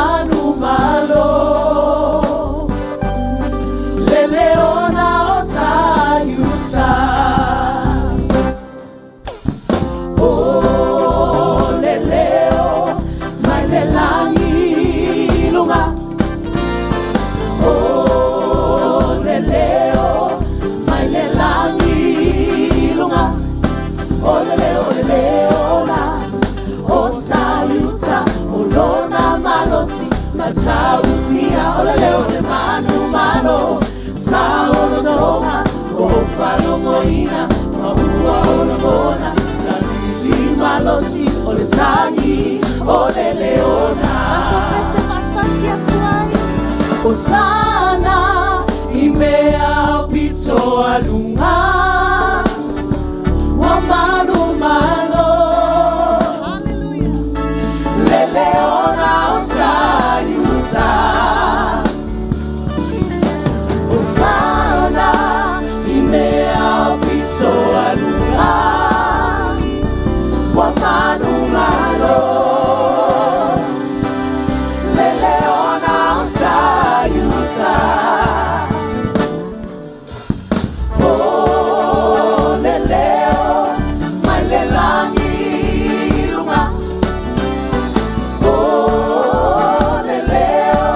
manu malo Le leona o Sayuta. O le leo mai le langi lunga. O le leo mai le langi lunga. O le leo, le leona o Sayuta, o lona malosi matautia. O le leo le manu malo sa olotoga o falogoina ma ua o lagona talili malosi o le tagi o le leona. Tatou pese faatasi atu ai. Osana i mea pito aluga ua malu malo. Hallelujah. Le leona o Sayuta. Osana i mea pito aluga ua malu malo. Le leona o Sayuta. O le leo mai le langi lunga. O le leo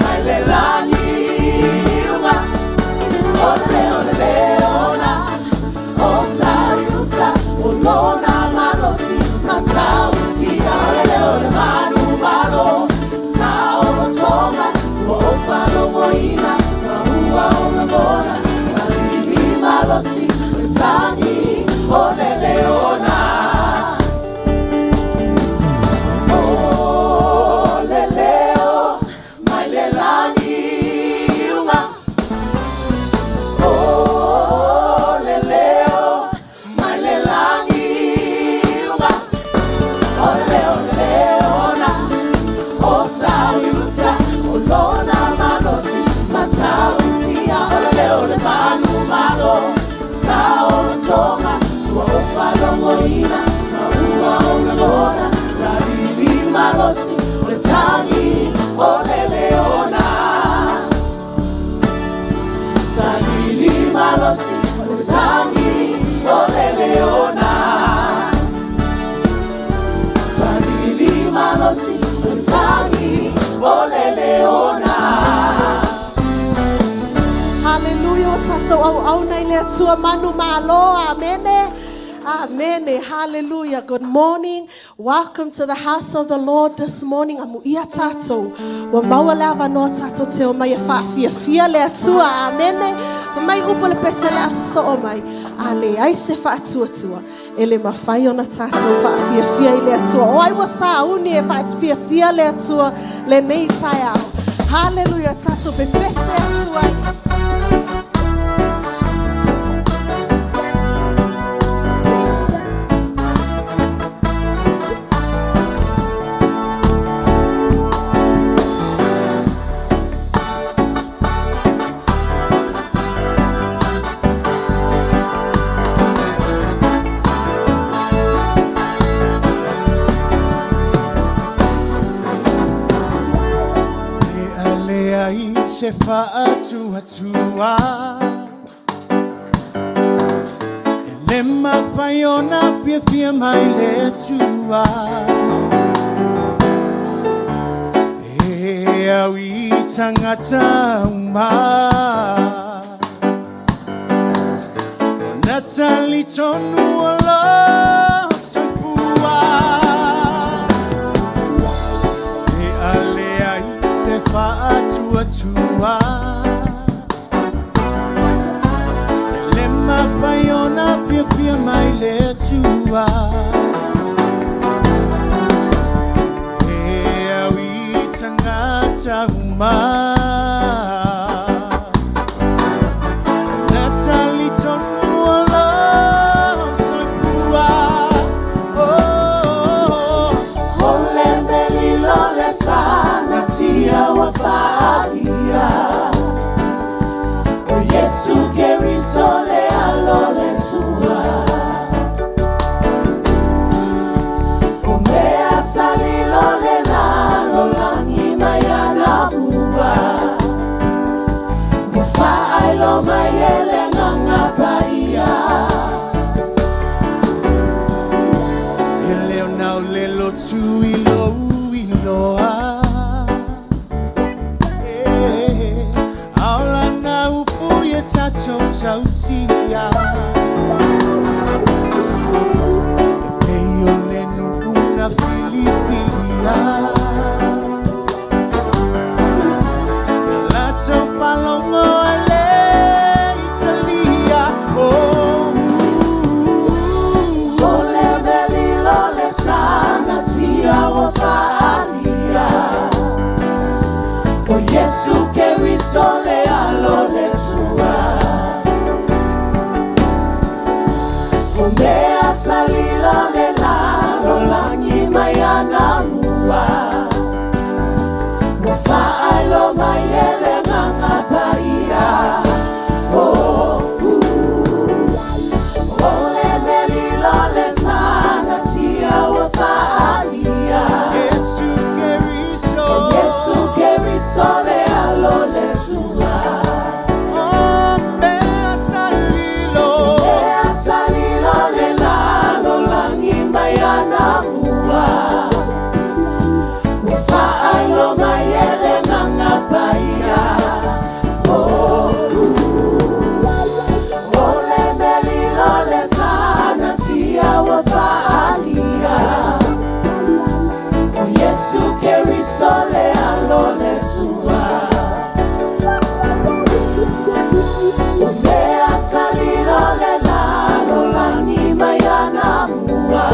mai le langi lunga. O le leo, le leona o Sayuta, o lona malosi matautia. O le leo le manu malo sa olotoga ua o falogoina ma ua o lagona talili malosi o le tagi o le leona. O le leo mai le langi lunga. O le leo mai le langi lunga. O le leo, le leona o Sayuta, o lona malosi matautia. O le leo le manu malo sa olotoga ua o falogoina ma ua o lagona talili malosi o le tagi o le leona. Talili malosi o le tagi o le leona. Talili malosi o le tagi o le leona. Hallelujah. O tatou auauna i le Atua manu malo. Amene. Amen. Hallelujah. Good morning. Welcome to the house of the Lord this morning. Amu ia tatou. Ua maua le avanoa tatou te o mai e whaafiafia le Atua. Amene. Fa mai upo le pese le aso o mai. A le ai se whaatuatua. E le mawhai ona tatou whaafiafia i le Atua. O ai wa sa uni e whaafiafia le Atua le nei tai ao. Hallelujah. Tatou pe pese atua ai. E ale ai se whaatuatua. E le mawhai ona whiawhia mai le tua. E au i tangata uma. O Natali tonu o lo soifua. E ale ai se whaatuatua. E le mawhai ona whiawhia mai le tua. E au i tangata uma. Natali tonu o lo soifua. Oh, O le melilo le sana tia wa whaavia. O Yesu Keriso le alo le tua. O mea salilo le lalo langi. tausia. E pei o le nuu na filifilia. Na latou faalogo ae le i talia. Oh, O le mea lilo le sana tia ua faalia. O Iesu Keriso le alo le tua. O mea sa lilo le lalolagi mai anamua. Ua faailo mai e le Agaga Paia. Oh, o le mea lilo le sana tia ua faalia. Iesu Keriso. O Iesu Keriso le alo le tua. O mea sa lilo. Mea sa lilo le lalolagi mai anamua. Ua faailo mai e le Agaga Paia. Oh, o le mea lilo le sana tia ua faalia. O Iesu Keriso le alo le tua. O mea sa lilo le lalolagi mai anamua.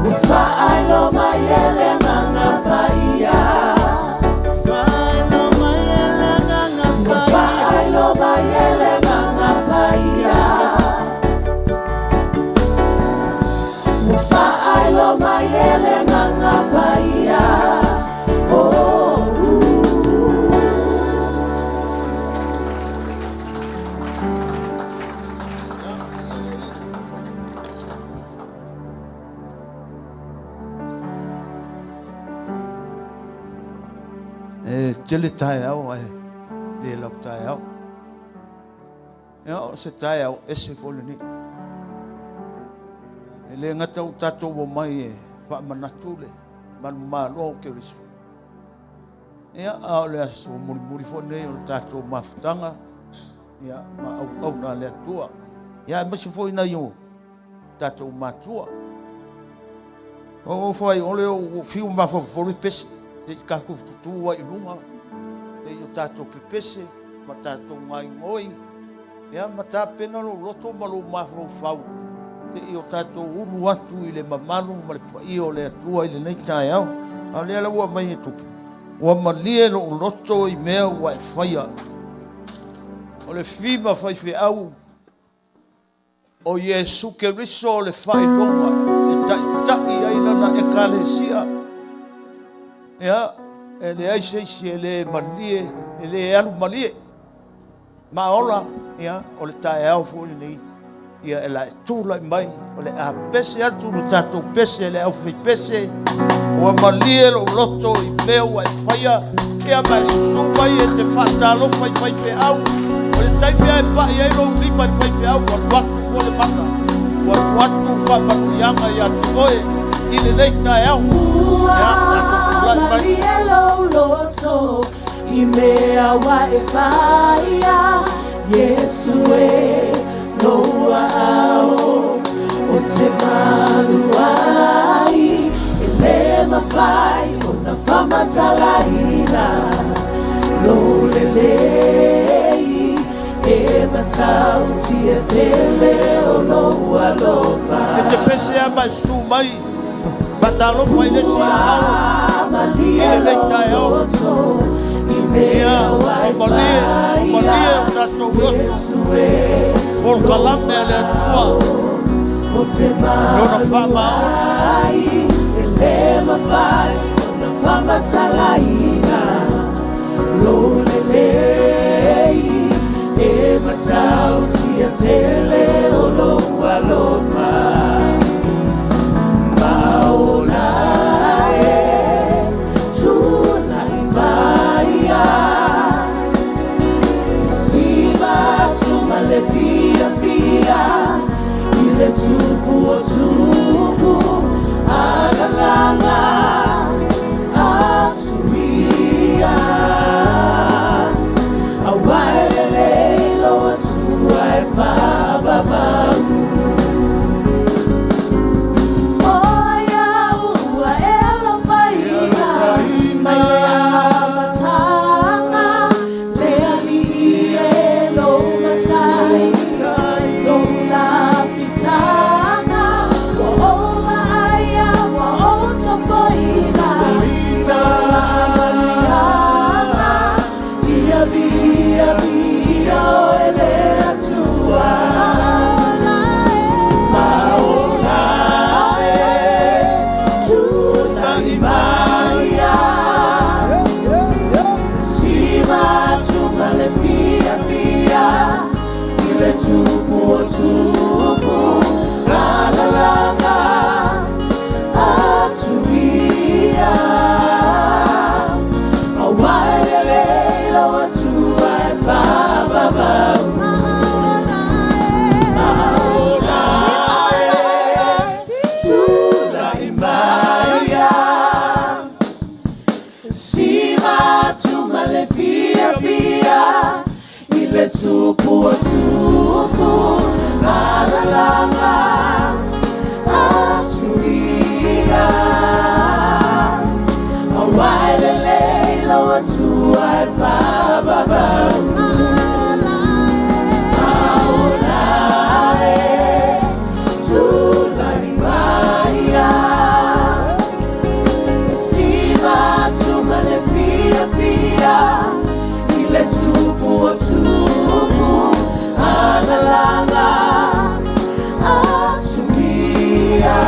Ua faailo mai e le Agaga Paia. Faailo mai e le Agaga Ua Paia. faailo mai e le Agaga Paia. Ua faailo mai e le Agaga Paia. Oh, E tele taeao ae le lau taeao. Ia o se taeao ese foi lenei. E le gata ua tatou omai e faamanatu le manumalo o Keriso. Ia, a o le aso mulimuli foi lenei o le tatou mafutaga, ia, ma auauna a le Atua. Ia, aemaise foi nai o tatou matua. O fai o le o fiu mafaufau le pese, se i tatou tutu ai i luga, se i o tatou pepese ma tatou gaigoi, ia ma tapena lou loto ma lou mafaufau, se i o tatou ulu atu i le mamalu ma le paia o le Atua i lenei taeao. A o lea la ua aumai e tupu, ua malie lou loto i mea ua e faia. O le fima faifeau o Iesu Keriso o le faailoga e taitai ai lana Ekalesia. Ia, e leai se isi e le malie, e le alu malie. Ma ola, ia, o le taeao foi lenei, ia e la e tulai mai, o le a pese atu le tatou pese, le aufaipese, ua malie lou loto i mea ua e faia, ia ma e susu mai e te faatalofa i faifeau. O le taimi lava e pai ai lou lima i le faifeau, ua alu atu foi le mana, ua alu atu le faamanuiaga ia te oe i lenei taeao. Ua Ia, tatou tulai mai. malie lou loto i mea ua e faia. Iesu e lou aao o te malu ai. E le mafai ona faamatalaina lou lelei. E matautia tele o lou alofa. E te pese lava ma e susu mai, faatalofa i le isi aao. Malie I lenei lou taeao. loto i mea Ia, ua e ua malie, ua malie o faia. tatou loto. Iesu e Polokalame a le Atua. o te Lona malu faamaoni. ai. E le mafai ona faamatalaina lou lelei. E matautia tele o lou alofa. Maola e tulai maia. Siva atu ma le fiafia i le tupu o tupu. Agalaga atu ia. Tupu o tupu Alalanga atu ia Awaelelei lau Atua e faavavau Aola e tulai mai E siva atu ma le fiafia I le tupu o tupu Alalanga atu ia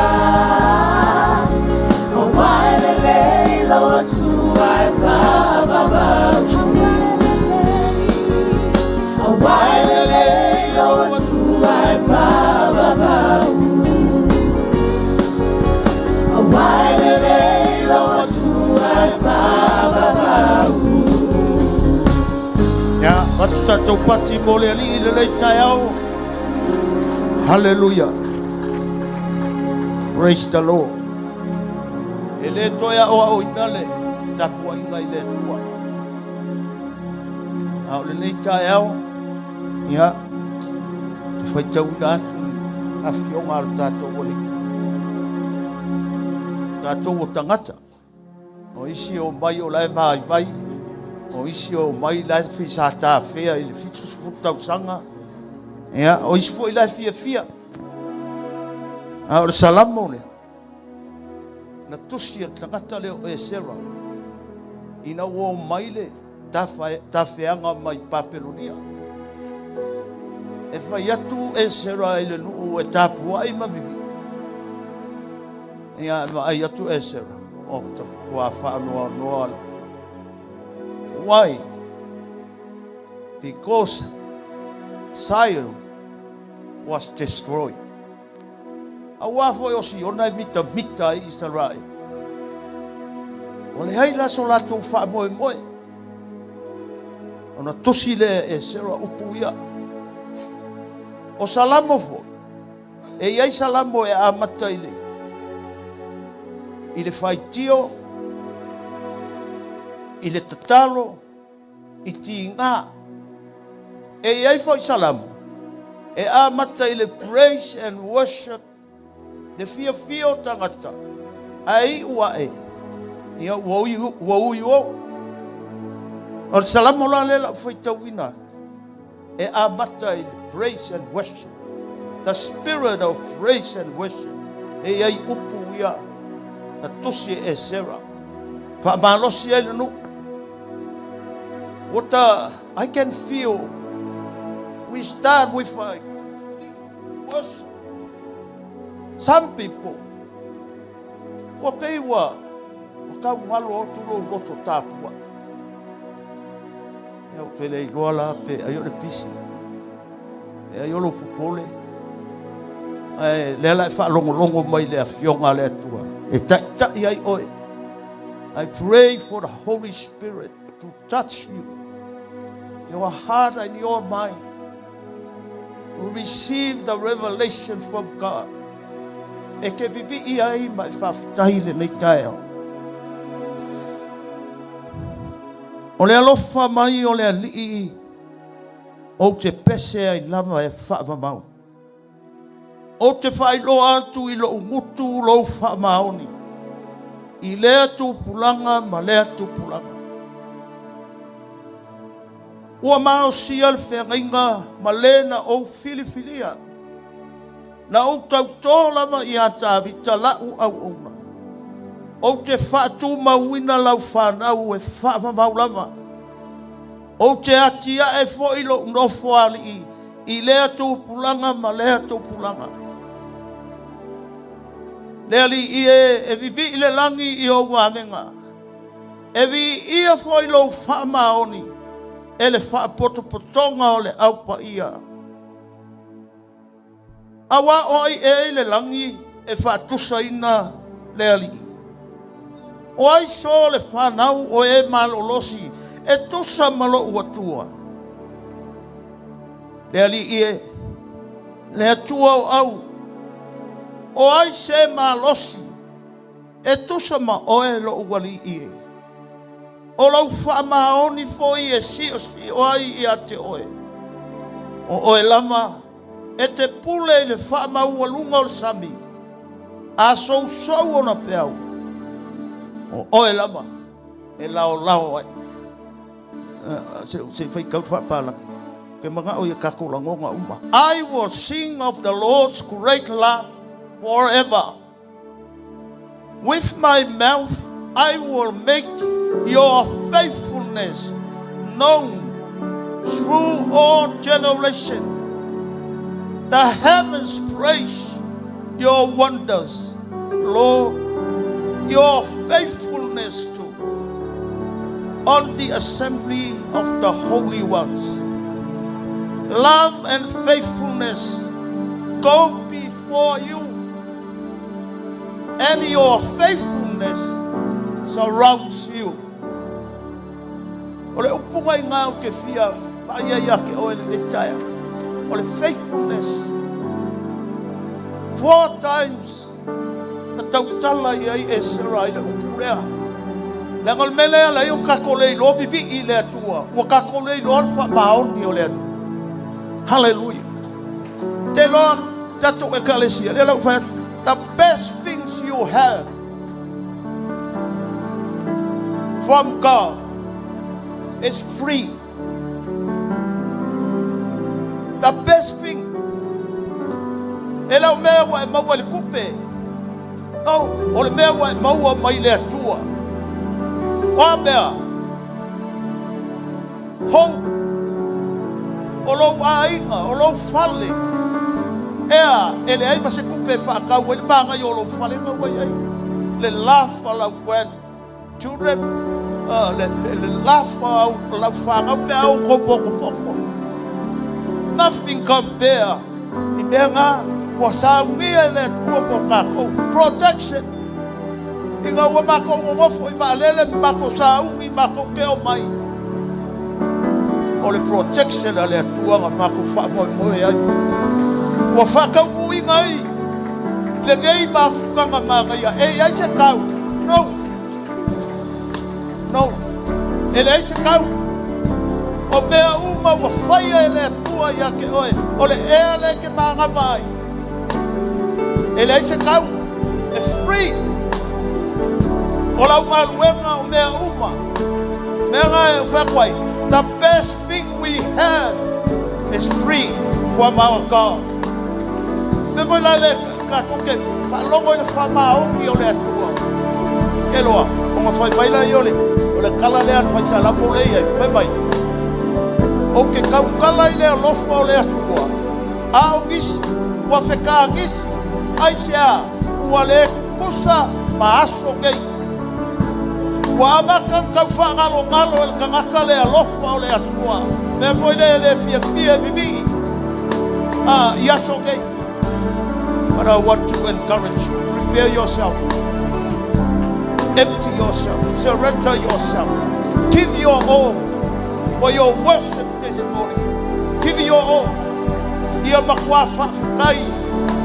Awaelelei lau Atua e faavavau Awaelelei lau Atua e faavavau Awaelelei lau Atua e faavavau Ia, avatu tatou pati mo le Alii i lenei taeao. Haleluia. Praise the Lord. E le toe aoaoina le tapuaiga i le Atua. A o lenei taeao, ia, te faitauina atu i afioga a lo tatou Alii. Tatou o tagata, o isi o mai o la e vaivai, o isi o mai la e pei sa tafea i le 70 tausaga, ia, o isi foi la e fiafia. A o le Salamo lea, na tusi e le tagata lea o Esera, ina ua omai le tafeaga mai Papelonia. E fai atu Esera i le nuu e tapuai ma vivii. Ia, e vaai atu Esera, o tua faanoanoa. Why? Because Zion was destroyed. Auā foi o Siona e mitamita ai Isaraele. Ua leai la so latou faamoemoe. Ona tusi lea e Esera upu ia. O Salamo foi, e i ai Salamo e amata i le i le faitio, i le tatalo, i tiga. E i ai foi Salamo e amata i le praise and worship, le fiafia o tagata, ae iu ae, ia ua ui, ua ui ou. O le Salamo la lea lau faitauina atu, e amata i le praise and worship. The spirit of praise and worship. E i ai upu ia na tusi e Esera. Faamalosi ai le nuu. What I can feel, we start with a worship. Some people, ua pei ua ua tau galo atu lou loto tapua. Ia ou te le iloa la pe ai o le pisi. E ai o lou popole. Ae lea la e faalogologo mai le afioga a le Atua. E taitai ai oe. I pray for the Holy Spirit to touch you, your heart and your mind. To receive the revelation from God. E ke vivii ai ma e faafetai lenei taeao. O le alofa mai o le Alii ou te pese ai lava e faavavau. Ou te faailoa atu i lou gutu lou faamaoni i lea tupulaga ma lea tupulaga. Ua maosia le feagaiga ma le na ou filifilia. Na ou tautō lava iā Tavita la'u auauna. Ou te faatumauina lau fanau e faavavau lava. Ou te atia'e foi lo'u nofoalii i lea tupulaga ma lea tupulaga. Le Alii e, e vivii le lagi i ou vavega. E viia foi lou faamaoni e le faapotopotoga o le au paia. Auā o ai ea i le lagi e faatusaina le Alii? O ai so le fanau o e malolosi e tusa ma lou Atua? Le Alii e, le Atua o au, o ai se malosi e tusa ma oe lou Alii e? O lou faamaoni foi e siosio ai ia te oe. O oe lava e te pule i le faamaualuga o le sami, a sousou ona peau, o oe lava e laolao ai. Se i faitau le faapalagi. Ou te manao ia tatou lagona uma. I will sing of the Lord's great love forever. With my mouth I will make your faithfulness known through all generations. The heavens praise your wonders, Lord, your faithfulness too, on the assembly of the holy ones. Love and faithfulness go before you, and your faithfulness surrounds you. O le upu ngai ngā o te fia paia ia ke oe le taia. O le faithfulness. Four times na tautala i ai Esera i le upu lea. Leaga o le mea lea lai o tatou le iloa vivii i le Atua. Ua tatou le iloa le faamaoni o le Atua. Hallelujah. Te loa tatou ekalesia. Lea lau fai atu, the best things you have from God is free. The best thing. E lau mea ua e maua i le tupe. No, o le mea ua e maua mai le Atua. O a mea? Hope. O lou aiga, o lou fale. Ea, e le ai ma se tupe e whaakau ai le magai o lou fale nga ua iai. Le lafa lau grandchildren, le lafa au lau whangau pe au kou poko poko. Nothing compare i mea ngā ua saungia i le Atua mo kākou. Protection. I ngā ua mākou ngongofo i maalele mākou saungi mākou ke o mai. O le protection a le Atua nga mākou whaamoemoe ai. Ua whakau inga ai le ngei mafukanga māngaia. E i ai se kau. No. No. E le ai se kau. O mea uma ua whaia e le Atua ia ke oe. O le ea le ke māngama ai. E le ai se kau. E free. O lau maluenga o mea uma. Mea ngā e whakwai. The best thing we have is free from our God. Me moi la le ka ke whalongo i le whamaongi o le Atua. E loa, o ngā whai mai la i ole, o le kala lea na whai salapo le ia, whai mai. O ke kaukala i le alofa o le Atua. A o ngisi, ua wheka ngisi, ai se a, ua le kukusa ma aso ngei. Ua amaka kau whaangalo ngalo e le kangaka le alofa o le Atua. Mea foi le le fia fia vivi. Ah, i aso ngei. But I want to encourage you. Prepare yourself. Empty yourself. Surrender yourself. Give your all for your worship this morning. Give your all. Ia makua whaafetai.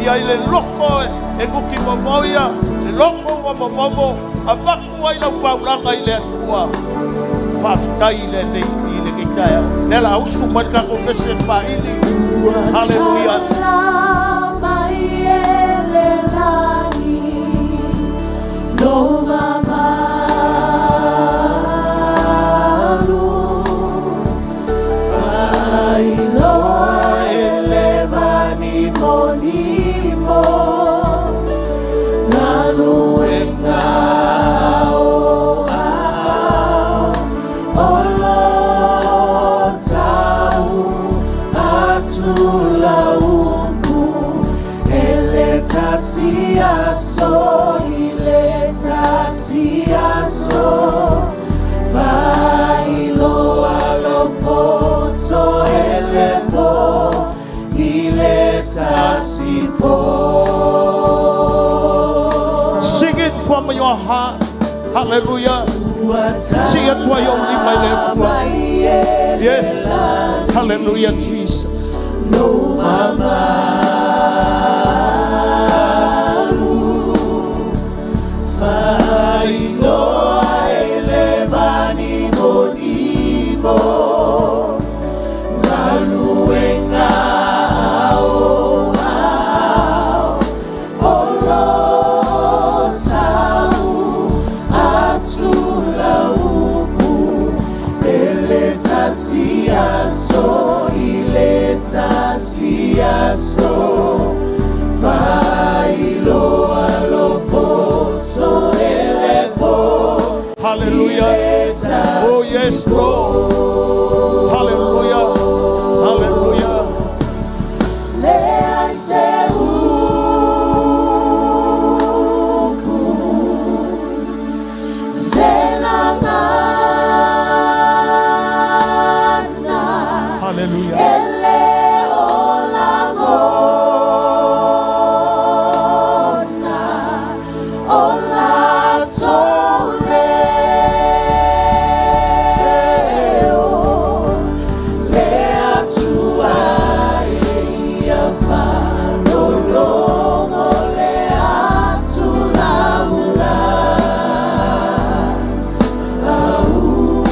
Ia i le loko e nguki momoia. Le loko ua momomo. A maku ai lau paulanga i le Atua. Whaafetai i le nei i le kitaea. Le la usu mai le kako pese e whaili. Hallelujah. Mai e le lagi, lo mamalu. Whailoa e le vani monimo, galuega o ao, o lo tau atu laupu, e le tasi aso i le tasi aso, whailoa lo poto e le po, i le tasi po. Sing it from your heart. Hallelujah. Sing it for your lima i le Atua. Yes. Hallelujah, Jesus. Lo mamalu, whailoa e le vani monimo, galuega Oh, yes, Lord. Hallelujah. Hallelujah. Leai se upu se gagana Hallelujah. e le o lagona o latou leo le Atua e ia faalologo le atulaula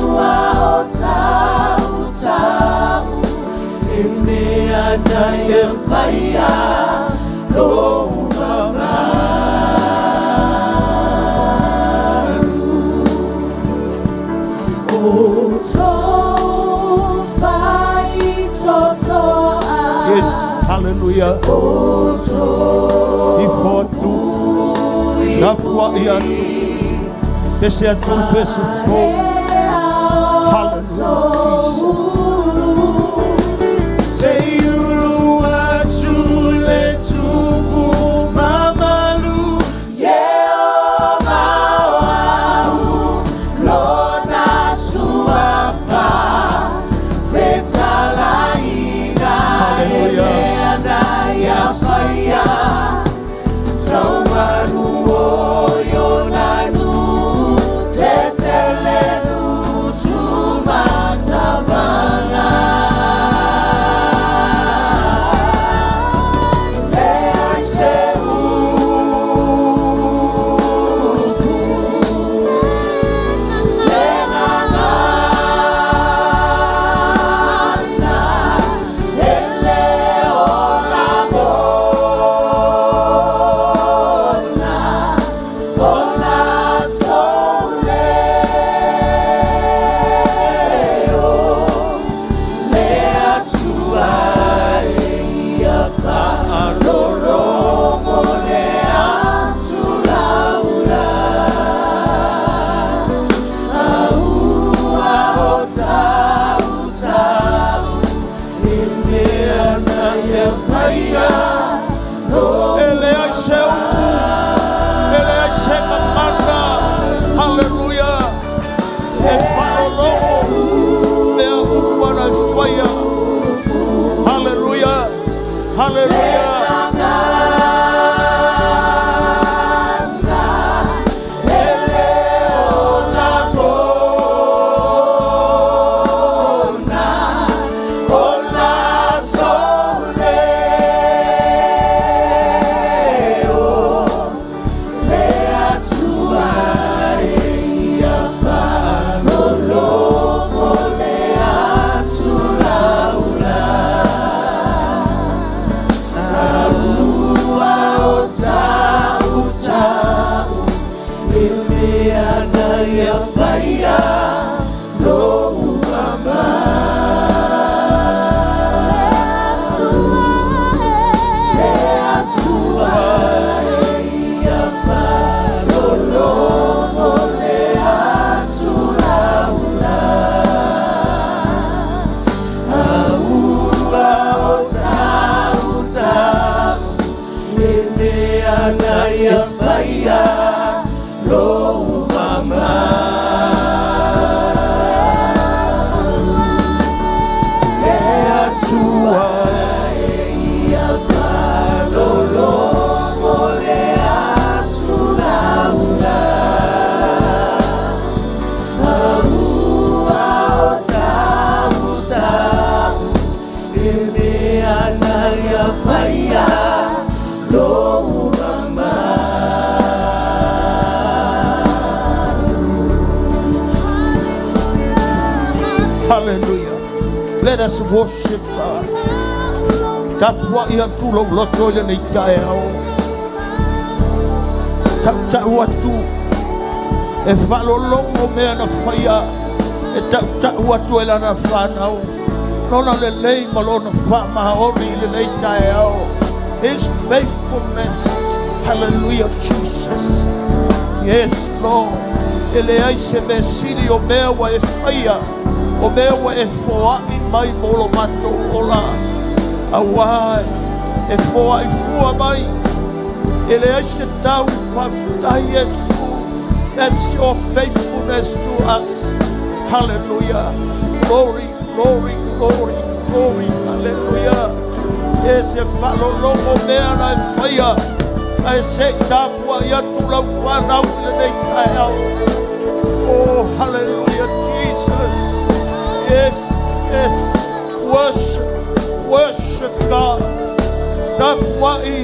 ua o tautau i mea na e faia lou mamalu outou faitotoa Yes, hallelujah. outou Ifo atu. Tapua i atu. Pese atu le pese fou. Hallelujah, Jesus. Se ulu atu le tupu mamalu Ieova o Au lona suafa fetalaiga e Hallelujah. mea na ia faia saumalu o Ionanu tetelelu tumatavaga leai se upu se gagana e le o lagona o latou leo le Atua e ia faalologo le atulaula ua o tautau i mea na e faia E leai se upu. E leai se gagana. Hallelujah. E faalologo. Mea uma na e faia. Hallelujah. Hallelujah. Gagana e le o lagona o latou leo le Atua e ia faalologo le atulaula ua o tautau i mea na ia faia lou mamalu le Atua e ia faalologo le atulaula ua o tautau i mea na ia faia lou mamalu le Atua e ia faalologo le atulaula ua o tautau i mea na ia faia lou mamalu. Hallelujah. Let us worship God. Tapua i atu lou loto i lenei taeao. Tautau atu. E faalologo mea na faia. E tautau atu e lana whanau. Lona lelei ma lona whaamaoni i lenei taeao. His faithfulness. Hallelujah, Jesus. Yes, Lord. E leai se mea sili o mea ua e faia, o mea ua e foaʻi mai mo lo matou ola, auā e foaʻi fua mai. E leai se tau, faafetai Iesu. That's your faithfulness to us. Hallelujah. Glory, glory, glory, glory. Hallelujah. Yes, e faalologo mea na e faia, ae se i tapuaʻi atu lau fanau i lenei taeao. Oh, hallelujah, Jesus. Yes, yes. Worship, worship God. Tapuaʻi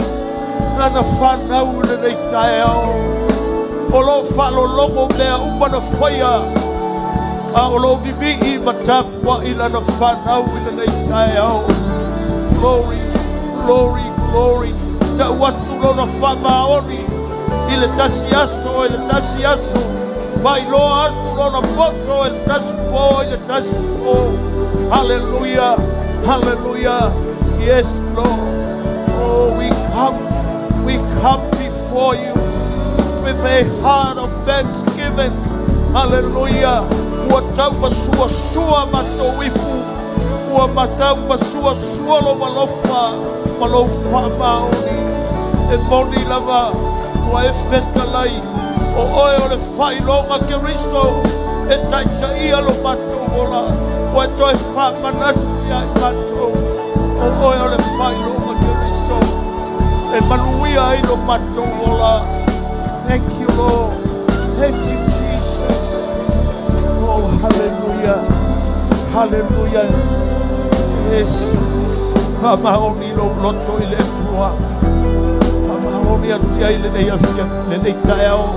lana fanau i lenei taeao. O lo o faalologo mea uma na faia, a o lo o vivii ma tapuaʻi lana fanau i lenei taeao. Glory, glory, glory. Tau atu lona faamaoni i le tasi aso i le tasi aso. Faailoa atu lona poto i le tasi po i le tasi po. Hallelujah, hallelujah. Yes, Lord. Oh, we come before you with a heart of thanksgiving. Hallelujah. Ua taumasuasua matou ipu. Ua matau masuasua lou alofa ma lou faamaoni. E moni lava ua e fetalai. O oe o le faailoga Keriso e taitaia lo matou ola. Ua e toe faamanatu ia i matou. O oe o le faailoga Keriso e manuia ai lo matou ola. Thank you, Lord. Thank you, Jesus. Oh, hallelujah. Hallelujah. Yes. Faamaoni lou loto i le Atua. Faamaoni atu ai lenei afiafi, lenei taeao.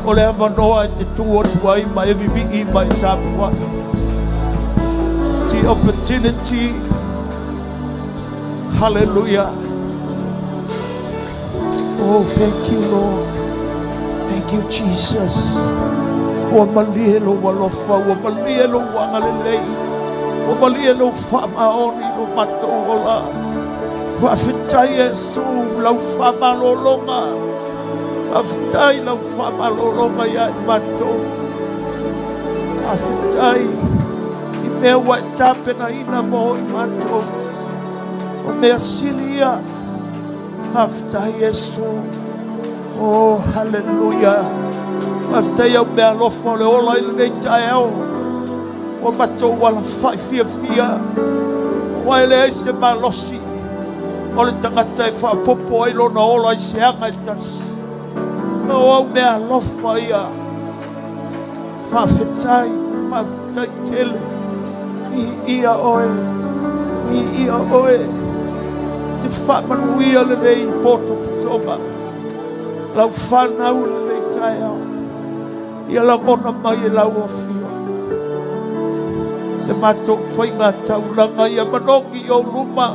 O le avanoa e te tu atu ai ma e vivii ma e tapuaʻi. The opportunity. Hallelujah. Oh, thank you, Lord. Thank you, Jesus. Ua malie lou alofa, ua malie lou agalelei, ua malie lou faamaoni lo matou ola. Faafetai Iesu lau faamalologa. Faafetai lau faamalologa ia i matou. Faafetai i mea ua e tapenaina mo i matou. O mea sili ia. Faafetai Iesu. Oh, hallelujah. Faafetai au mea alofa o le ola i lenei taeao. Ua matou alafaʻi fiafia. Ua e leai se malosi o le tagata e faapopo ai lona ola i se aga e tasi. O au mea alofa ia. Faafetai, faafetai tele. Viia oe, viia oe. Te faamanuia lenei potopotoga. Lau fanau lenei taeao. Ia lagona mai e lau afio. Le matou faiga taulaga ia manogi i ou luma.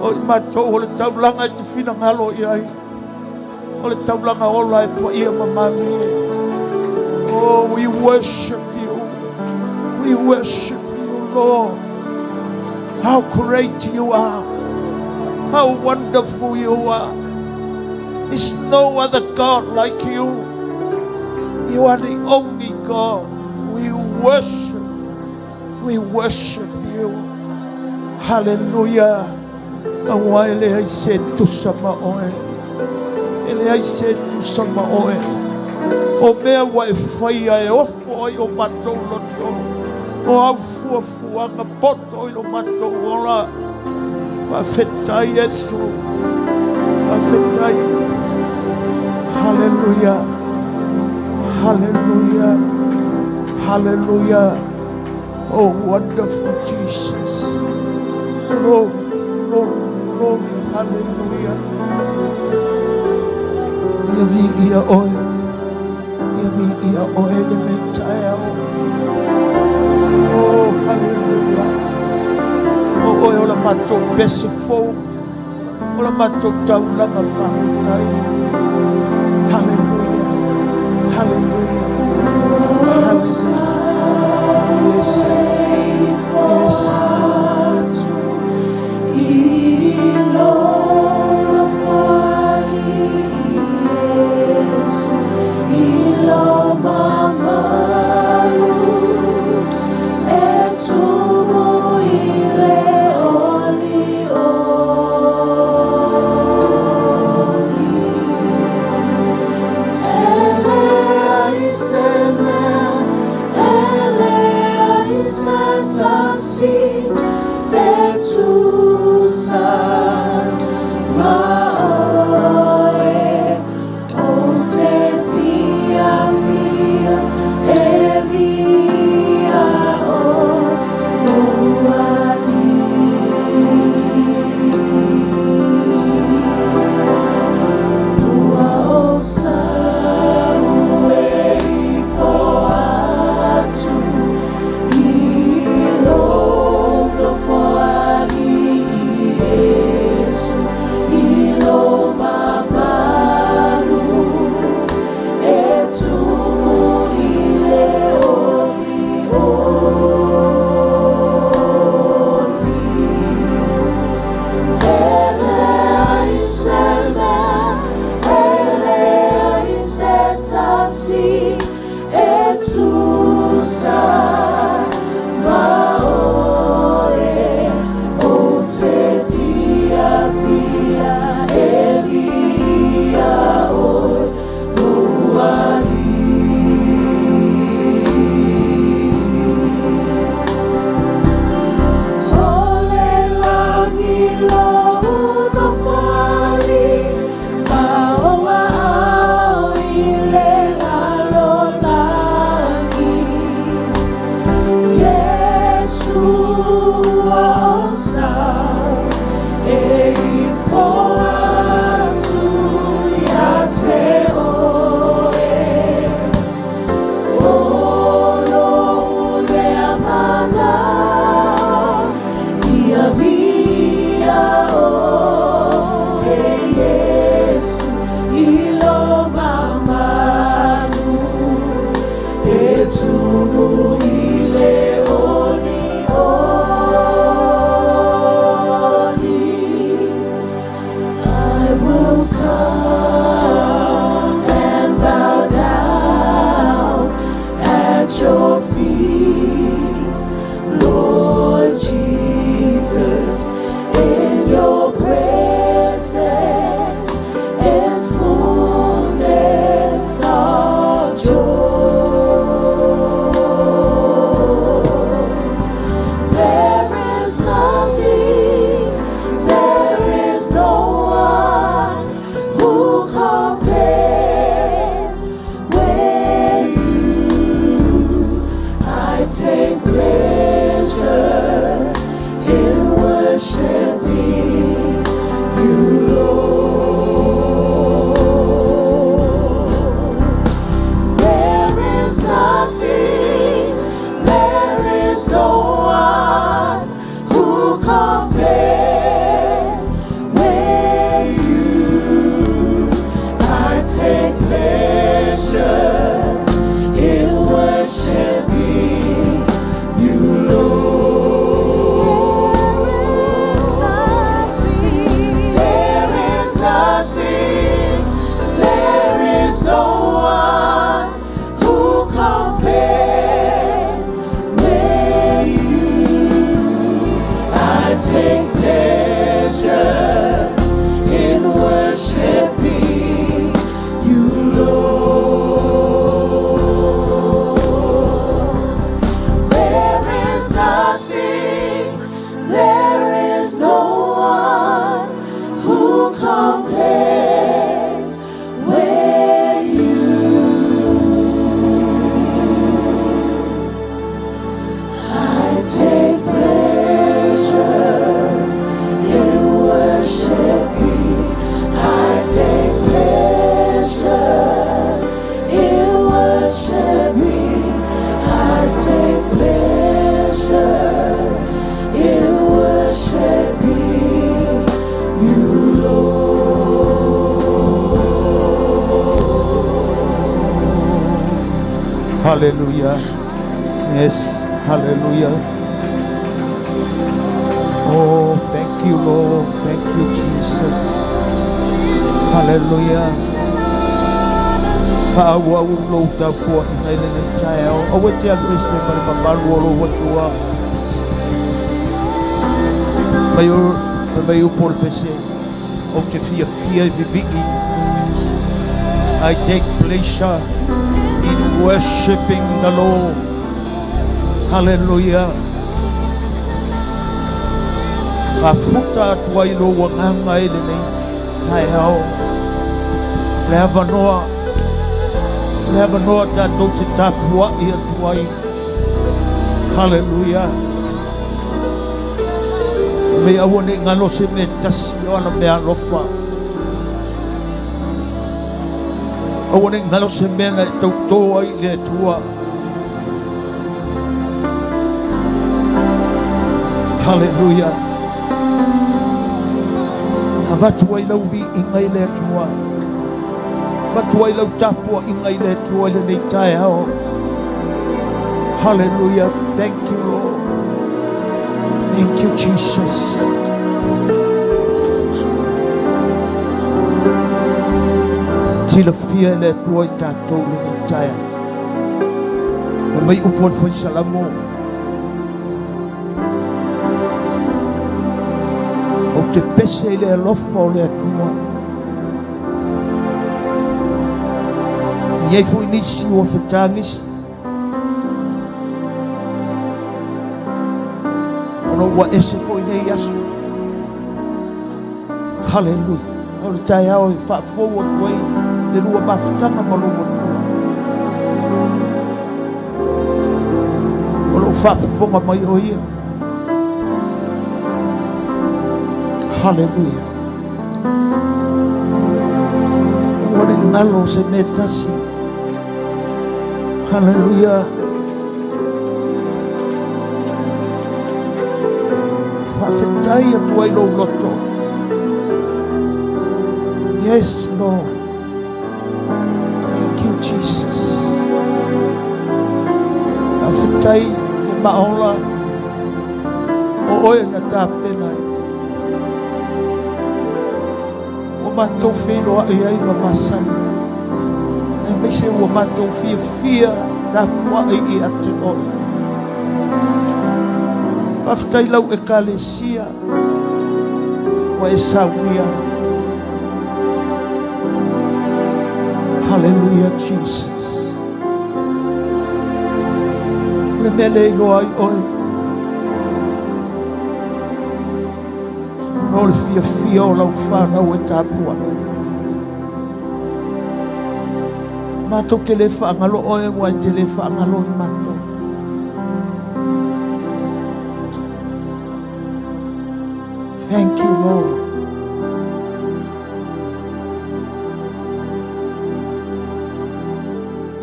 O i matou o le taulaga e te finagalo i ai. O le taulaga ola e paia ma malie. Oh, we worship you. We worship you, Lord. How great you are. How wonderful you are. There's no other God like you. You are the only God. We worship. We worship you. Hallelujah. Auā e leai se tusa ma oe. E leai se tusa ma oe. O mea ua e faia e ofo ai o matou loto. O au fuafuaga poto i lo matou ola. Faafetai Iesu. Faafetai. Hallelujah. Hallelujah. Hallelujah. Oh, wonderful Jesus. Glory, glory, glory. Hallelujah. Ia viia oe. Ia viia oe lenei taeao. Oh, hallelujah. O oe o la matou pese fou. O la matou taulaga faafetai. Hallelujah. Hallelujah. Hallelujah. Yes. Yes. I lou Tupu i le oli oli. I will come and bow down at your feet, Lord Jesus. In your presence is fullness of joy. There is nothing, there is no one who compares with you. I take pleasure in worshiping you, Lord. There is nothing, there is no one who compares with you. I take pleasure in worshiping you, Lord. There is nothing, there is no one who compares with you. I take pleasure in worshiping you, Lord. There is nothing, there is no one who compares with you. I take pleasure in worshiping. I take pleasure in worshiping. I take pleasure in worshiping you, Lord. Hallelujah. Yes, hallelujah. Oh, thank you, Lord. Thank you, Jesus. Hallelujah. Faaauau lou tapuaiga i lenei taeao. Aua e te alu ese ma le mamalu o lou Atua. Mai o mai upu o le pese. Ou te fiafia e vivii. I take pleasure in worshiping the Lord. Hallelujah. Faafuta atu ai lou agaga i lenei taeao. Le avanoa, le avanoa tatou te tapuai atu ai. Hallelujah. Me aua ne i galo se mea tasi o ana mea alofa. Aua ne i galo se mea na e tautō ai i le Atua. Hallelujah. Avatu ai lau viiga i le Atua. Avatu ai lau tapuaiga i le Atua i lenei taeao. Hallelujah. Thank you, Lord. Thank you, Jesus. Silafia e le Atua i tatou lenei taeao. Fai mai upu o le Fai Salamo. Ou te pese i le alofa o le Atua. E i ai foi nisi ua fetagisi. Ona ua ese foi nei aso. Haleluia. O le taeao e faafou atu ai le lua mafutaga ma lou Atua. O lo o faafofoga mai o ia. Haleluia. Ua ne i galo se mea tasi. Haleluia. Faafetai atu ai lou loto. Yes, Lord. Thank you, Jesus. Faafetai le maaola o oe na tapena ai. Ua matou feiloai ai ma masani, aemaise ua matou fiafia tapuai ia te oe. Faafetai lau Ekalesia ua e saunia. Hallelujah Jesus. O le mea lea e iloa ai oe, ona o le fiafia o lau fanau e tapuai. Matou te le faagalo oe, ua e te le faagalo i matou. Thank you, Lord.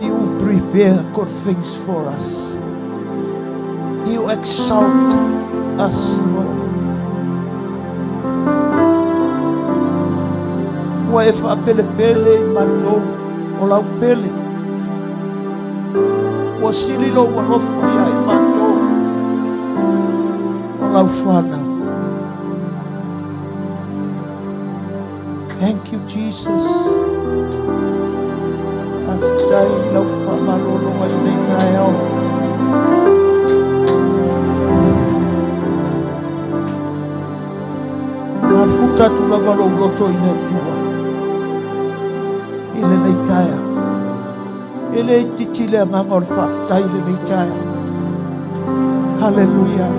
You prepare good things for us. You exalt us, Lord. Ua e faapelepele i matou o lau pele. Ua sili lou alofa ia i matou o lau whanau. Thank you, Jesus. Faafetai lau faamalologa i lenei taeao. Mafuta atu lava lou loto i le Atua i lenei taeao. E le itiiti le agaga o le faafetai i lenei taeao. Hallelujah.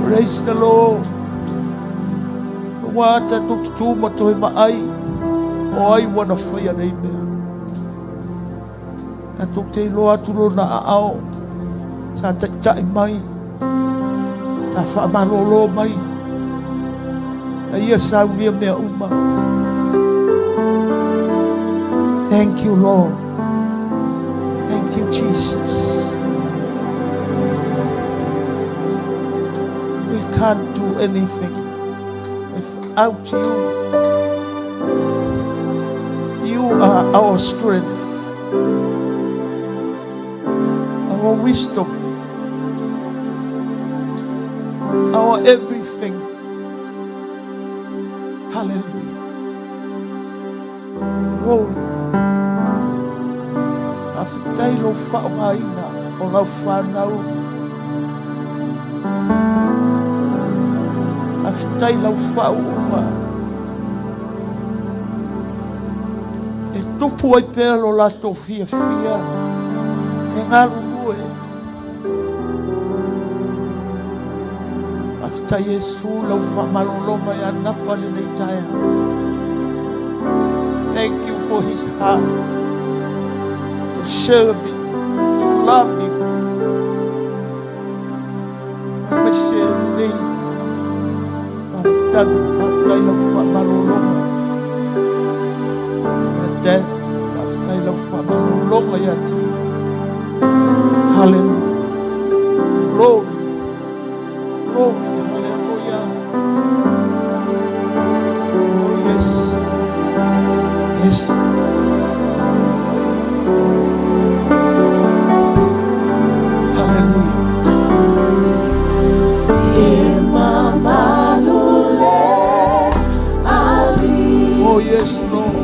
Praise the Lord. Ua tatou tutū ma toe vaai o ai ua na faia nei mea. Tatou te iloa atu lona aao sa taitai mai, sa faamalolo mai, na ia saunia mea uma. Thank you, Lord. Thank you, Jesus. We can't do anything without you. You are our strength, our wisdom, our everything. Hallelujah. Glory. Faafetai lou faaaogaina o lau fanau. Faafetai lau faauuga. E tupu ai pea lo latou fiafia e galulue. Faafetai Iesu i lau faamalologa ia Napa lenei taeao. Thank you for his heart to serve you, to love you. Aemaise lenei mafutaga, faafetai lau faamalologa. Ia Dad, faafetai lau faamalologa ia te ia. Hallelujah. Glory. Glory. Hallelujah. Oh yes. Yes. Hallelujah. E mamalu le ali. Oh yes, Lord.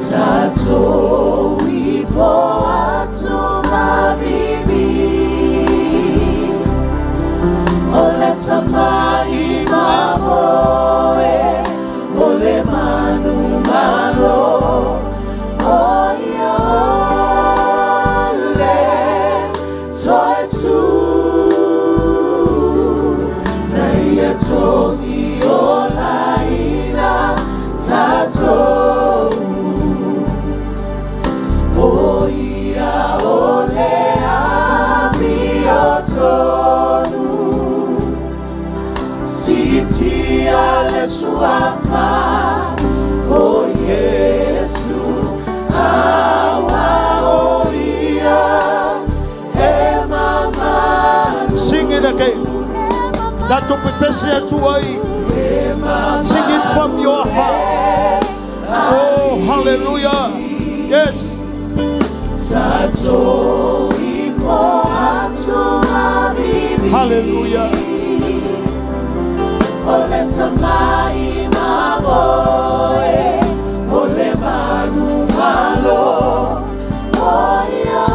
Tatou ifo atu ma vivi. O le tamaʻi mamoe, o le manumalo, o ia o le toe tu. Na ia togi olaina tatou. O ia o le amiotonu. Siitia le suafa o Iesu, aua o ia e mamalu. Sing it again. Tatou pepese atu ai. Sing it from your heart. Oh, hallelujah. Yes. Tatou. Hallelujah. O le tamai mamoe o le manumalo o ia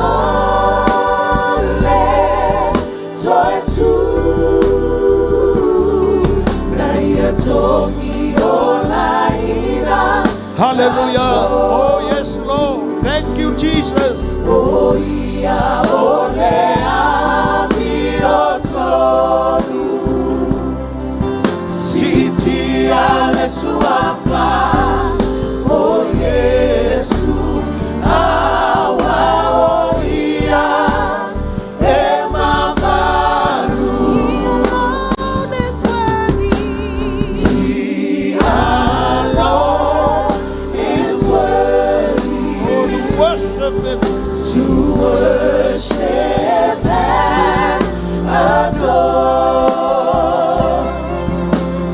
ole toe tu na ia togi o laina. Hallelujah. Oh, yes, Lord. Thank you, Jesus. O ia o le amiotonu Siitia le suafa o Iesu Aua o ia e mamalu. He alone is worthy. He alone is worthy. Oh, to worship Him. To worship and adore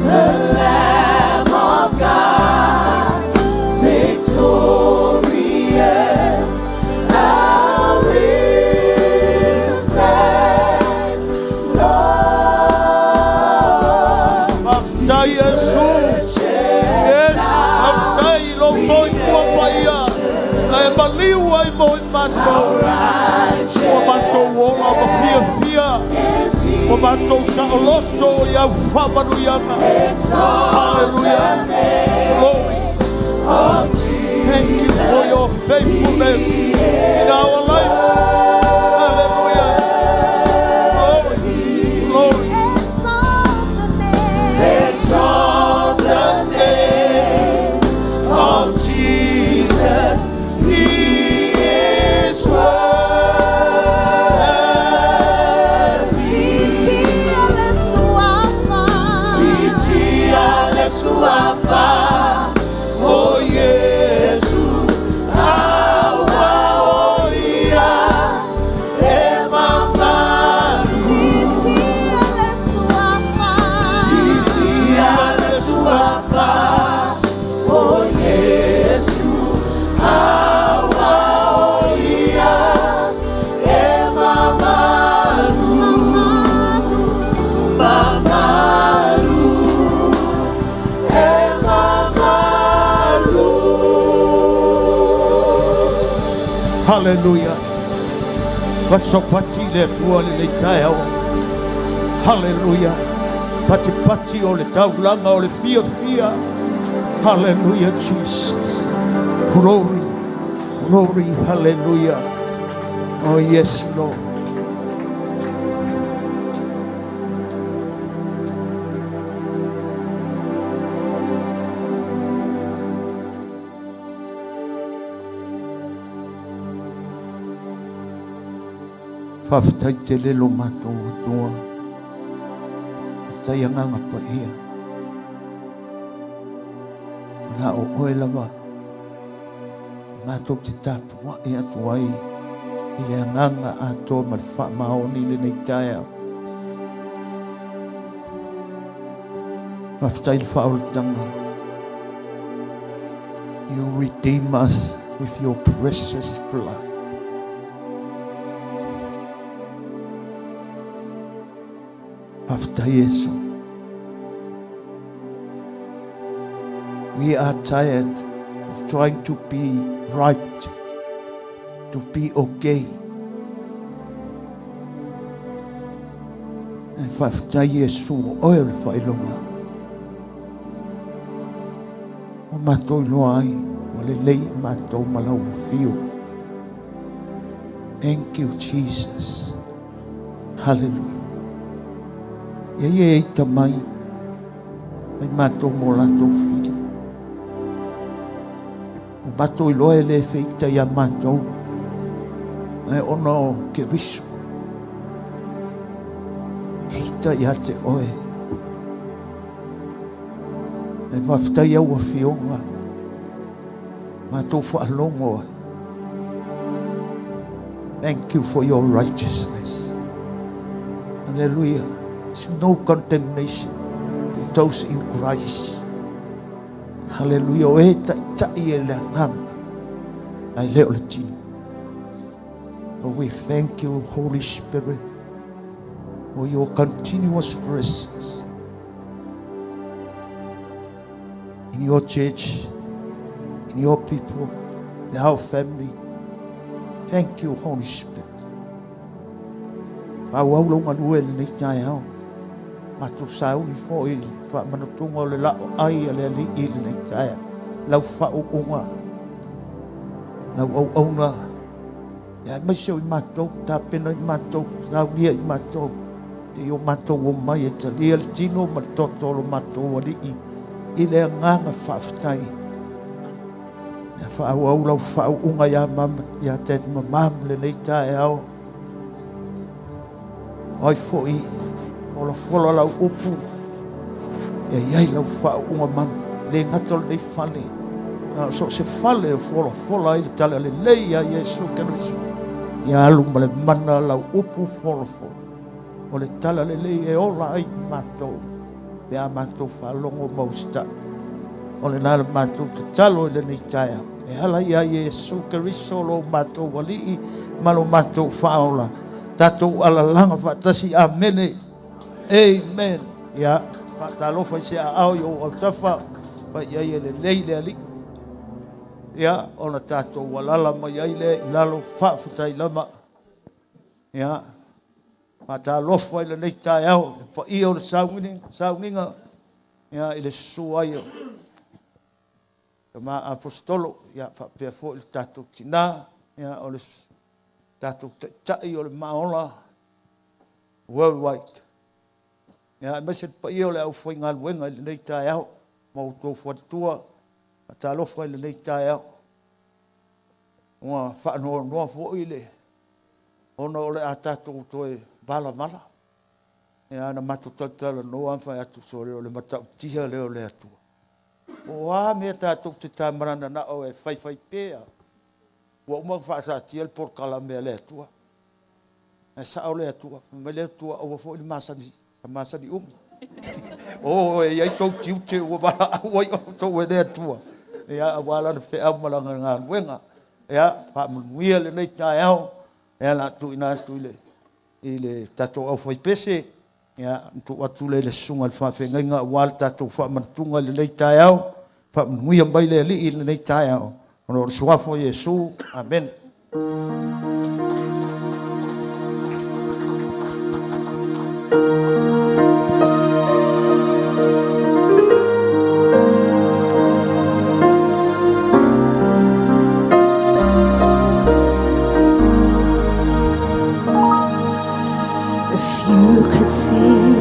the Lamb of God, victorious, our risen Lord. Faafetai Iesu. Yes, faafetai i lou soifua paia. Na e maliu ai mo i matou. Ua matou ola ma fiafia. Ua matou saoloto i au faamanuiaga. Hallelujah. Glory. Thank you for your faithfulness in our life. Hallelujah. Glory. Glory. Exalt the name. Exalt the name of Jesus. He is worthy. Siitia le suafa. Siitia le suafa o Iesu Aua o ia e mamalu. Siitia le suafa. Siitia le suafa o Iesu Aua o ia e mamalu. Mamalu. Mamalu e mamalu. Hallelujah. Fasopati le Atua lenei taeao. Hallelujah. Patipati o le taulaga o le fiafia. Hallelujah, Jesus. Glory, glory, hallelujah. Oh, yes, Lord. Faafetai tele lo matou Atua. Faafetai Agaga Paia. O la o oe lava matou te tapuai atu ai i le agaga atoa ma le faamaoni i lenei taeao. Faafetai le faaolataga. You redeem us with your precious blood. Faafetai Iesu. We are tired of trying to be right, to be okay. E faafetai Iesu o oe o le faailoga. Ua matou iloa ai, ua lelei matou ma lau afio. Thank you, Jesus. Hallelujah. Ia ia ita mai, mai matou mo latou fili. O matou iloa e le feita ia matou, ae ona o Keriso. Heita ia te oe. E faafetai au afioga, matou faalogo ai. Thank you for your righteousness. Hallelujah. There's no condemnation to those in Christ. Hallelujah. O e taitai e le agaga, ae le o le tino. So we thank you, Holy Spirit. for your continuous presence in your church, in your people, in our family. Thank you, Holy Spirit. Faaauau lou galue i lenei taeao. Matou sauni foi i le faamanatuga o le la'o ai a le Alii i lenei taeao. Lau faauuga, lau auauna, ia aemaise o i matou, tapena i matou, saunia i matou, seia o matou omai e talia le tino ma le toto o lo matou Alii i le agaga faafetai. Ia faaauau lau faauuga ia mama, ia Dad ma Mom lenei taeao. O ai foi folafola lau upu, ia i ai lau faauuga manu, le gata o lenei fale, a o so o se fale e folafola ai le tala lelei a Iesu Keriso. Ia alu ma le mana lau upu folafola, o le tala lelei e ola ai matou pe a matou faalogo ma usitai. O lena le matou tatalo i lenei taeao, e ala ia Iesu Keriso lo matou Alii ma lo matou Faaola. Tatou alalaga faatasi. Amene. Amen. Ia, faatalofa i se aao i ou autafa, fai i ai e lelei le Alii. Ia, ona tatou alala mai ai lea i lalo, faafetai lava. Ia, faatalofa i lenei taeao, le paia o le sauniga, ia, i le susu ai o Tama Aposetolo, ia, faapea foi le tatou tina, ia, o le tatou taitai o le Maaola Worldwide. Ia, aemaise le paia o le aufaigaluega i lenei taeao, ma outou faletua, faatalofa i lenei taeao. Ua faanoanoa foi le ona o le a tatou toe valavala. Ia, na matou talatalanoa ma fai atu, sole, o le matautia lea o le Atua. Po o a mea tatou te tamanananao e faifai pea, ua uma ona faasaatia le polokalame a le Atua. Ae sao le Atua, fai mai le Atua, aua foi le masani, masani umi. O, e i ai tou tiute ua valaau ai outou e le Atua, ia, aua lana feau ma lana galuega. Ia, faamanuia lenei taeao, ia, la tuuina atu i le i le tatou aufaipese, ia, tuu atu lea i le susuga i le faafeagaiga aua le tatou faamanatuga i lenei taeao. Faamanuia mai le Alii i lenei taeao, ona o le suafa o Iesu. Amene. If you could see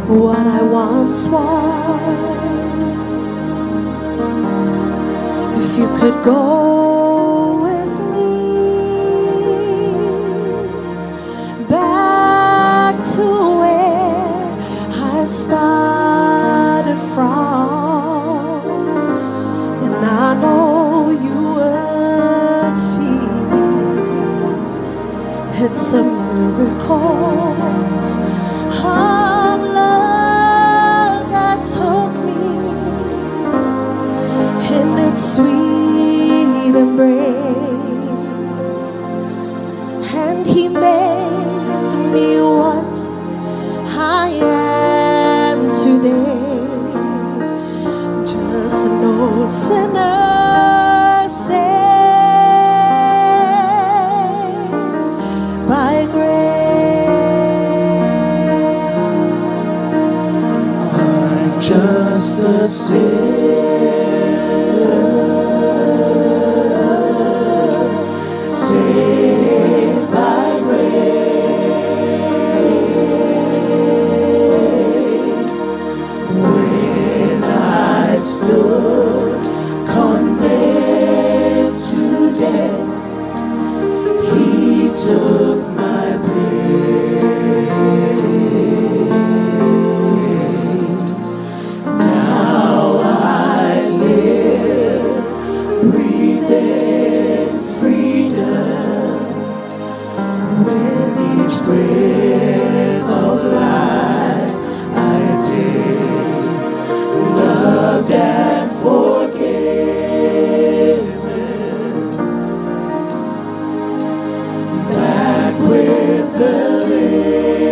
what I once was, if you could go with me back to where I started from, then I know you would see it's a miracle of love that took me in its sweet embrace, and He made me what I am today. Just no sinner saved by grace. I'm just a sinner saved by grace. When I stood condemned to death, He took my place. Now I live, breathe in freedom with each breath of life I take, loved and forgiven. Back with the living.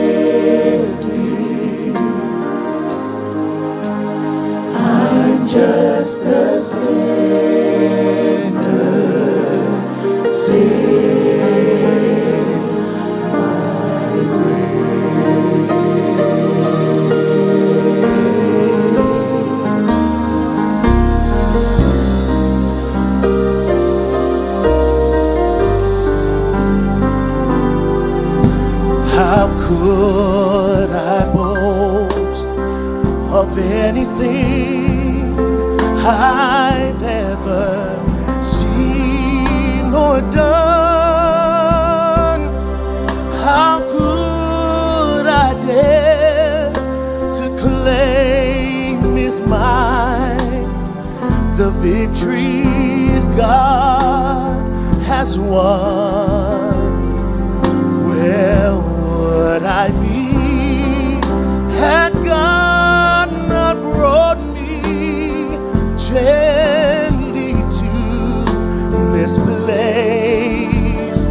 could I boast of anything I've ever seen or done? How could I dare to claim is mine the victories God has won? Where would I be had God not brought me gently to this place?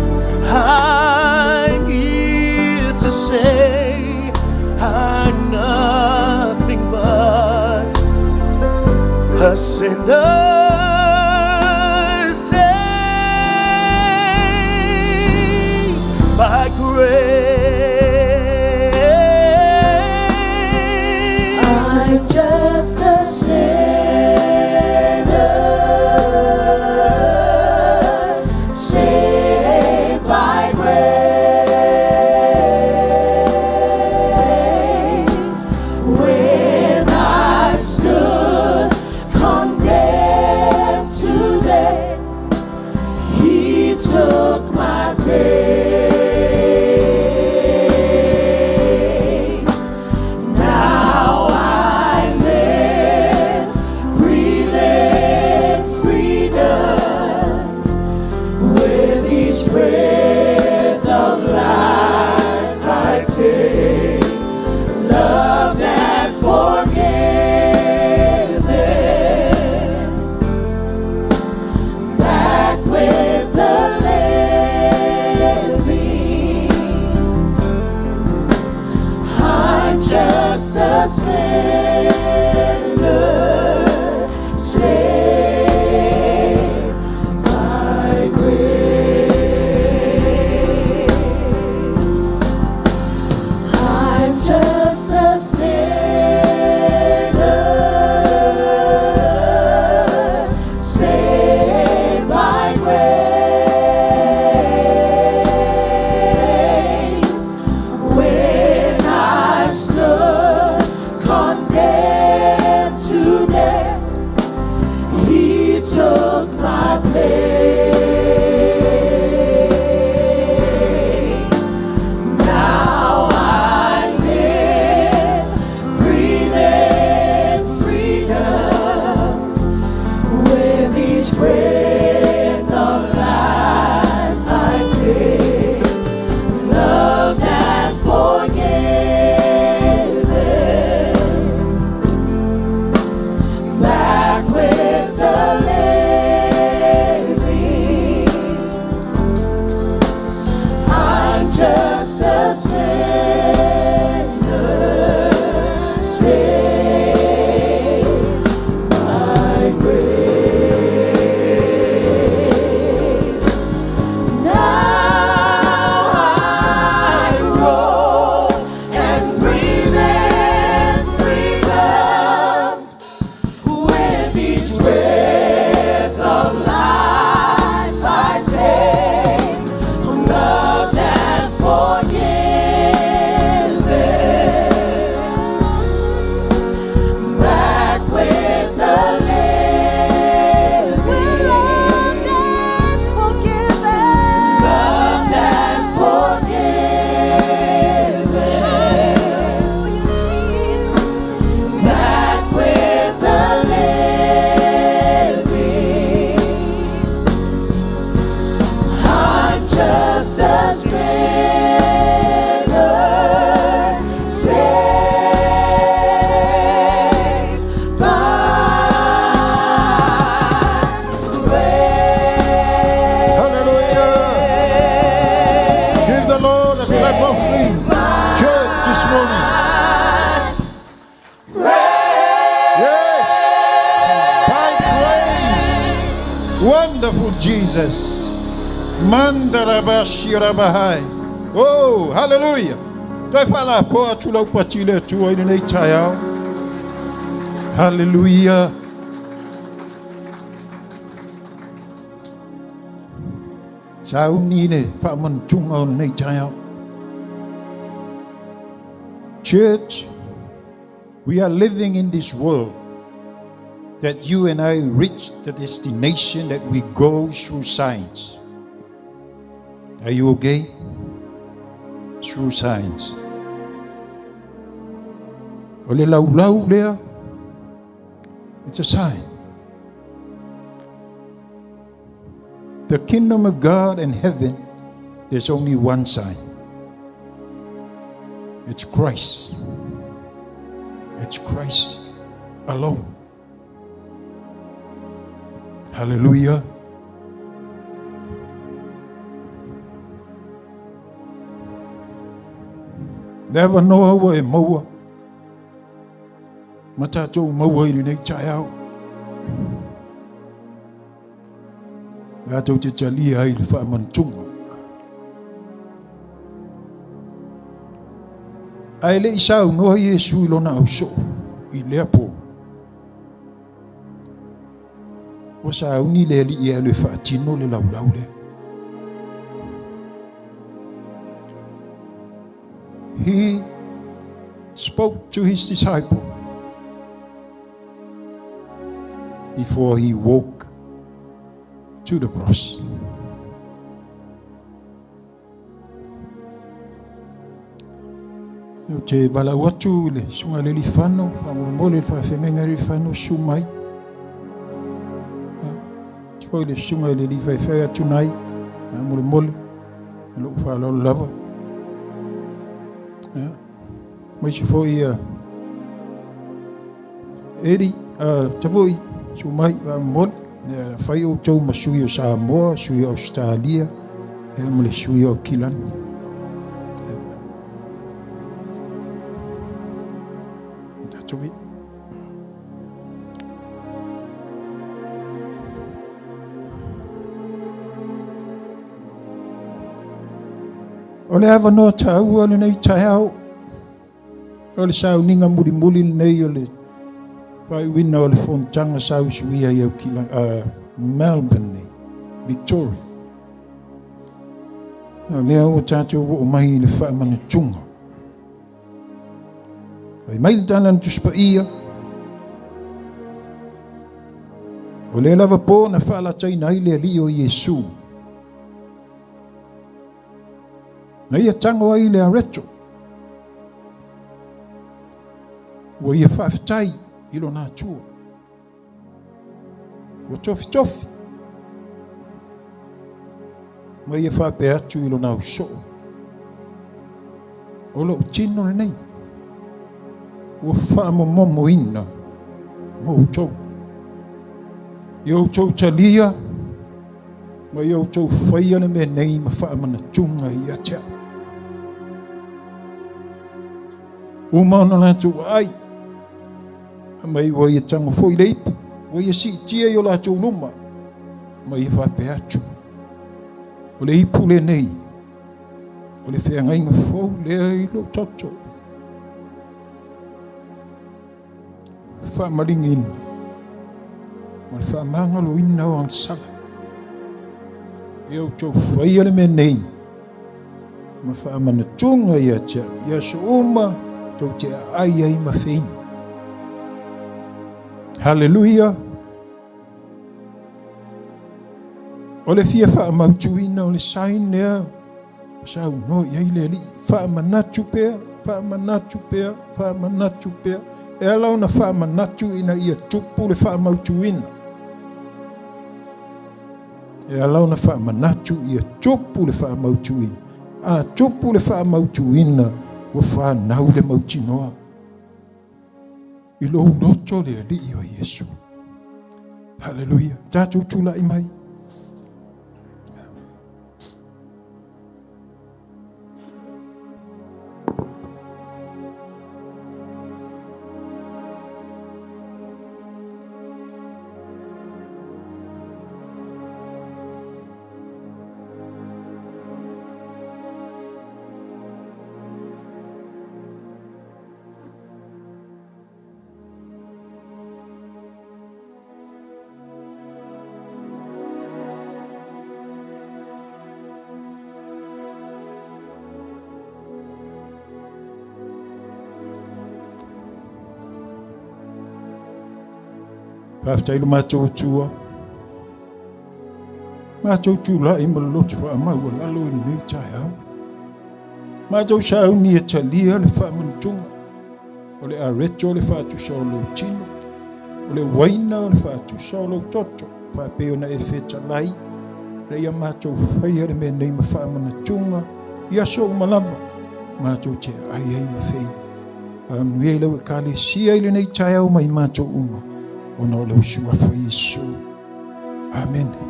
I'm here to say I'm nothing but a sinner saved by grace. I'm just a sinner saved by grace. When I stood condemned to death, He took my place. Now I live, breathe in freedom. With each breath of life I take, love that forgiveth. Back with the living. I'm just a sinner saved by grace. I'm just a sinner saved by grace. When I stood condemned to death, He took my place. Now I live, breathe in freedom. With each breath of life I take, love that forgiveth. Back with the living. I'm just a sinner saved by grace. Now I grow and breathe in freedom. With each breath of life I take, love that forgiveth. Back with the living. We're loved and forgiven. Love that forgiveth. Hallelujah, Jesus. Back with the living. I'm just a sinner saved by grace. Hallelujah. Give the Lord a clap offering. Church this morning. Yes. By grace. Wonderful Jesus. Mandarabashirabahai. Oh, hallelujah. Toe faalapoa atu lau pati i le Atua i lenei taeao. Hallelujah. Sauni le faamanatuga o lenei taeao. Church, we are living in this world that you and I reach the destination that we go through signs. Are you okay? Through signs. O le laulau lea, it's a sign. The kingdom of God and heaven, there's only one sign. It's Christ. It's Christ alone. Hallelujah. Le avanoa ua e maua ma tatou maua i lenei taeao. Tatou te talia ai le faamanatuga. Ae le i saunoa Iesu i lona ausoo i lea po. Ua sauni le alii e alu e faatino le laulau lea. He spoke to his disciple before he walked to the cross. Ou te valaau atu i le susuga i le Alifano, faamolemole le faafeagaiga i le Alifano, susu mai. Te foi le susuga i le Alii Faifai atu nai, faamolemole, o lou faaaloalo lava. Aemaise foi ia Eddie, Tavui, susu mai, faamolemole. Fai outou ma sui o Samoa, sui o Ausetalia, ma le sui o Aukilani. Tatou O le avanoa taua lenei taeao, o le sauniga mulimuli lenei o le faaiuina o le fonotaga sa usuia i Aukila, Melbourne nei, Victoria. O lea ua tatou oo mai i le faamanatuga. Fai mai le tala a le Tusi Paia, o lea lava po na faalataina ai le Alii o Iesu. Na ia tago ai le areto. Ua ia faafetai i lona Atua. Ua tofitofi. Ma ia faapea atu i lona ausoo. O lou tino lenei. Ua faamomomoina mo outou. Ia outou talia Ma ia outou faia le mea nei ma faamanatuga ia te au. Uma ona latou aai, mai ua ia tago foi le ipu, ua ia siitia i o latou luma, ma ia faapea atu, o le ipu lenei, o le feagaiga fou lea i lou toto. Faamaligiina ma le faamagaloina o agasala. Ia outou faia le mea nei ma faamanatuga ia te au i aso uma tou te aai ai ma feinu. Haleluia! O le fia faamautuina o le sign lea Saunoa i ai le Alii, faamanatu pea, faamanatu pea, faamanatu pea. E ala ona faamanatu ina ia tupu le faamautuina. E ala ona faamanatu ia tupu le faamautuina. A tupu le faamautuina, ua fanau le mautinoa. I lou loto le Alii o Iesu. Haleluia. Tatou tulai mai. Faafetai lo matou Atua. Matou tulai ma le loto faamaualalo i lenei taeao. Matou sauni e talia le faamanatuga o le areto o le faatusa o lou tino, o le uaina o le faatusa o lou toto, faapei ona e fetalai, ina ia matou faia le mea nei ma faamanatuga i aso uma lava matou te ai ai ma feinu. Faamanuia i lau Ekalesia i lenei taeao ma i matou uma, ona o lou suafa Iesu. Amene.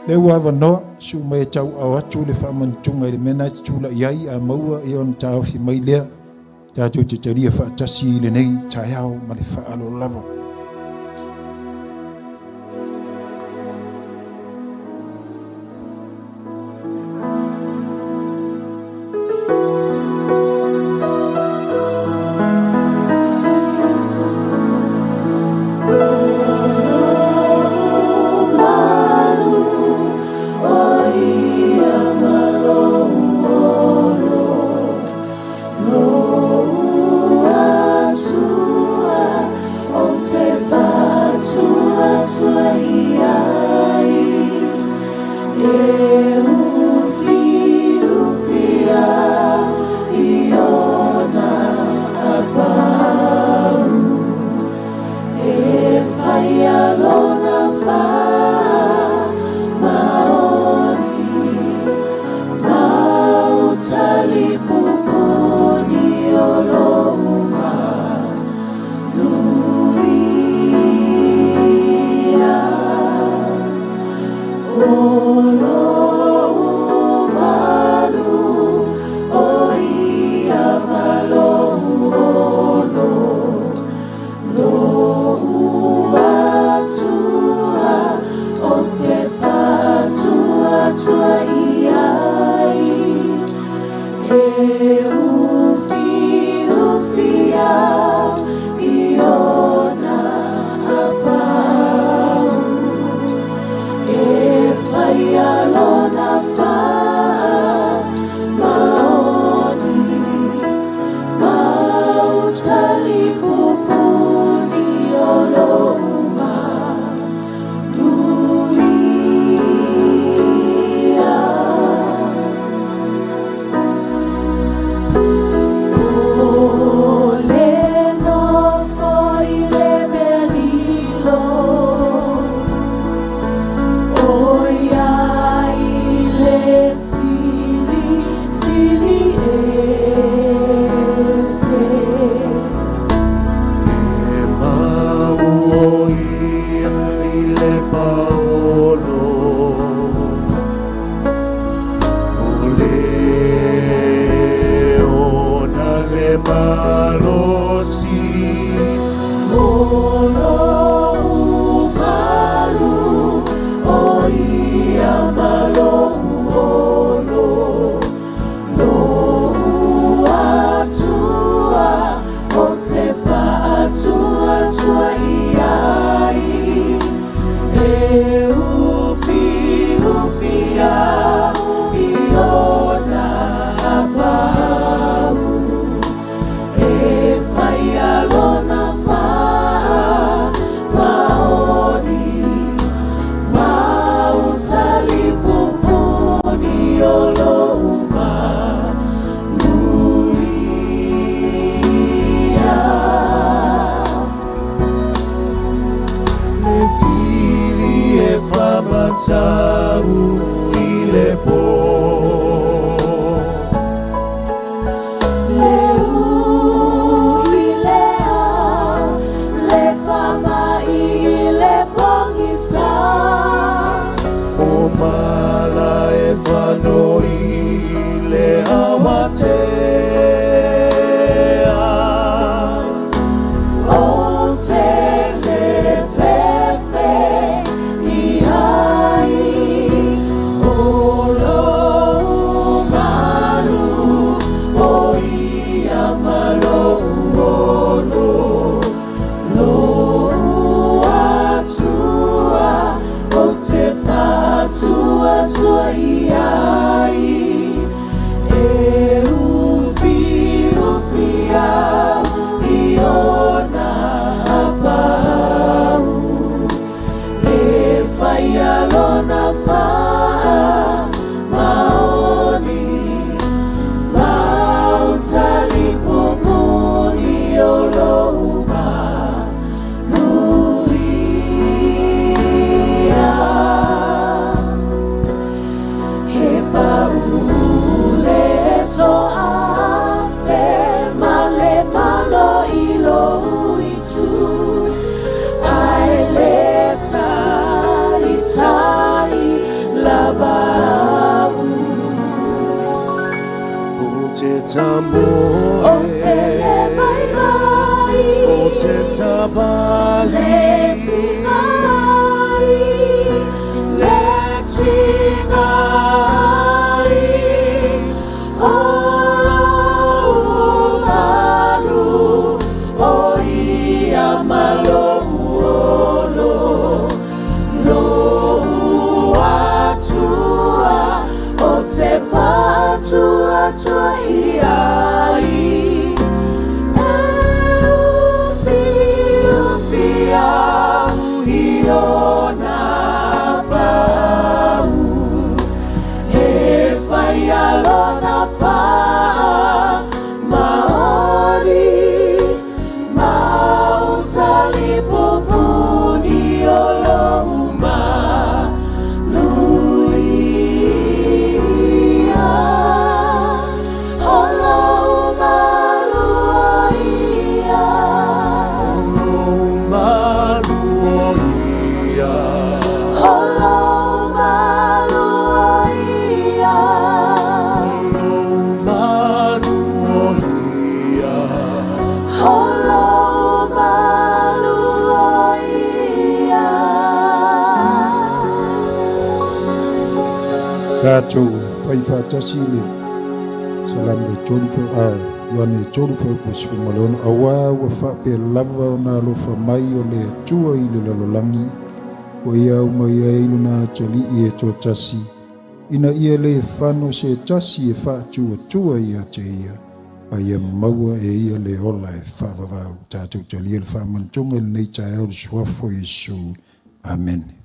Lea ua avanoa, su'u mai e tauaao atu le faamanatuga i le mea lena e te tulai ai, a maua ia ona taofi mai lea. Tatou te talia faatasi i lenei taeao ma le faaaloalo lava. te tamoe O te le vai vai O te savali Le tingai Le tingai O lou malu O ia malo olo Lo atua O te whatua tua i ai E ufi ufi au i ona pau E whai alona wha maori Mausali pupuni o lou maluia O lou maluia Lou maluia O lou maluia Lou maluia O lou maluia Tatou faifaatasi le Salamo e tolu fo a Ioane e tolu fuaiupu 16, auā ua faapea lava ona alofa mai o le Atua i le lalolagi, ua ia aumaia ai lona atalii e toatasi, ina ia lē fano se tasi e faatuatua ia te ia, a ia maua e ia le ola e faavavau. Tatou talia le faamanatuga i lenei taeao i le Suafa o Iesu. Amene.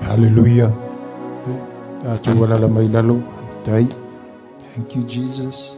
Hallelujah. Tatou alala mai lalo. Tai. Thank you, Jesus.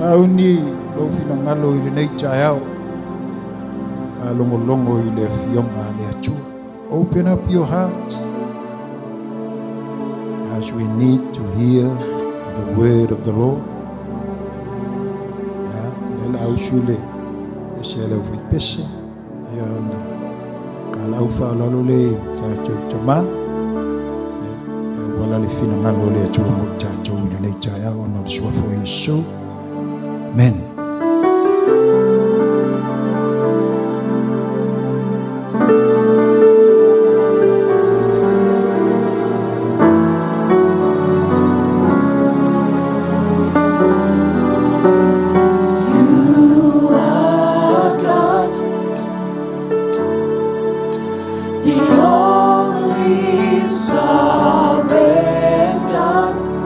Auni lou finagalo i lenei taeao, faalogologo i le Afioga a le Atua. Open up your hearts as we need to hear the word of the Lord. Ia, lea la ausu le ese a le aufaipese, ia ona valaau faaaloalo le i tatou tama, ia, e auala le finagalo o le Atua mo i tatou i lenei taeao ona o le suafa o Iesu. Amen. You are God, the only sovereign God,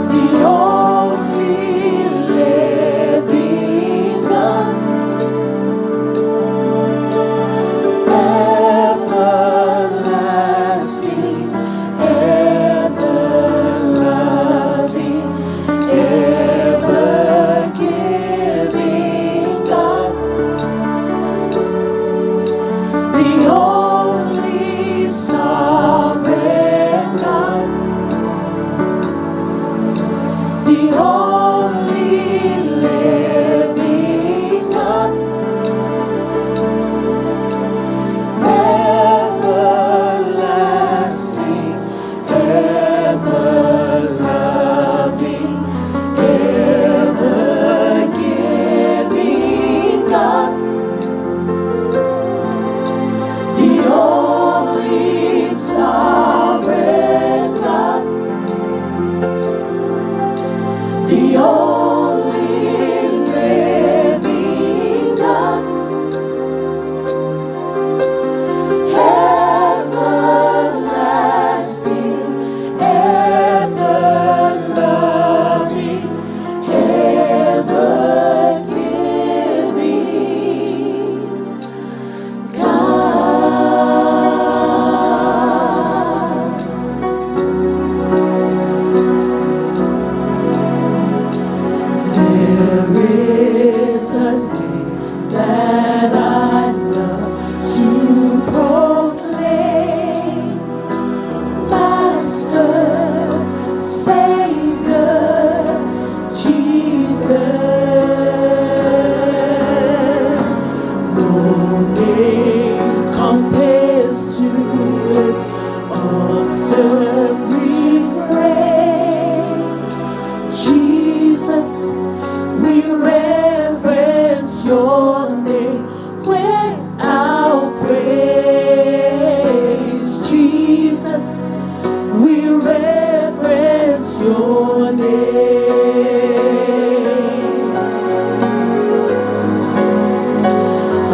the only living God, everlasting, ever loving, ever giving God, the only sovereign God, the only living God, everlasting, ever loving, ever giving God, the only sovereign God, the only living God, everlasting, ever loving, ever giving God. There is a name that I love to proclaim, Master, Savior, Jesus. No name compares to its awesome refrain. Jesus, we reverence your name with our praise. Jesus, we reverence your name.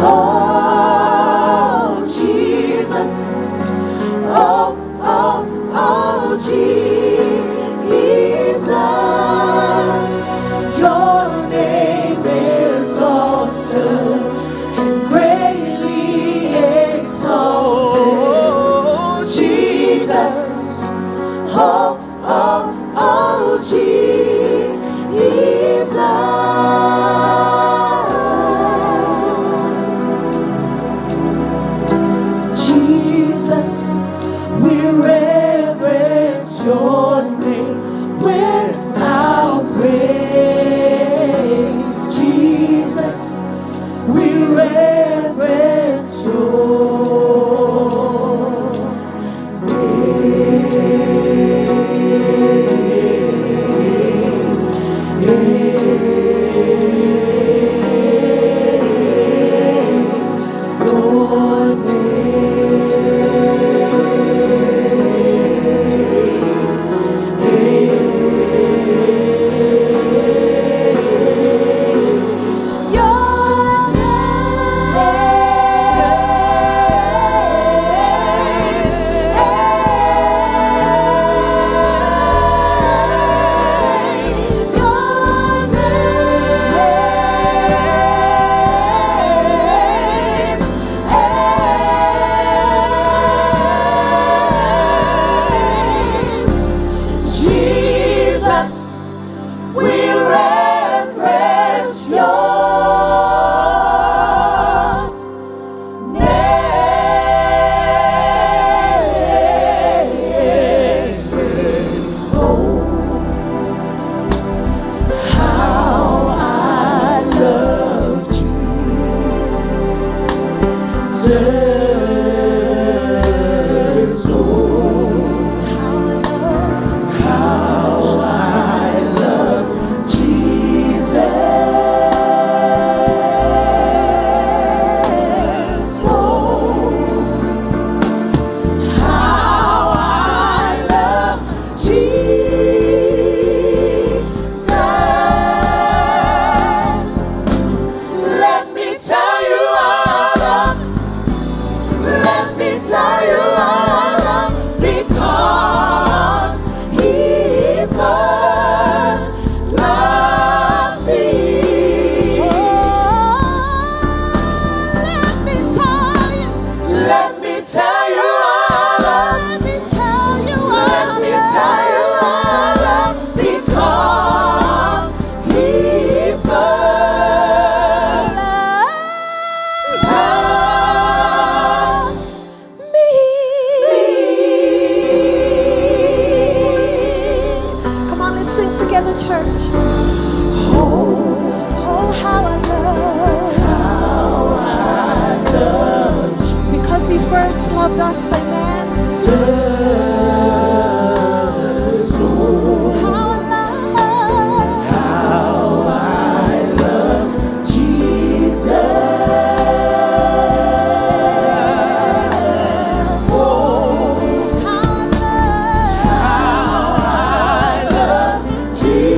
Oh, Jesus. Oh, oh, oh, Jesus. Your name is awesome and greatly exalted. Oh, Jesus. Oh, oh, oh, Jesus. Jesus, we reverence your name with our praise. Jesus, we reverence your name. together, church. Oh, oh, how I love. How I love Because he first loved us, amen. How I love. How I love Jesus. Oh, How I love. how I love Jesus.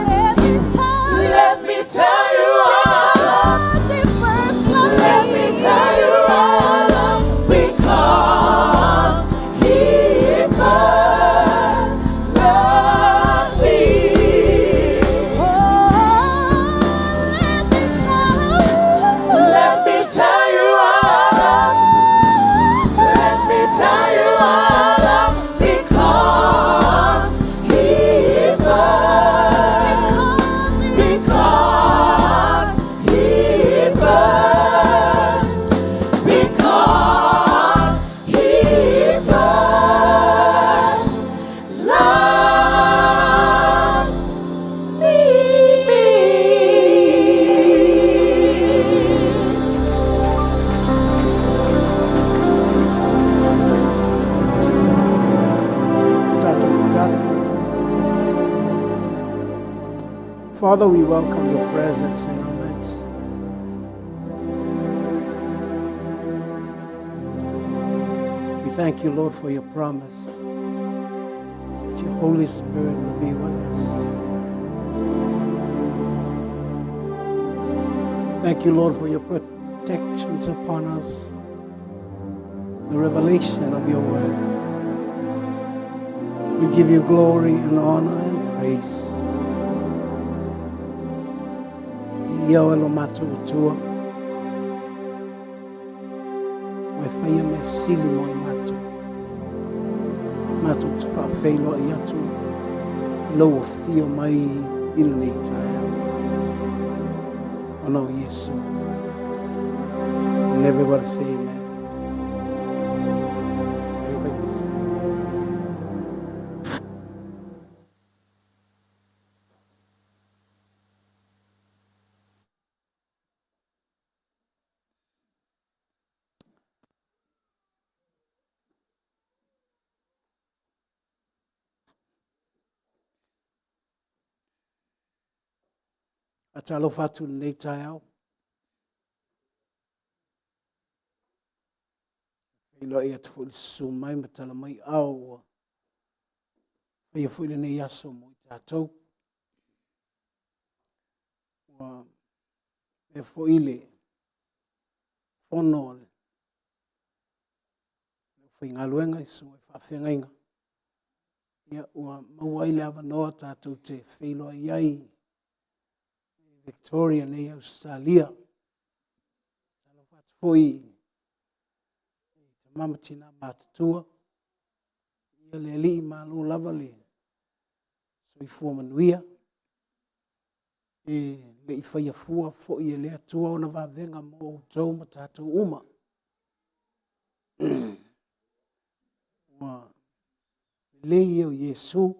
Let me tell you. Let me tell you all. Because he first loved Let me tell you all because he first loved me. Oh, let me tell you. Let me tell you all. Let me tell you all because he first, because he first, because he first loved me. Tato Talo. Father, we welcome your presence in our midst. We thank you, Lord, for your promise that your Holy Spirit will be with us. Thank you, Lord, for your protections upon us, the revelation of your word. We give you glory and honor and praise. Ia o lo matou utua. Ua e faia mea sili mo i matou. Matou te faafeiloai atu i lou afio mai i lenei taeao. Ona o Iesu. And everybody say amen. Faatalofa atu i lenei taeao. Feiloai atu foi le susu mai ma tala mai ao ua faia foi lenei aso mo i tatou. Ua mea foi le fono a le faigaluega i susuga i faafeagaiga. Ia, ua maua ai le avanoa tatou te feiloai ai i Victoria nei Ausetalia. Talofa atu foi i tama ma tina matutua. Ia le Alii malo lava le soifua manuia. E le i faia fua foi e le Atua ona vavega mo outou ma tatou uma. Ua lelei ia o Iesu,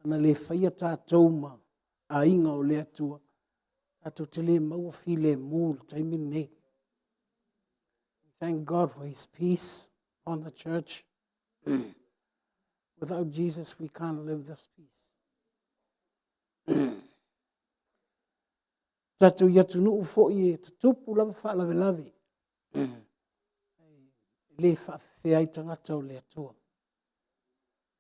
ana le faia tatou ma aiga o le Atua, tatou te le maua filemu i le taimi lenei. Thank God for his peace on the church. Without Jesus, we can't live this peace. Tatou i atunuu foi e tutupu lava faalavelave. E le faafefea ai tagata o le Atua.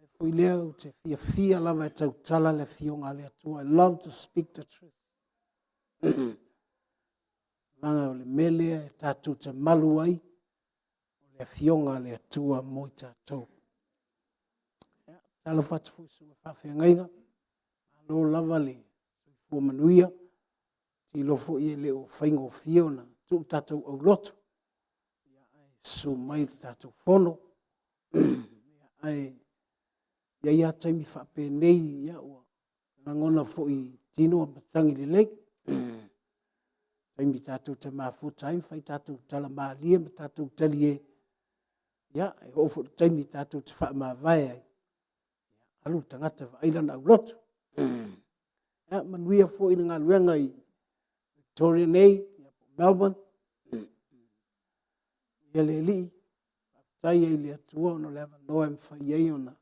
E foi lea ou te fiafia lava e tautala le afioga a le Atua. I love to speak the truth. Leaga o le mea lea e tatou te malu ai, o le afioga a le Atua mo i tatou. Ia, talofa atu foi i susuga faafeagaiga, malo lava le soifua manuia, te iloa foi e le o faigofie ona tuu tatou aulotu, ia, ae susu mai le tatou fono. Ia, ae i ai lava taimi faapenei, ia, ua lagona foi i tino ma tagi lelei. Taimi tatou te mafuta ai ma fai tatou tala malie ma tatou talie. Ia, e oo foi i le taimi tatou te faamavae ai, alu le tagata e vaai lana aulotu. Ia, manuia foi le galuega i Victoria nei, Melbourne. Ia le Alii, faafetai ai i le Atua ona o le avanoa e mafai ai ona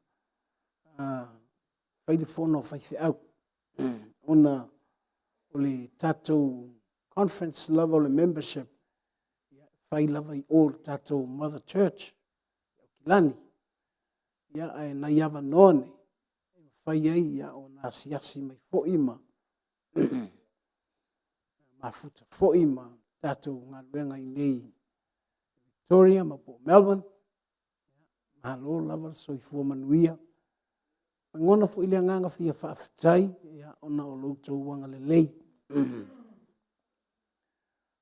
fai le fono a faifeau, ona o le tatou conference lava o le membership, e fai lava i o i le tatou mother church i Aukilani. Ia, ae nai avanoa nei, e mafai ai ia, ona asiasi mai foi ma mafuta foi ma tatou galuega i inei i Victoria ma po o Melbourne. Malo lava le soifua manuia. Lagona foi le agaga fia faafetai ia, ona o lo outou agalelei.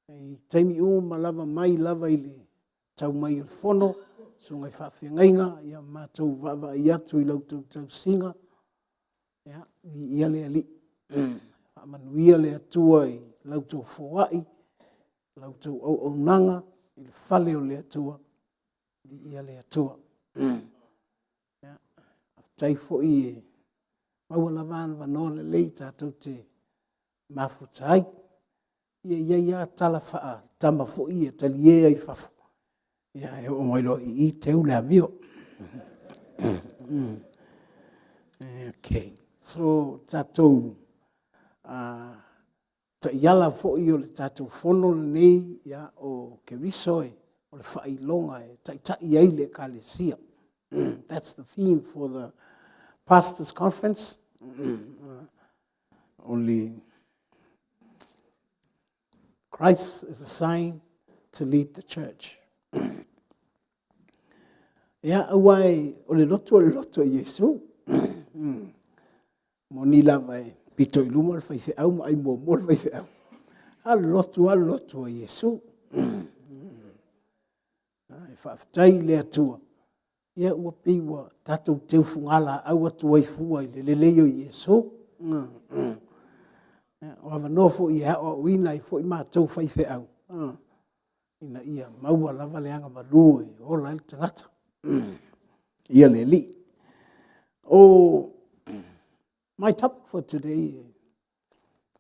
I taimi uma lava mai lava i le tau mai o le fono, susuga i faafeagaiga, ia matou vaavaai atu i la outou tausiga, ia, viia le Alii. Faamanuia le Atua i la outou foai, la outou auaunaga i le fale o le Atua, viia le Atua. Ia, faafetai foi e maua lava avanoa lelei tatou te mafuta ai. Ia e i ai lava tala faa-tama foi ia e talie ai i fafo, ia e oo mai loa i i teu le amio. Okay. So tatou taiala foi o le tatou fono lenei, ia, o Keriso e, o le faailoga e taitai ai le Ekalesia. That's the theme for the pastors conference. O le Christ is a sign to lead the church. Ia, aua e, o le lotu o le lotu a Iesu. Moni lava e pito i luma le faifeau ma ai muamua le faifeau. A o le lotu lava le lotu a Iesu. E faafetai i le Atua, ia ua pei ua tatou teu fugalaau atu ai fua i le lelei o Iesu. O avanoa foi e aoaoina ai foi matou faifeau, ina ia maua lava le agamalu e ola ai le tagata. Ia le Alii. O my topic for today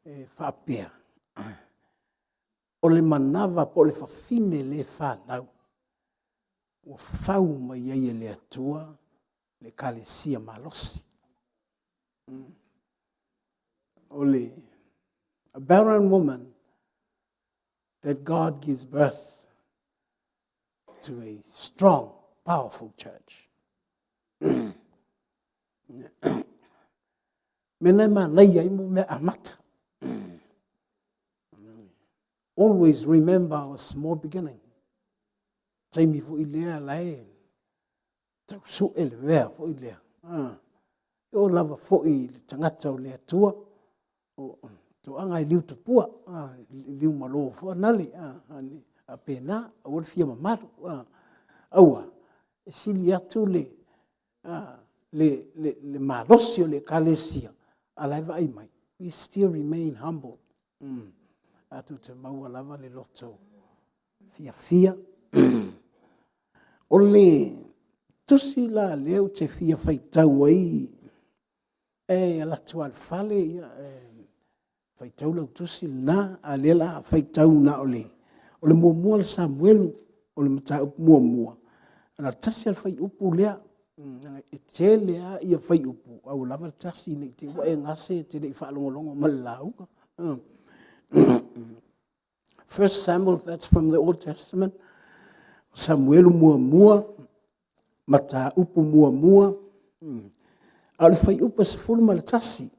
e faapea, o le manava po o le fafine le fanau ua fau mai ai e le Atua le Ekalesia malosi. O le a barren woman that God gives birth to a strong, powerful church. Mea e manaia ai mo mea amata. Always remember our small beginning. Taimi foi lea la e tau sue le mea foi lea. Ah. E oo lava foi i le tagata o le Atua, o toaga e liu tupua, ah, liu malo foi nale, ah, a pena, aua le fia mamalu. Ah. Aua, e sili atu le, ah, le, le, le malosi o le Ekalesia, a la e vaai mai, we still remain humble. Tatou te maua lava le loto fiafia. O le tusi la lea ou te fia faitau ai, e alu atu lava i le fale, ia, e faitau lau tusi lena, a o lea o le a faitau na o le, o le muamua le Samuelu, o le mataupu muamua, na o le tasi lava le fuaiupu lea. E tele lava ia fuaiupu, ae ua lava le tasi ne i te i ua e gase e te le i faalogologo mai i le lauga. First Samuel, that's from the Old Testament. Samuelu muamua, mataupu muamua. A o le fuaiupu e 11.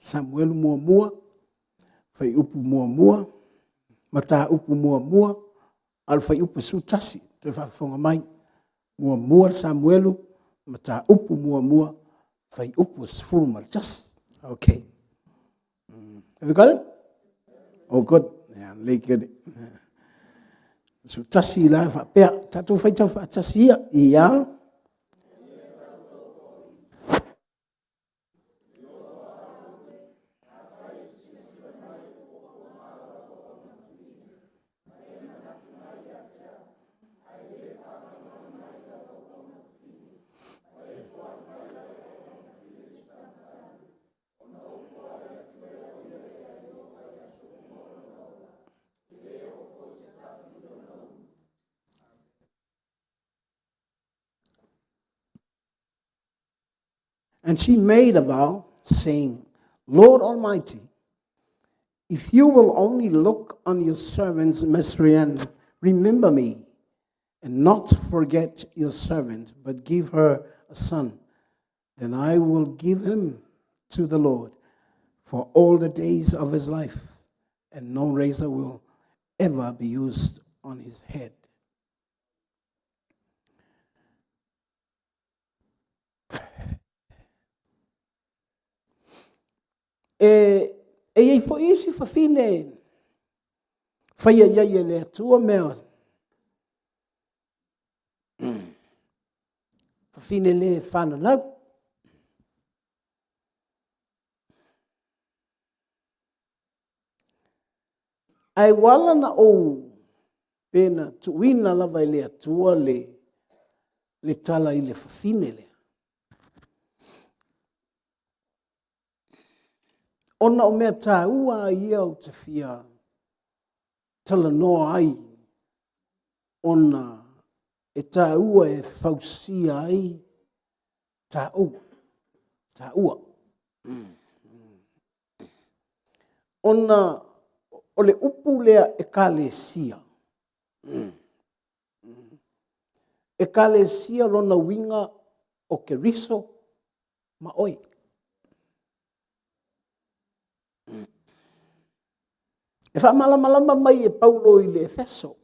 Samuelu muamua, fuaiupu muamua, mataupu muamua, a o le fuaiupu e 11, toe faafofoga mai. Muamua le Samuelu, mataupu muamua, fuaiupu e 11. Okay. Have you got it? Oh, good. Yeah, lei good. 11 la faapea, tatou faitau faatasi ia. Ia. And she made a vow, saying, Lord Almighty, if you will only look on your servant's misery and remember me, and not forget your servant, but give her a son, then I will give him to the Lord for all the days of his life, and no razor will ever be used on his head. E, e iai foi isi fafine faia iai e le Atua mea fafine le whananau. Ae ua ala na ou pe na tuuina lava e le Atua le, le tala i le fafine lea. Ona o mea tāua a ia ou te fia talanoa ai ona e tāua e fausia ai tāua. Tāua. Ona o le upu lea ekalesia. Ekalesia lona uiga o Keriso ma oe. E faamalamalama mai e Paulo i le Efeso,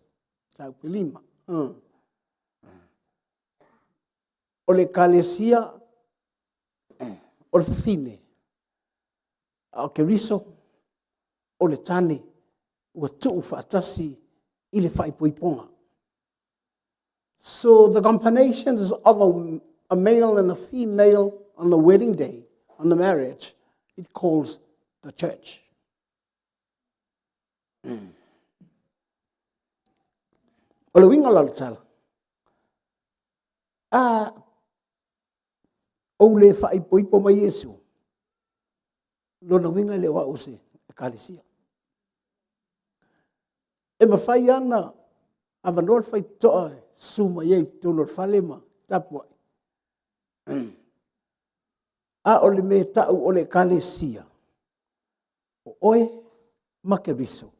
taupe lima. O le ekalesia o le fafine, a o Keriso o le tane ua tuu faatasi i le faaipoipoga. So the combinations of a, a male and a female on the wedding day, on the marriage, it calls the church. Mm. O le uiga la o le tala, a ou le faaipoipo mai Iesu, lona uiga e le o au o se ekalesia. E mafai ana avanoa le faitotoa e susu mai ai i totonu o le fale ma tapuai. A o le mea tau o le ekalesia, o oe ma Keriso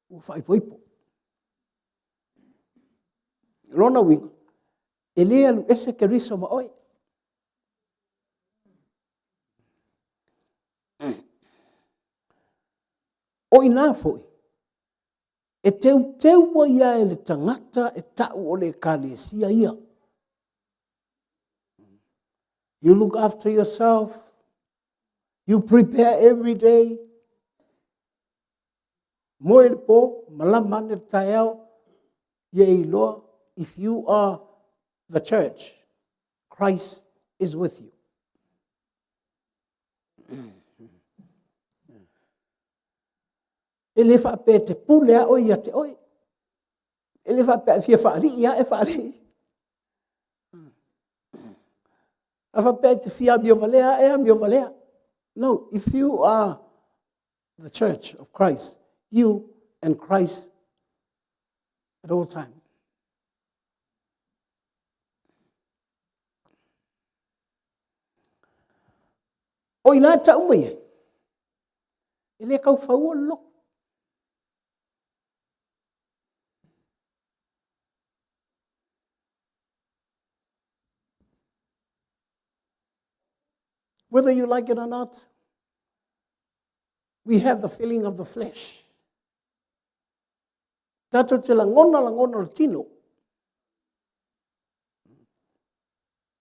ua faaipoipo. Lona uiga, e le alu ese Keriso ma oe. O ina foi, e teuteu ai a e le tagata e tau o le ekalesia ia. You look after yourself. You prepare every day. Moe le pō, malama ane le taeao, ia e iloa, if you are the church, Christ is with you. E le faapea te pule a oe ia te oe. E le faapea e fia faalii a e faalii. A faapea e te fia amio valea a e amio valea. No, if you are the church of Christ, you and Christ at all time. O ina e tau mai ai, e le kaufaua le loto. Whether you like it or not, we have the feeling of the flesh. Tatou te lagona lagona o le tino.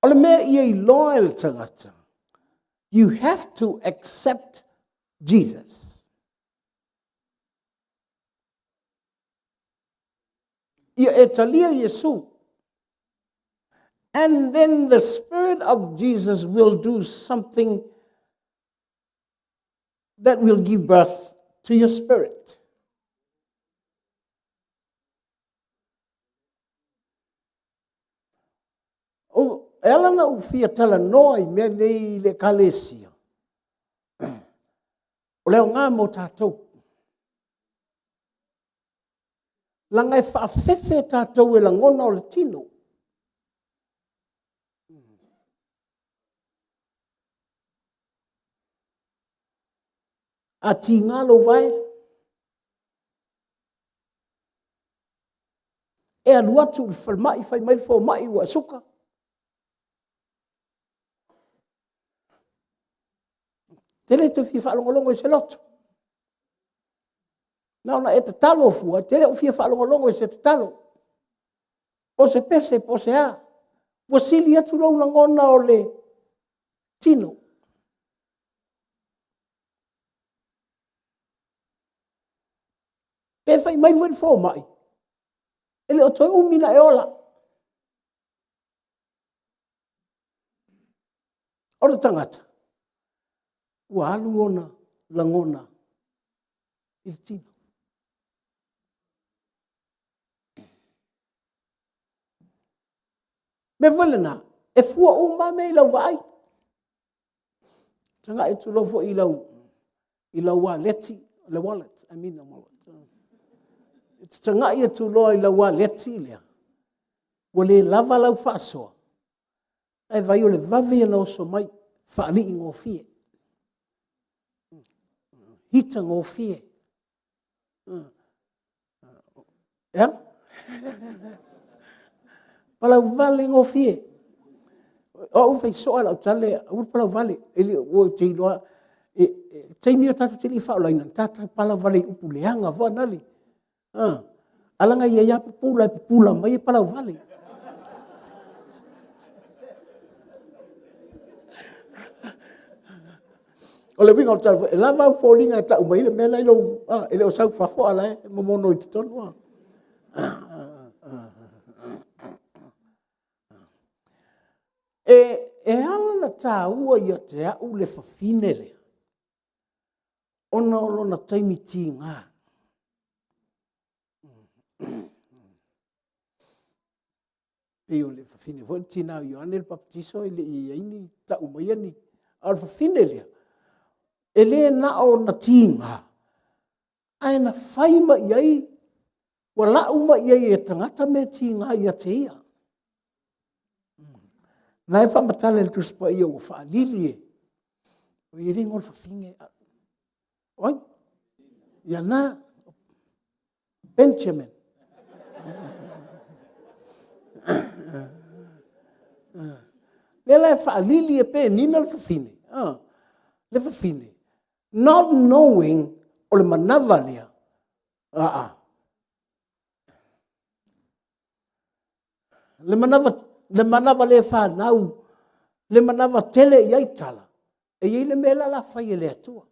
O le mea ia iloa e le tagata, you have to accept Jesus. Ia e talia Iesu. And then the Spirit of Jesus will do something that will give birth to your spirit. O, e ala na ou fia talanoa i mea nei i le ekalesia. O le aoga mo tātou. Langa e whaafefe tātou e langona o le tino. A tiga lou vae, e alu atu i le falemai, fai mai le fomai ua e suka. E te le toe fia faalogologo i se loto. Na ona e tatalo fua, e te le o fia faalogologo i se tatalo, po o se pese po o se a. Ua sili atu lou lagona o le tino. Pe fai mai foi le fomai, e le o toe umi ona e ola. O le tagata, ua alu lona lagona i le tino. O le mea foi lena, e fua uma lava mea i lau vaai. Tagai atu loa foi i lau waleti, le wallet, I mean the wallet. E te tagai atu loa i lau waleti lea, ua le lava lau faasoa, ae vaai o le vave ia ona oso mai, faaliigofie, itagofie. Ea? Palauvale gofie. O au e fai soo lava lau tala, aua le palauvale, e le o, ou te iloa, i le taimi tatou te le i faaolaina, na tatou palauvale i upu leaga foi nale. Ae leaga e i ai lava pupula e pupula mai e palauvale. O le uiga o le tala, e lava au foliga e tau mai ai le mea la e i lou... e le o sau i fafo a o la e momono i totonu. E ala ona taua ia te au le fafine lea, ona o lona taimi tiga. Pei o le fafine foi le tina o Ioane le Papatiso e le i i ai ni tau maia ni... A o le fafine lea, e le na ona tiga, ae na fai mai i ai, ua lau mai i ai e tagata mea tiga ia te ia. O la e faamatala e le Tusi Paia ua faalili e, e le igoa o le fafine, o ai? Ia na, Benjamin. Lea la e faalili e Penina le fafine, le fafine, not knowing o le manava lea, aa, le manava le fanau, le manava tele i ai tala, e i ai le mea la le a fai e le Atua.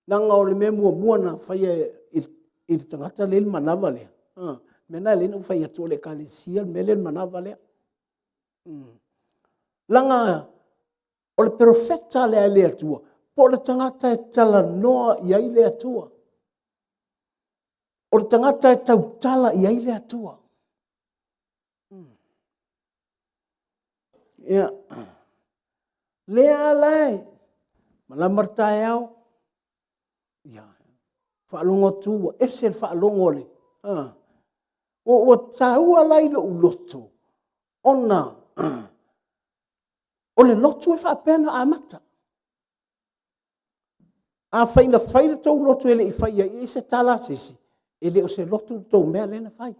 Leaga o le mea muamua na faia i le tagata lea e i le manava lea, o le mea lena e ala ai ona ou fai atu o le Ekalesia le mea lea e i le manava lea. Leaga o le perofeta lea a le Atua, po o le tagata e talanoa i ai le Atua. O le tagata e tautala i ai le Atua. Ia, lea la e malama le taeao, ia, faalogo atu ua ese le faalogo a le... Ua taua la i lou loto, ona o le lotu e faapea ona amata. Afai na fai le tou lotu e le i faia i i se tala a se isi, e le o se lotu le tou mea lea na fai.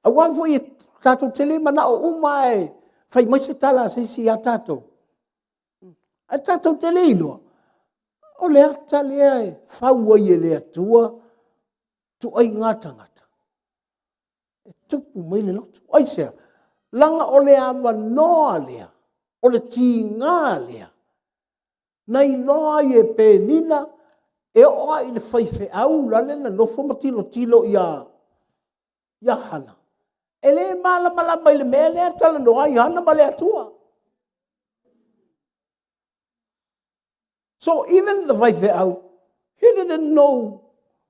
Aua foi tatou te le manao uma lava e fai mai se tala a se isi ia tatou, ae tatou te le iloa o le ata lea e fau ai e le Atua ituaiga tagata e tupu mai le lotu. Aisea? Leaga o le avanoa lea, o le tiga lea na iloa ai e Penina, e oo lava i le faifeau lale na nofo ma tilotilo ia Hana, e le malamalama i le mea lea e talanoa ai Hana ma le Atua. So even the faifeau, he didn't know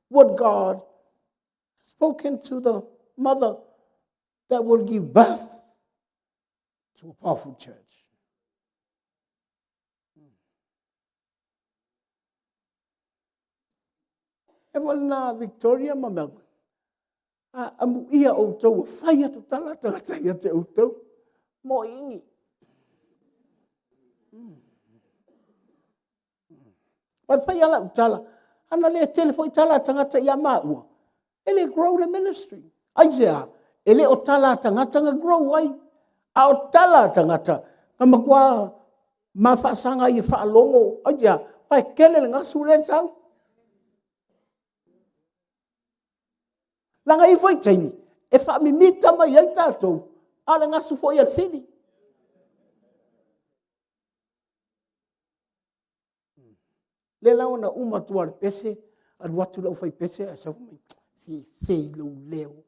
what God spoken to the mother that will give birth to a powerful church. E foi lena Victoria ma Melbourne. A amuia outou ua fai atu tala a tagata ia te outou. Moʻiʻi. Ua fai lava lau tala, ana le tele foi tala a tagata ia maua, e le grow le ministry. Aisea? E le o tala a tagata na grow ai, a o tala a tagata na matua mafaasaga ai e faalogo. Aisea? Aua e tele le gasu lea e sau. Leaga e i ai foi taimi e faamimita mai ai tatou, a o le gasu foi a le fili. Lea la na uma atu lava o le pese, alu atu le aufaipese ae sau mai, fefe i lou leo.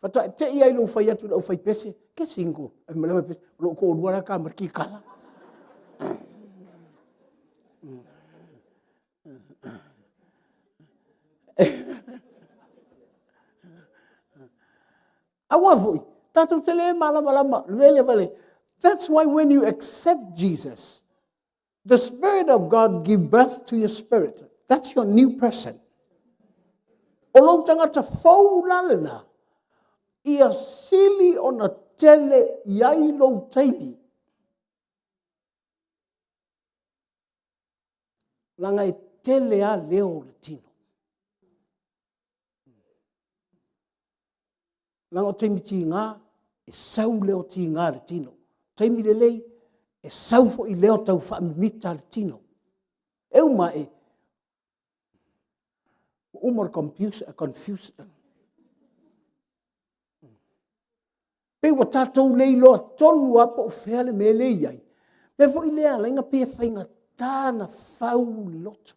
Faatoa e te i lava i lou fai atu i le aufaipese, ke single? Ae fai mai le aufaipese, o lou toalua la ta ma le kikala. Aua foi, tatou te le malamalama, le mea lea vale, that's why when you accept Jesus, the Spirit of God give birth to your spirit. That's your new person. O lou tagata fou la lena, ia sili ona tele i ai lou taimi. Leaga e tele lava leo o le tino. Leaga o taimi tiga, e sau leo tiga i le tino. Taimi lelei, e sau foi leo tau faamimita le tino. E uma ae, ua uma le confuse. Pei ua tatou le iloa tonu lava po o fea le mea lea e i ai. Mea foi lea e ala ai ona pei e faigata ona fau le lotu.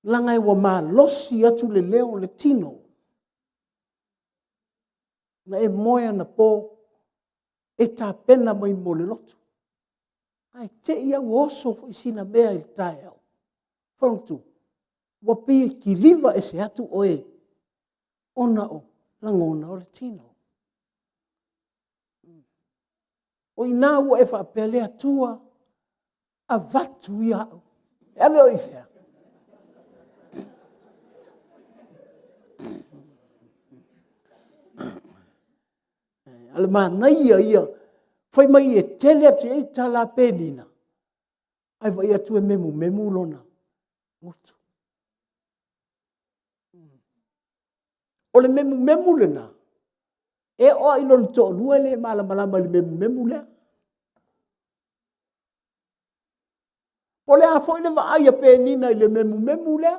Leaga ua malosi atu le leo o le tino. Na e moe anapo e tapena mai mo le lotu. Ae te i lava ua oso foi sina mea i le taeao. Fonotu, ua pei e kiliva ese atu oe ona o lagona o le tino. O i ina ua e faapea, le Atua, avatu ia au. E ave oe i fea? A le manaia ia, fai mai e tele atu i ai tala a Penina, ae vaai atu e memumemu lona gutu. O le memumemu lena, e oo lava i lona toalua e le malamalama i le memumemu lea. Po o le a foi le vaai a Penina i le memumemu lea.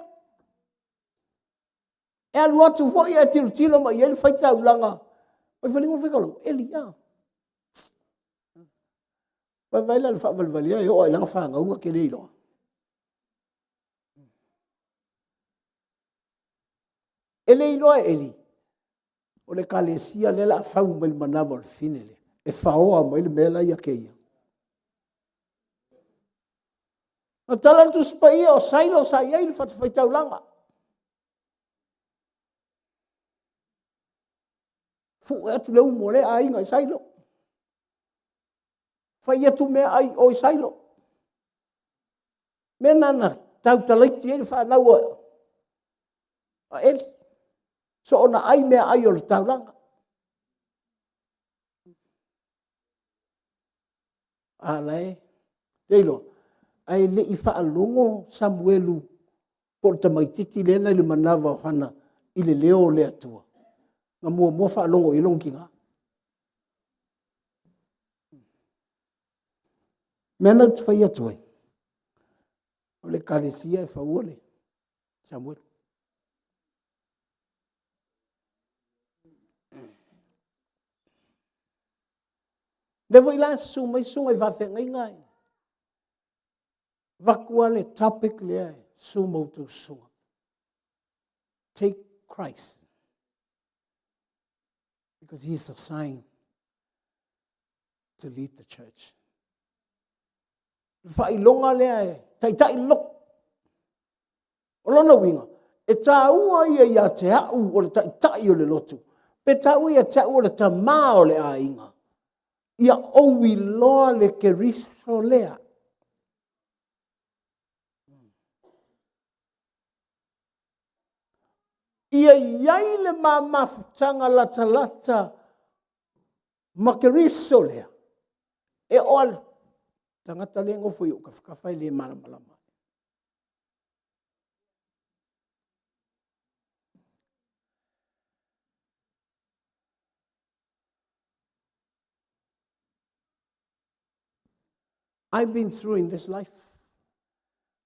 E alu atu foi ae tilotilo mai i ai le faitaulaga. Oi faliga o le faitaulaga, Eli, a. Vaai la i le faavalevalea e oo lava i lana fanau na te le iloa. E le iloa e Eli, o le ekalesia lea o le a fau mai i le manava o le fine lea, e faoa mai le mea la e ia te ia. Na tala le Tusi Paia o Sailo sa i ai le fatafaitaulaga. Fue atu le umu a lea aiga i Sailo. Fai atu meaai i o i Sailo. Mea na na tautalaiti ai le fanau a Eli. Soona ai meaai o le taulaga. A la e, te iloa, ae le i faalogo Samuelu po o le tamaitiiti lea na i le manava o Hana i le leo o le Atua, na muamua faalogo i ai lona tina. Mea na ou te fai atu ai, o le ekalesia e faua le Samuelu. Lea foi la e susu mai susuga i faafeagaiga e avatu lava le topic lea e susu ma outou susuga. Take Christ because he's the sign to lead the church. Le faailoga lea e taitai le lotu. O lona uiga, e taua ia ia te au o le taitai o le lotu, pe taua ia te au o le tamā o le aiga, ia ou iloa le Keriso lea. Ia i ai le ma mafutaga latalata ma Keriso lea, e oo lava i le tagata lea e nofo i ou tafatafa e le malamalama. I've been through in this life.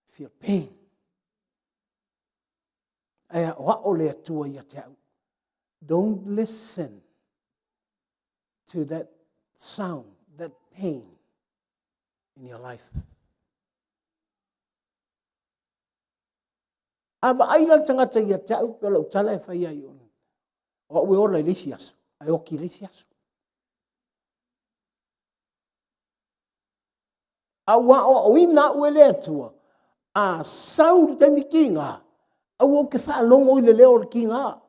I feel pain. Ae aoao le Atua ia te au. Don't listen to that sound, that pain in your life. A vaai la le tagata ia te au, pe o lau tala e fai ai ona. O au e ola i le isi aso, ae oki i le isi aso. A ua aoaoina au e le Atua, a sau le taimi kiga, aua ou te faalogo i le leo o le kiga.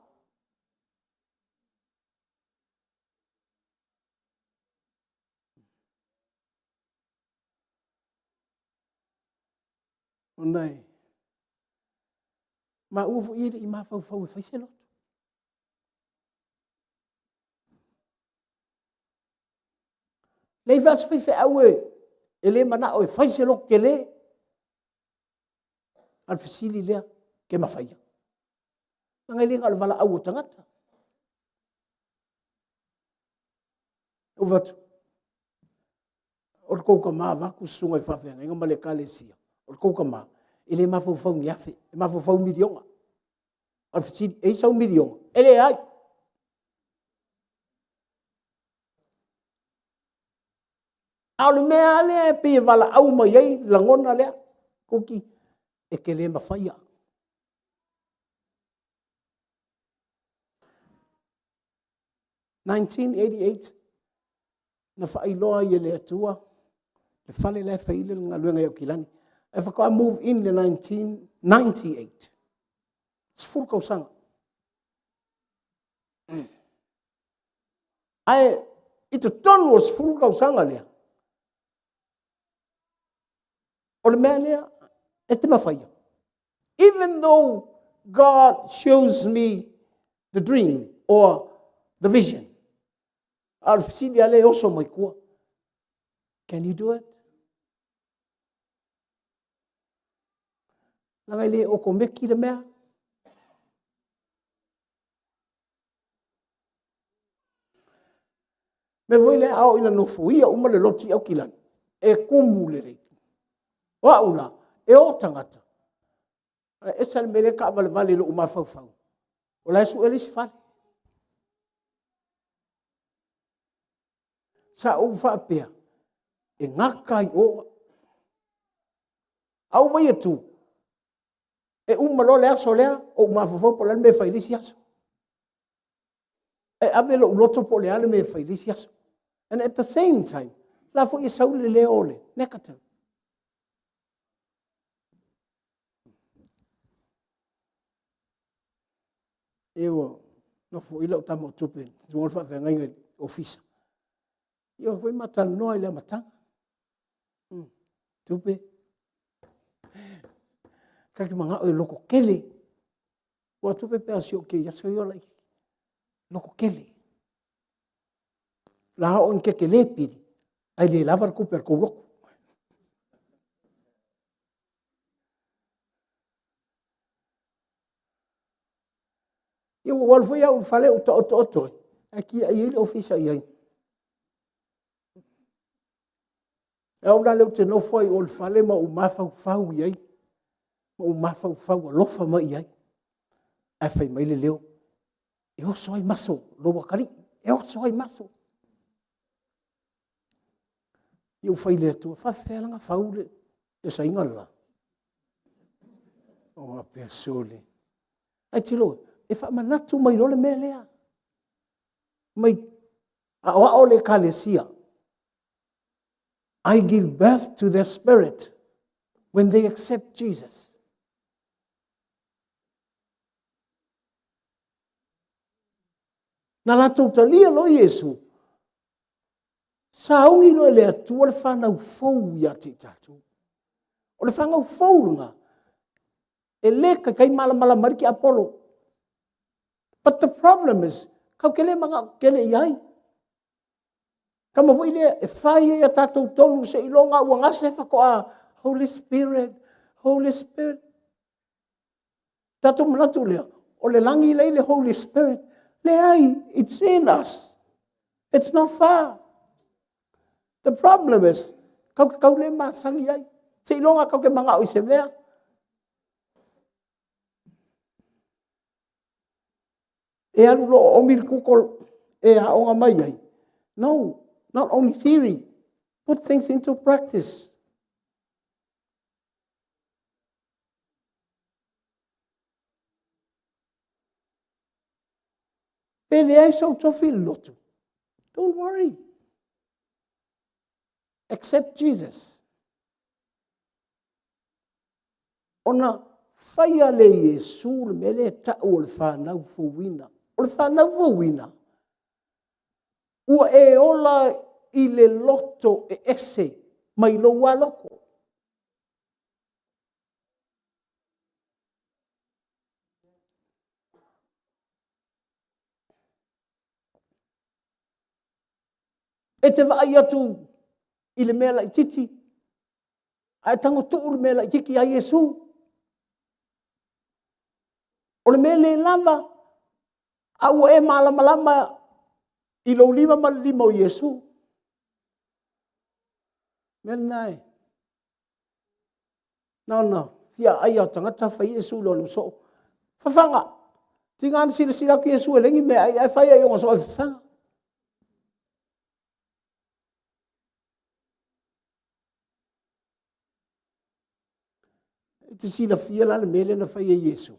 Ona e maua foi e le i mafaufau e fai se loto. Leai foi se faifeau e le manao e fai se loto tele. A o le fesili lea, ke mafaia. Leaga e le na o le valaau o tagata. Ou fai atu, o le tou tama vaeatu susuga i faafeagaiga ma le ekalesia, o le tou tama, e le mafaufau i ni afe, e mafaufau i miliona. O le fesili, e i ai sau miliona? E leai. A o le mea lava lea e pei e valaau mai ai le lagona lea, Kuki, e te le mafaia. 1988, na faailoa ai e le Atua le fale la e fai ai le galuega i Aukilani. Ae faatoa move in i le 1998. 10 tausaga. Ae i totonu o le 10 tausaga lea, o le mea lea e te mafaia. Even though God shows me the dream or the vision, a o le fesili lava lea e oso mai tua, can you do it? Leaga e le okomeki le mea. Mea foi lea a oo ina nofoia uma le lotu i Aukilani, e tumu lelei. O au la, e o tagata, ae ese le mea lea e taavalevale i lou mafaufau, o la e sue le isi fale. Sa ou faapea, e gata ai i o. Ae ou vaai atu, e uma loa le aso lea, ou mafaufau po o le a le mea e fai i le isi aso. E ave lou loto po o le a le mea e fai i le isi aso. And at the same time, o la foi e sau le leo o le negative. E ua nofo foi lau tama o tupe, susuga i le faafeagaiga i le ofisa. Ia foi ma talanoa i le amataga. Tupe. Ta te manao e loko tele. Ua tupe pe a si o ke aso i ola i. Loko tele. La o in ke ke le pili. Ai le lava le tupe al kou loku. Ia ua alu foi au i le fale ou taotooto ai, ae tiai ai le ofisa i ai. E au la lea ou te nofo ai i o i le fale ma ou mafaufau i ai, ma ou mafaufau alofa mai i ai. Ae fai mai le leo, e oso ai maso lou atalii, e oso ai maso. Ia ou fai i le Atua, e faapefea la ona fau le saina le la? Ou faapea, sole, ae tilo, e faamanatu mai loa le mea lea. Mai aoao le Ekalesia. I give birth to their spirit when they accept Jesus. Na latou talia loa Iesu, sauni loa e le Atua le fanau fou ia te i tatou. O le fanau fou lena, e le taitai malamalama ai le tiapolo. But the problem is, kau ke le manga'o tele i ai. Kama foi lea e fai ai a tatou tonu seiloga ua gase faatoa Holy Spirit, Holy Spirit. Tatou manatu lea, o le lagi lea i le Holy Spirit. Leai, it's in us. It's not far. The problem is, kau ke kau le masani ai. Seiloga kau ke manga'o i se mea. E alu loa oomi le Google e aoga mai ai. No, not only theory. Put things into practice. Pe leai sou tofi i le lotu. Don't worry. Accept Jesus. Ona faia lea e Iesu le mea lea e tau o le fanau fouina. O le fanau fouina, ua e ola i le loto e ese mai lou lava loto. E te vaai atu i le mea laitiiti, ae tago tuu le mea laitiiti ia Iesu. O le mea le lava, a ua e malamalama i lou lima ma le lima o Iesu. Mea lena e na ona fia aai lava o tagata fai Iesu i lona soo. Fafaga! Tiga na silasila atu Iesu e leai ni meaai ae fai lava i ona soo e fafaga. E te silafia la le mea lea na fai e Iesu?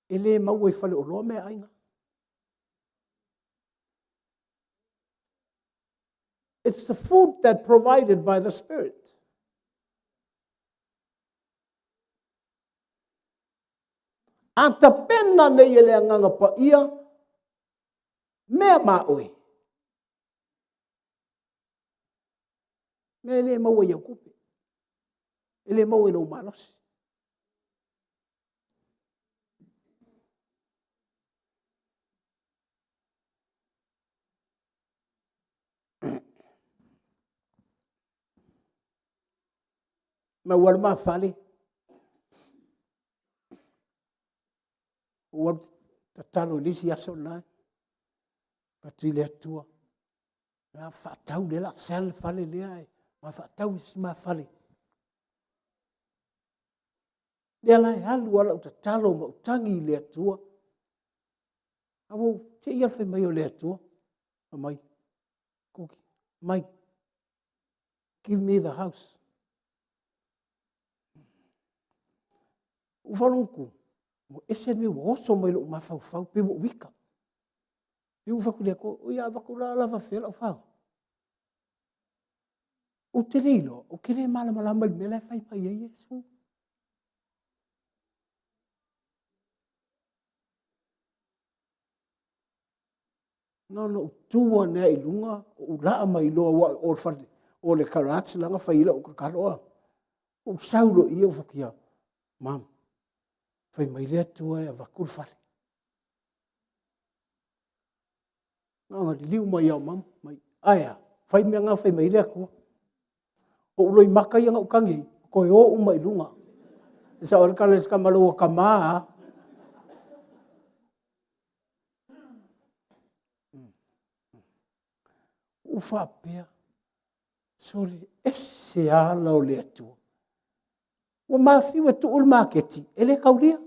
E le maua i faleoloa meaai na. It's the food that provided by the Spirit. A tapena nei e le Agaga Paia mea ma oe. Mea e le maua i au tupe. E le maua i lou malosi. Ma ua alu ma fale. Ua tatalo i le isi aso lena. Atu i le Atua. A faatau lea la sell le fale lea e ma faatau isi ma fale. Lea la e alu ala u tatalo ma utagi i le Atua. A ua te ia fai mai o le Atua. Mai, kuki, mai. Give me the house. Ua faalogo ua ese le mea ua oso mai lou mafaufau, pei ua ou ita. Pei ua fai atu i le Atua, oi a avatu la, lava fea lau fao. Ou te le iloa, ou te le malamalama i le mea la e fai mai ai Iesu. Na ona ou tu ane lava i luga, ou laa mai loa aua o le fale, o le garage la na fai ai lau tatalo a. Ou sau loa i i ou fai atu ia, Mom, fai mai le Atua e avatu le fale. Na ona liliu mai lava o mama, mai, ae a? Fai mea na fai mai le Atua. O ou loimata ia na ou tagi ai, toe o uma i luga. E sao ai le tala i si tama ua tama a. Ua faapea, sole, ese ala o le Atua. Ua mafiu e tuu le maketi, e le taulia.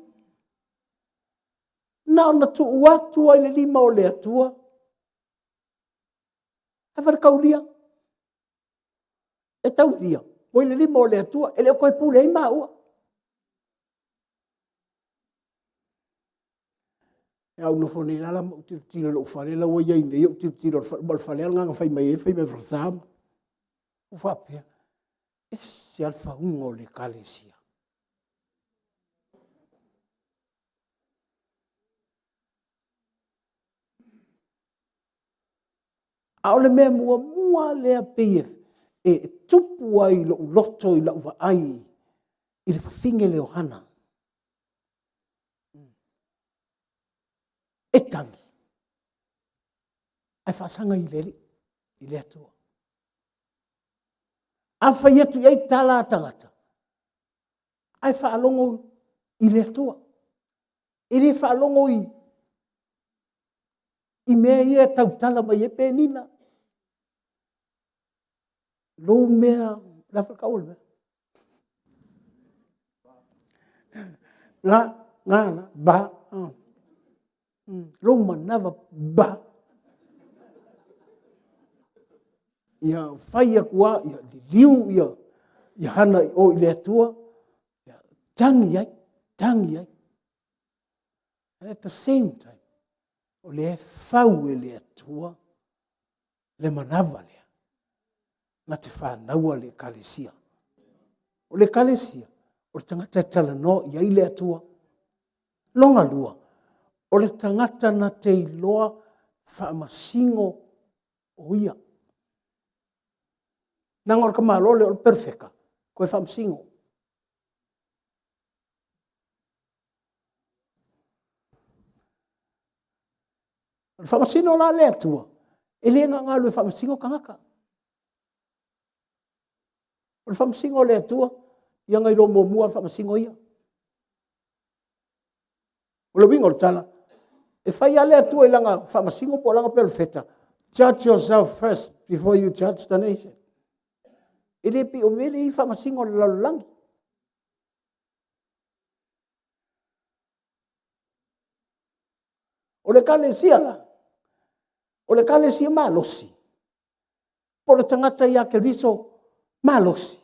Na ona tuu atu ai le lima o le Atua, ae fai le taulia. E taulia, ua i le lima o le Atua, e le o toe pule ai maua. A ou nofo nei la ma ou tilotilo i lou fale la ua i ai nei, ou tilotilo i le fale, aua o le fale lava lena na fai mai ai fai mai o le Ua faapea, e ese lava le faauuga o le Ekalesia. A o le mea muamua lea pei e tupu ai i lou loto i lau vaai i le fafine lea o Hana. E tagi, ae faasaga i le Alii, i le Atua. A fai atu i ai tala a tagata, ae faalogo i le Atua. E le faalogo i, i mea ia e tautala mai ai Penina. Lou mea, la whakau le mea. Ngā, ngā, ba. Lou manava, ba. Ia fai aku a, ia liliu ia, ia hana i o i le Atua, ia tagi ai, tagi ai. And at the same time, o lea e fau e le Atua le manava lea na te fanaua le Ekalesia. O le Ekalesia, o le tagata e talanoa i ai le Atua. Longa lua, o le tagata na te iloa faamasino o ia. Leaga o le tamaloa lea o le perofeta, toe faamasino. O le faamasino la le Atua, e le na o galue faamasino tagata. O le faamasino le Atua, ia na iloa muamua faamasino ia. O le uiga o le tala, e fai lava le Atua i lana faamasino po o lana perofeta, judge yourself first before you judge the nation. E le pei o mea ia e faamasino a le lalolagi. O le ekalesia la, o le ekalesia malosi, po o le tagata ia Keriso malosi,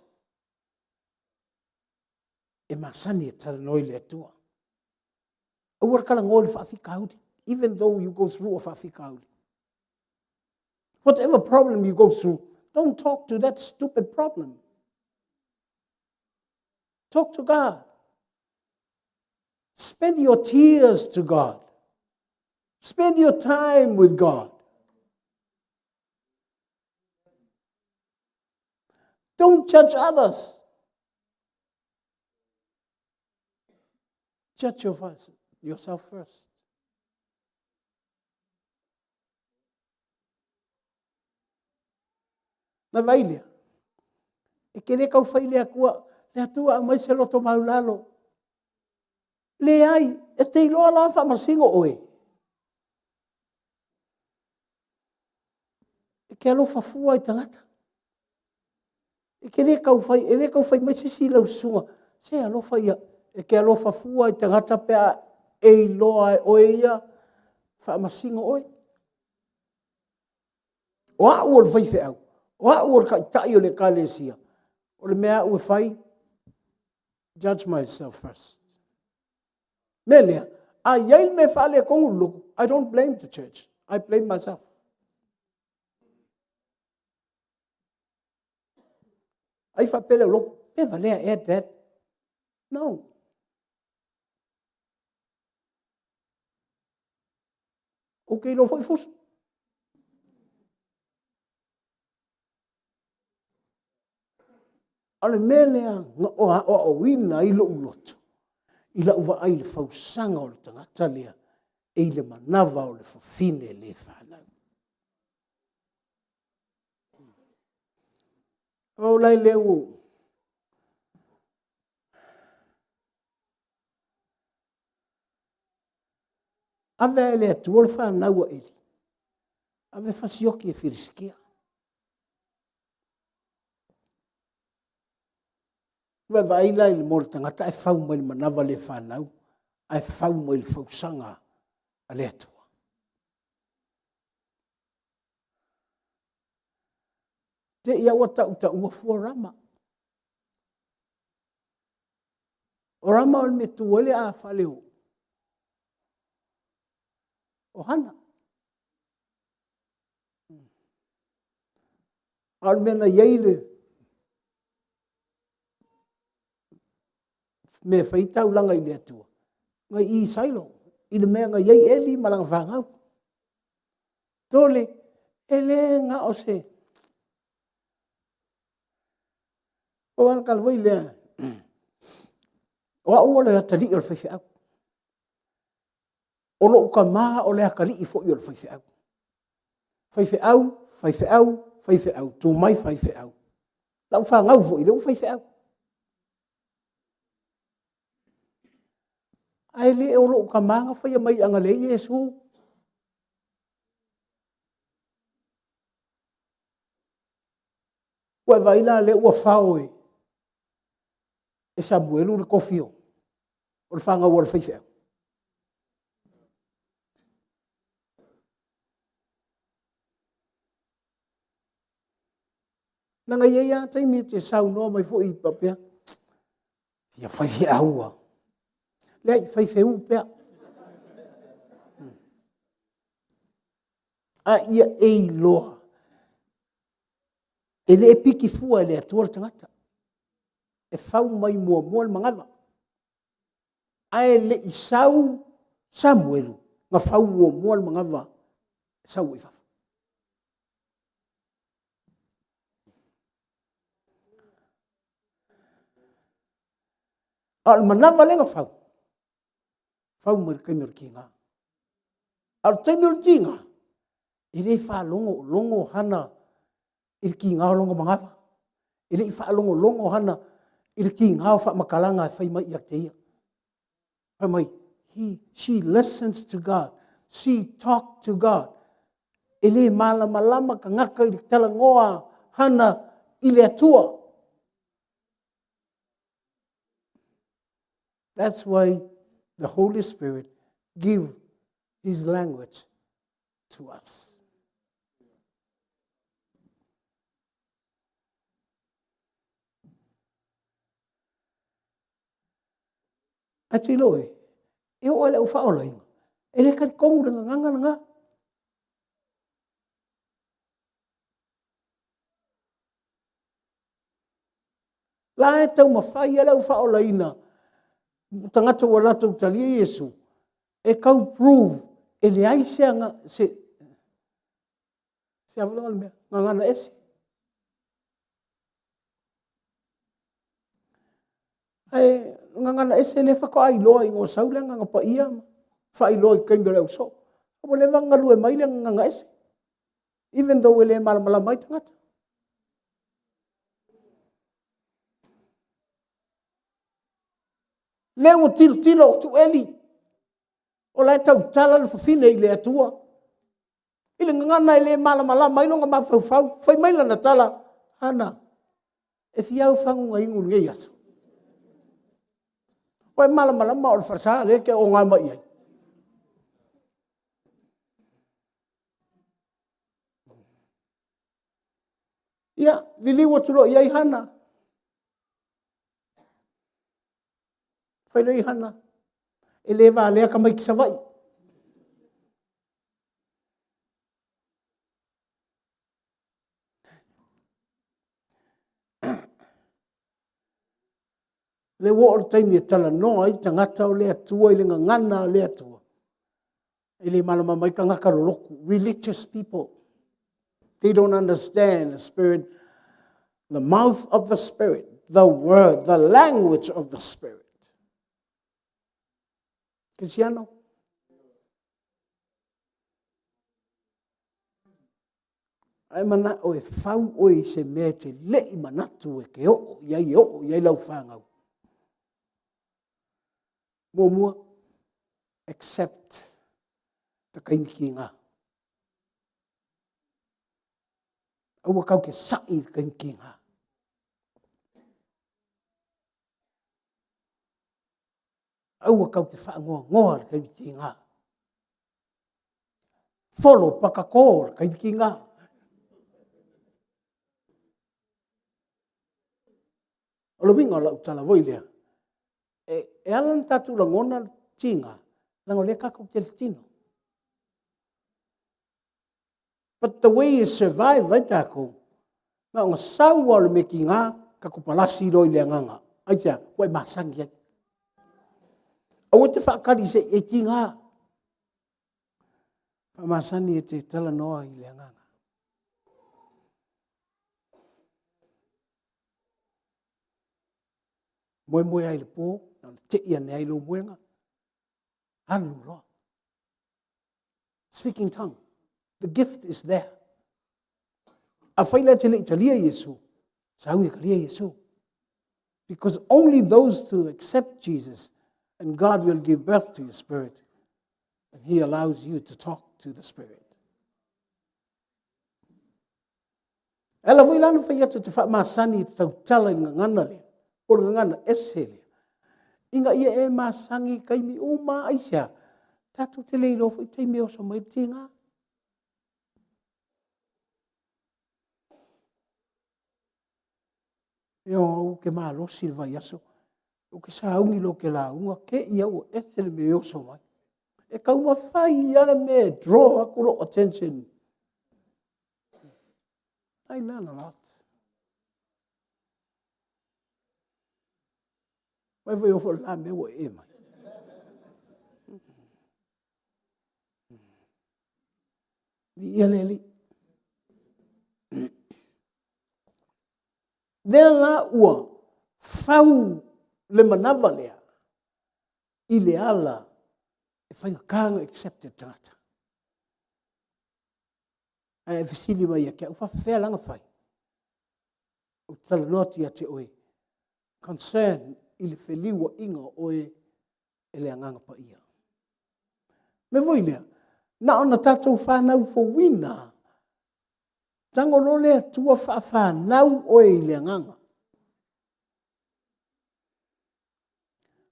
e masani e talanoa i le Atua. Aua le talanoa i le faafitauli, even though you go through a faafitauli. Whatever problem you go through, don't talk to that stupid problem. Talk to God. Spend your tears to God. Spend your time with God. Don't judge others. Judge yourself first. Na vai lea. E ke le kau whai le atua, le atua a mai se loto maulalo. Leai, e te iloa la faamasino oe. E ke alofa fua i tagata. E ke le tau fai, e le tau fai mai se isi i lau susuga, se alofa ia, e ke alofa fua i tagata pe a e iloa e oe ia faamasino oe. O au o le faifeau, o au o le taitai o le ekalesia, o le mea au e fai, judge myself first. Mea lea, a i ai le mea e faaletonu i le lotu, I don't blame the church, I blame myself. Ai faapea le lotu, pe valea ea dad? No. Ou te iloa foi fusu. A o le mea lea na aoaoina ai lou loto i lau vaai i le fausaga o le tagata lea e i le manava o le fafine le fanau. O lai lea ua ave e le Atua le fanau a Eli, ave fasioki e Filisitia. Ua vaai la i le mo le tagata ae fau mai le manava le fanau, ae fau mai le fausaga a le Atua. Te i ua tautaua fua Rama. O Rama o le mea tu ai le a fale o, o Hana. A o le mea na i ai le mea e fai taulaga i le Atua, na i i Sailo, i le mea na i ai Eli ma lana fanau. Tole, e le na o se... O ala kalawai lea, o au o le atalii o le faifeau. O lou tama o le atalii foi o le faifeau. Faifeau, faifeau, faifeau, tu mai faifeau. Lau fanau foi lea ua faifeau. Ae le o lou tama na faia mai agalelei Iesu. Ua e vaai la lea ua fao e Samuelu le tofi o le fanau a le faifeau? Leaga e i ai lava taimi e te saunoa mai foi faapea, ia faifeau lava. Leai, faifeu pea. A ia e iloa, e le piki fua e le Atua le tagata. E fau mai muamua le manava. Ae le i sau Samuelu, na fau muamua le manava, sau ai i fafo. A o le manava lea na fau, fau mai le taimi o le tiga. A o le taimi o le tiga, e le faalogologo Hana i le tiga o lona manava. E le i faalogologo Hana i le tiga o faamatalaga e fai mai ia te ia. Fai mai, he, she listens to God. She talk to God. E le malamalama tagata i le talanoa Hana i le Atua. That's why the Holy Spirit give his language to us. Ae tilo e, e oo i le au faaolaina, e le talitonu le gagana lena. La e taumafai lava le au faaolaina, tagata ua latou talia Iesu, e tau prove e leai se aga, se, se a foi le mea, gagana ese. Ae gagana ese lea faatoa iloa ina ua sau le Agaga Paia ma faailoa i taimi o le ausoo. Ua leva ona galue mai le gagana ese, even though e le malamalama ai tagata. Lea ua tilotilo atu Eli, o la e tautala le fafine i le Atua. I le gagana e le malamalama ai lona mafaufau, fai mai lana tala, Hana, e fia au fagu na inu i lenei aso? Ua e malamalama o le falesa lea e te oga mai i ai? Ia, liliu atu loa i ai Hana. Fai loa i Hana, e le valea tamaiti Savaii. Le ua oo le taimi e talanoa ai tagata o le Atua i le gagana a le Atua. E le malamalama ai tagata lolotu, religious people. They don't understand the spirit, the mouth of the spirit, the word, the language of the spirit. Krisiano? Ae manao e fau oe i se mea e te le'i manatu e te oo i ai, e oo i ai lau fanau. Muamua, accept te taimi kiga. Aua kau te sa'i i le taimi kiga. Aua kau te whaangoangoa le taimi kiga. Folo pakakō le taimi kiga. O le uiga o lau tala foi lea, e, e ala ona tatou lagona le tiga, leaga o lea tatou te i le tino. But the way e survive ai tatou, na ona sau lava o le mea tiga, tatou palasi loa i le agaga. Aisea? Ua e masani ai. Aua e te faatali se i e tiga. Faamasani e te talanoa i le agaga. Moemoe ai i le po, na ona tei ane ai lou moega, alu loa. Speaking tongue. The gift is there. Afai la e te le i talia Iesu, sauni e talia Iesu. Because only those who accept Jesus and God will give birth to your spirit and he allows you to talk to the spirit. E ala foi la na fai atu te faamasani i te tautala i le gagana lea, po o le gagana ese lea, ina ia e masani i taimi uma aisea, tatou te le iloa foi taimi e oso mai le tiga. Ioe, ou te malosi le vaiaso, ou te sauni loa ou te lauga, te i au ua ese le mea e oso mai. E taumafai lava le mea e draw atu lou attention. I learn a lot. Mai foi ofo la mea ua e mai. Ia le alii. Lea la ua fau le manava lea i le ala e faigata ona accept e le tagata. Ae e fesili mai ia te au, faafefea la ona fai? Ou te talanoa atu ia te oe, concern i le feliuaiga o oe e le Agaga Paia. Mea foi lea, na ona tatou fanau fouina, tago loa le Atua faafanau oe i le Agaga.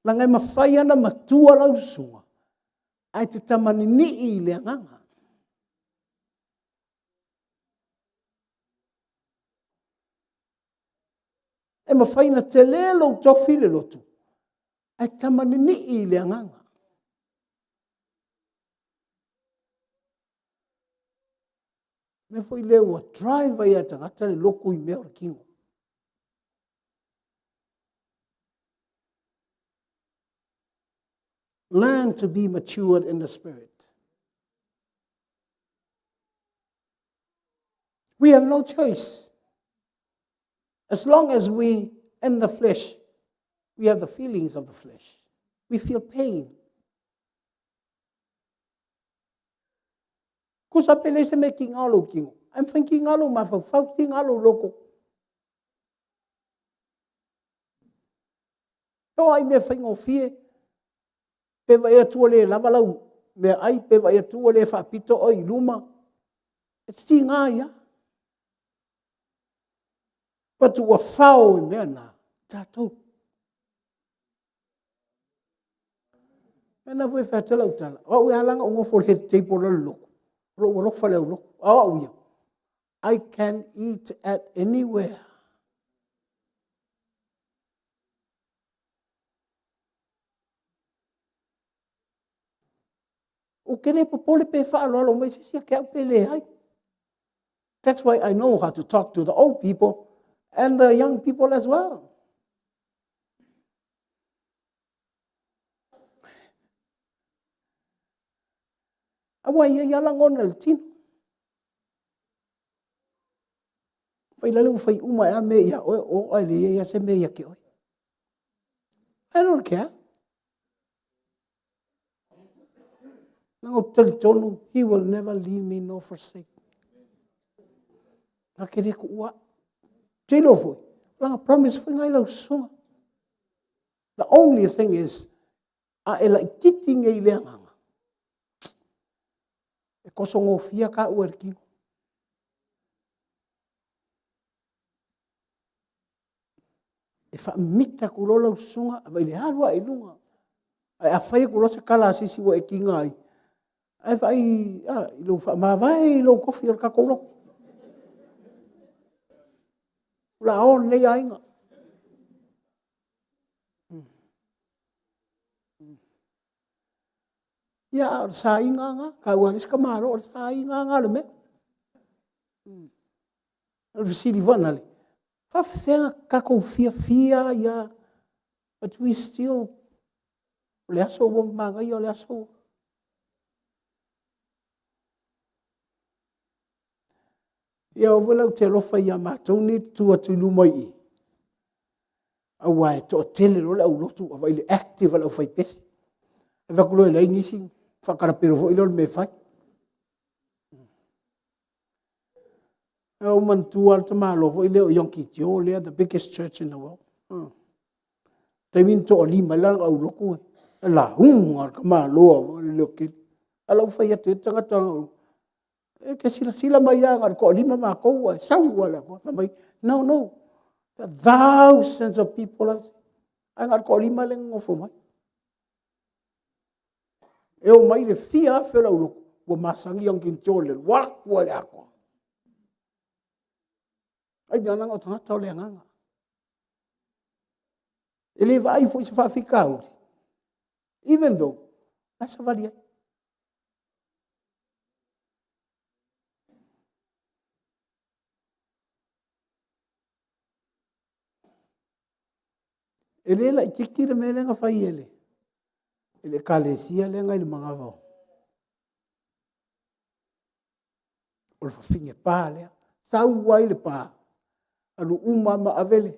Leaga e mafai lava ona matua lau susuga, ae te tamaninii i le Agaga. E mafai ona tele lou tofi i le lotu, ae tamaninii i le agaga. Mea foi lea ua drive ai lava e tagata le lotu i mea o le tino. Learn to be matured in the spirit. We have no choice. As long as we in the flesh, we have the feelings of the flesh. We feel pain. Kusa pele se me ki ngā lou kino. I'm thinking ngā lou mafaufau, ki ngā lou loko. O ai mea faigofie, pe vaai atu ua le lava lau meaai, pe vaai atu ua le faapito oe i luma, e te tiga ai lava. But ua fao i mea na tatou. Mea na foi e fai atu lau tala, o au e ala ona ou nofo i le head table o le lotu, o lou alofa i le aulotu. A o au ia, I can eat at anywhere. Ou te le popole pe faaaloalo mai se isi ia te au pe leai. That's why I know how to talk to the old people and the young people as well. Aua e i ai lava lagona i le tino. Fai lale ua fai uma e a mea ia oe, o ai le ia ia se mea ia te oe. I don't care. Leaga ou te talitonu, he will never leave me nor forsake me. Na te le tuua au. Te iloa foi, lana promise foi ngai lau susuga. The only thing is, a e laititi nei i le agaga, e kosogofia ka ua e le tino. E faamita atu loa lau susuga, a vai le alu ae i luga. Ae a fai atu loa se tala a se isi ua e tiga ai, ae vaai i lou faamavae i lou tofi o le tatou lotu. O le a o lenei aiga. Ia, a o le sāiga lena, taua le isi tamaloa, o le sāiga lena o le mea. O le fesili foi lea, faafefea tatou fiafia ia, but we still, o le aso ua manaia, o le aso ua... Ia aua foi la ou te alofa ia matou nei e tutu atu i luma i i, aua e toatele loa le aulotu ua vaai i le active a le aufaipese. Ae vaai atu loa e leai nisi, faatalapelo foi lea o le mea e fai. E ou manatua le tamaloa foi lea o Yong Ki Tio lea, the biggest church in the world. Taimi na toalima ai la au lotu e lauga le tamaloa le leotele. A la ua fai atu ai tagata e ke silasila mai lava na o le toalima matou ae sau lava le atoa. Fai mai, no, no, thousands of people ae na o le toalima lea na nonofo mai. E omai le fia afe o le aulotu ua masani Young King John i le alu atu lava i le atoa. Ai leaga o tagata o le agaga. E le vaai foi i se faafitauli, even though la e savali ai. E le laitiiti le mea lea na fai e le Ekalesia lea na i le manava o le fafine pa lea. Sau ai le pa, alu uma lava ma ave le...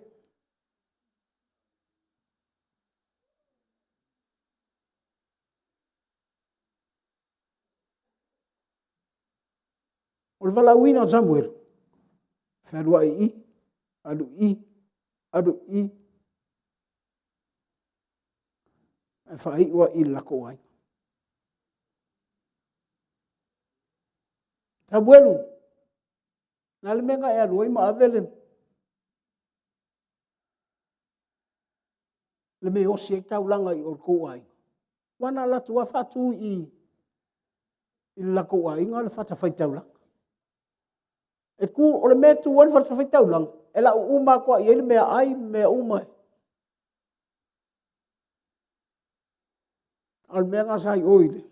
O le valaauina o Samuele, fealuai i i, alu i i, alu i i, ae faaiu lava i le latou aiga. Samuelu, o le a le mea na e alu ai ma ave le mea e osi ai le taulaga i o i le tou aiga? Aua na alu atu lava faatu i i i le latou aiga le fatafaitaulaga. E tu, o le mea e tu ai le fatafaitaulaga, e lau uma atu lava i ai le meaai ma mea uma. A o le mea lena sa i o i le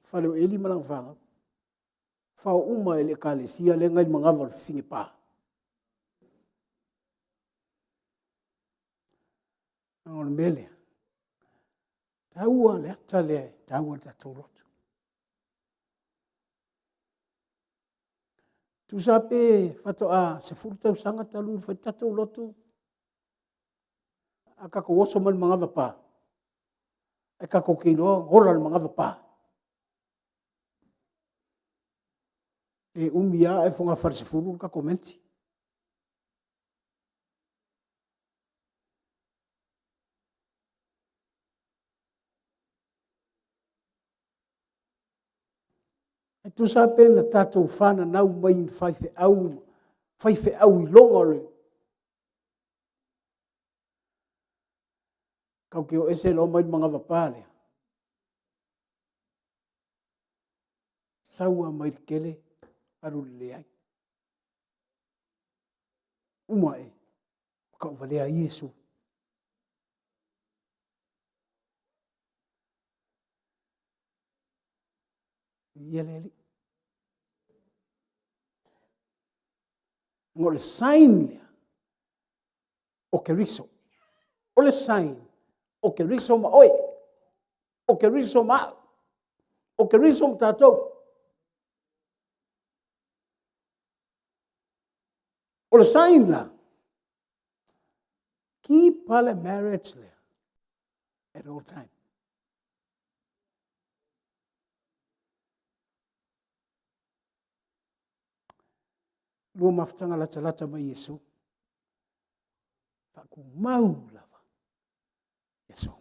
fale o Eli ma lana fanau, fao uma e le Ekalesia lea na i le manava o le fafine pa. O le mea lea, e taua le ata lea e taua i le tatou loto. Tusa pe faatoa 10 tausaga talu ona fai le tatou lotu, a tatou oso mai le manava pa, ae tatou te iloa na ola i le manava pa. E umi lava ae fogafale 10 le tatou menti. E tusa pe na tatou fananau mai i faifeau, faifeau iloga o le... Tatou te o ese loa mai le manava pa lea, sau lava mai le tele alu i le leai. Uma ae, ua tauvalea Iesu. Viia le Alii. O le sign lea o Keriso. O le sign o Keriso ma oe. O Keriso ma au. O Keriso ma tatou. O le sign la, keep le marriage lea at all time. Lua mafutaga latalata mai Iesu. Faatumau lava Iesu.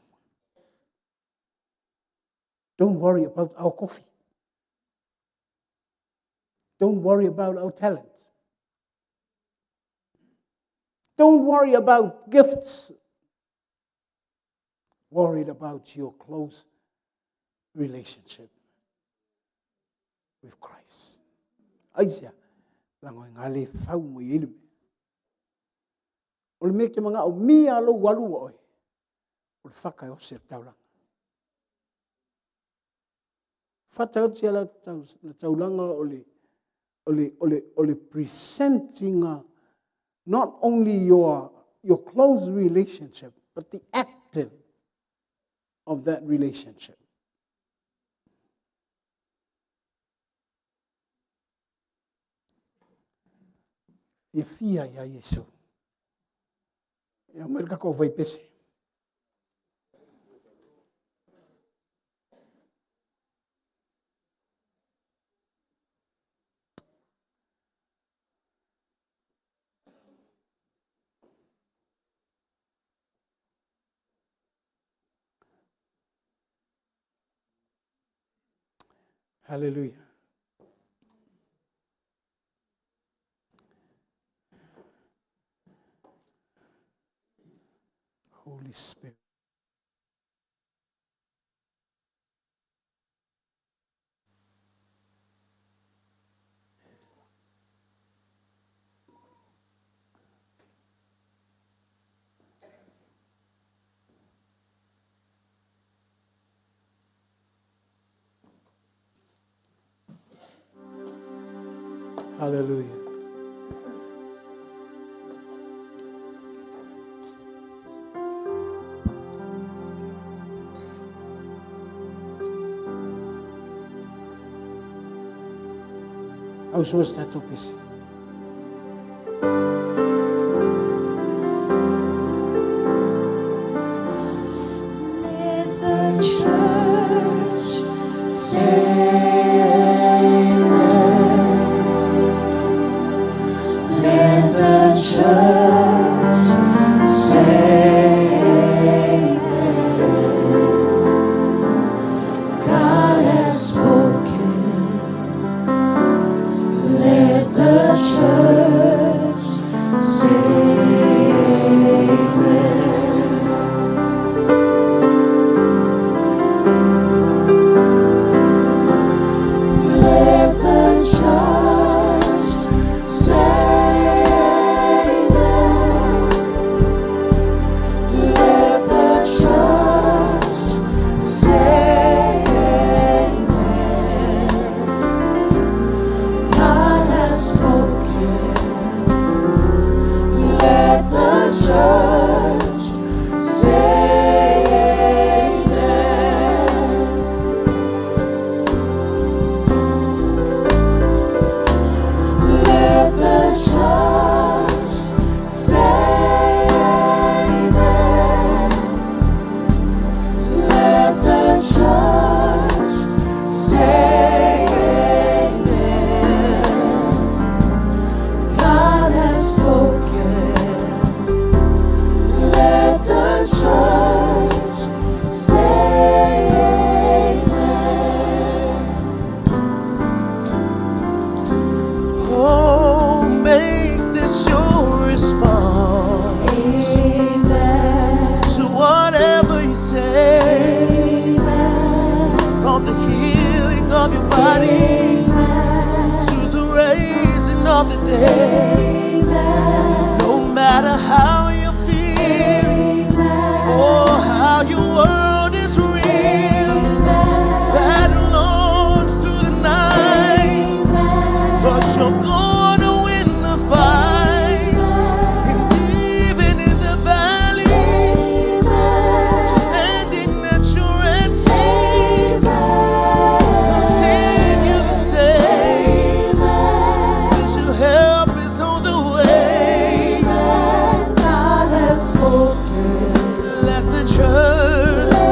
Don't worry about our coffee. Don't worry about our talent. Don't worry about gifts. Worried about your close relationship with Christ. Aisea, lago e ngā le fau mai e le mea. O le mea ke manga o mia lou alu oe, o le whaka e ose le taulanga. Fata oti la taulanga o le, o le, o le, o le presenting not only your close relationship, but the active of that relationship. Fiafia ia Iesu. E aumai le tatou vaipese. Hallelujah. Holy Spirit. Hallelujah. Auso se tatou pese. Let the church say amen. Let the church say amen. God has spoken. Let the church say amen. Let the church say amen. Let the church say amen. God has spoken. Let the church say amen. Let the church say amen. Let the church say amen. God has spoken. Let the church say amen. Oh, make this your response Amen. to whatever you say. Amen. From the healing of your body to the raising of the dead. Amen. No matter how you feel Amen. or how your world is real, battle on through the night. But you're gonna win the fight. And even in the valley, standing at your Red Sea, continue to say, 'cause your help is on the way. God has spoken. Let the church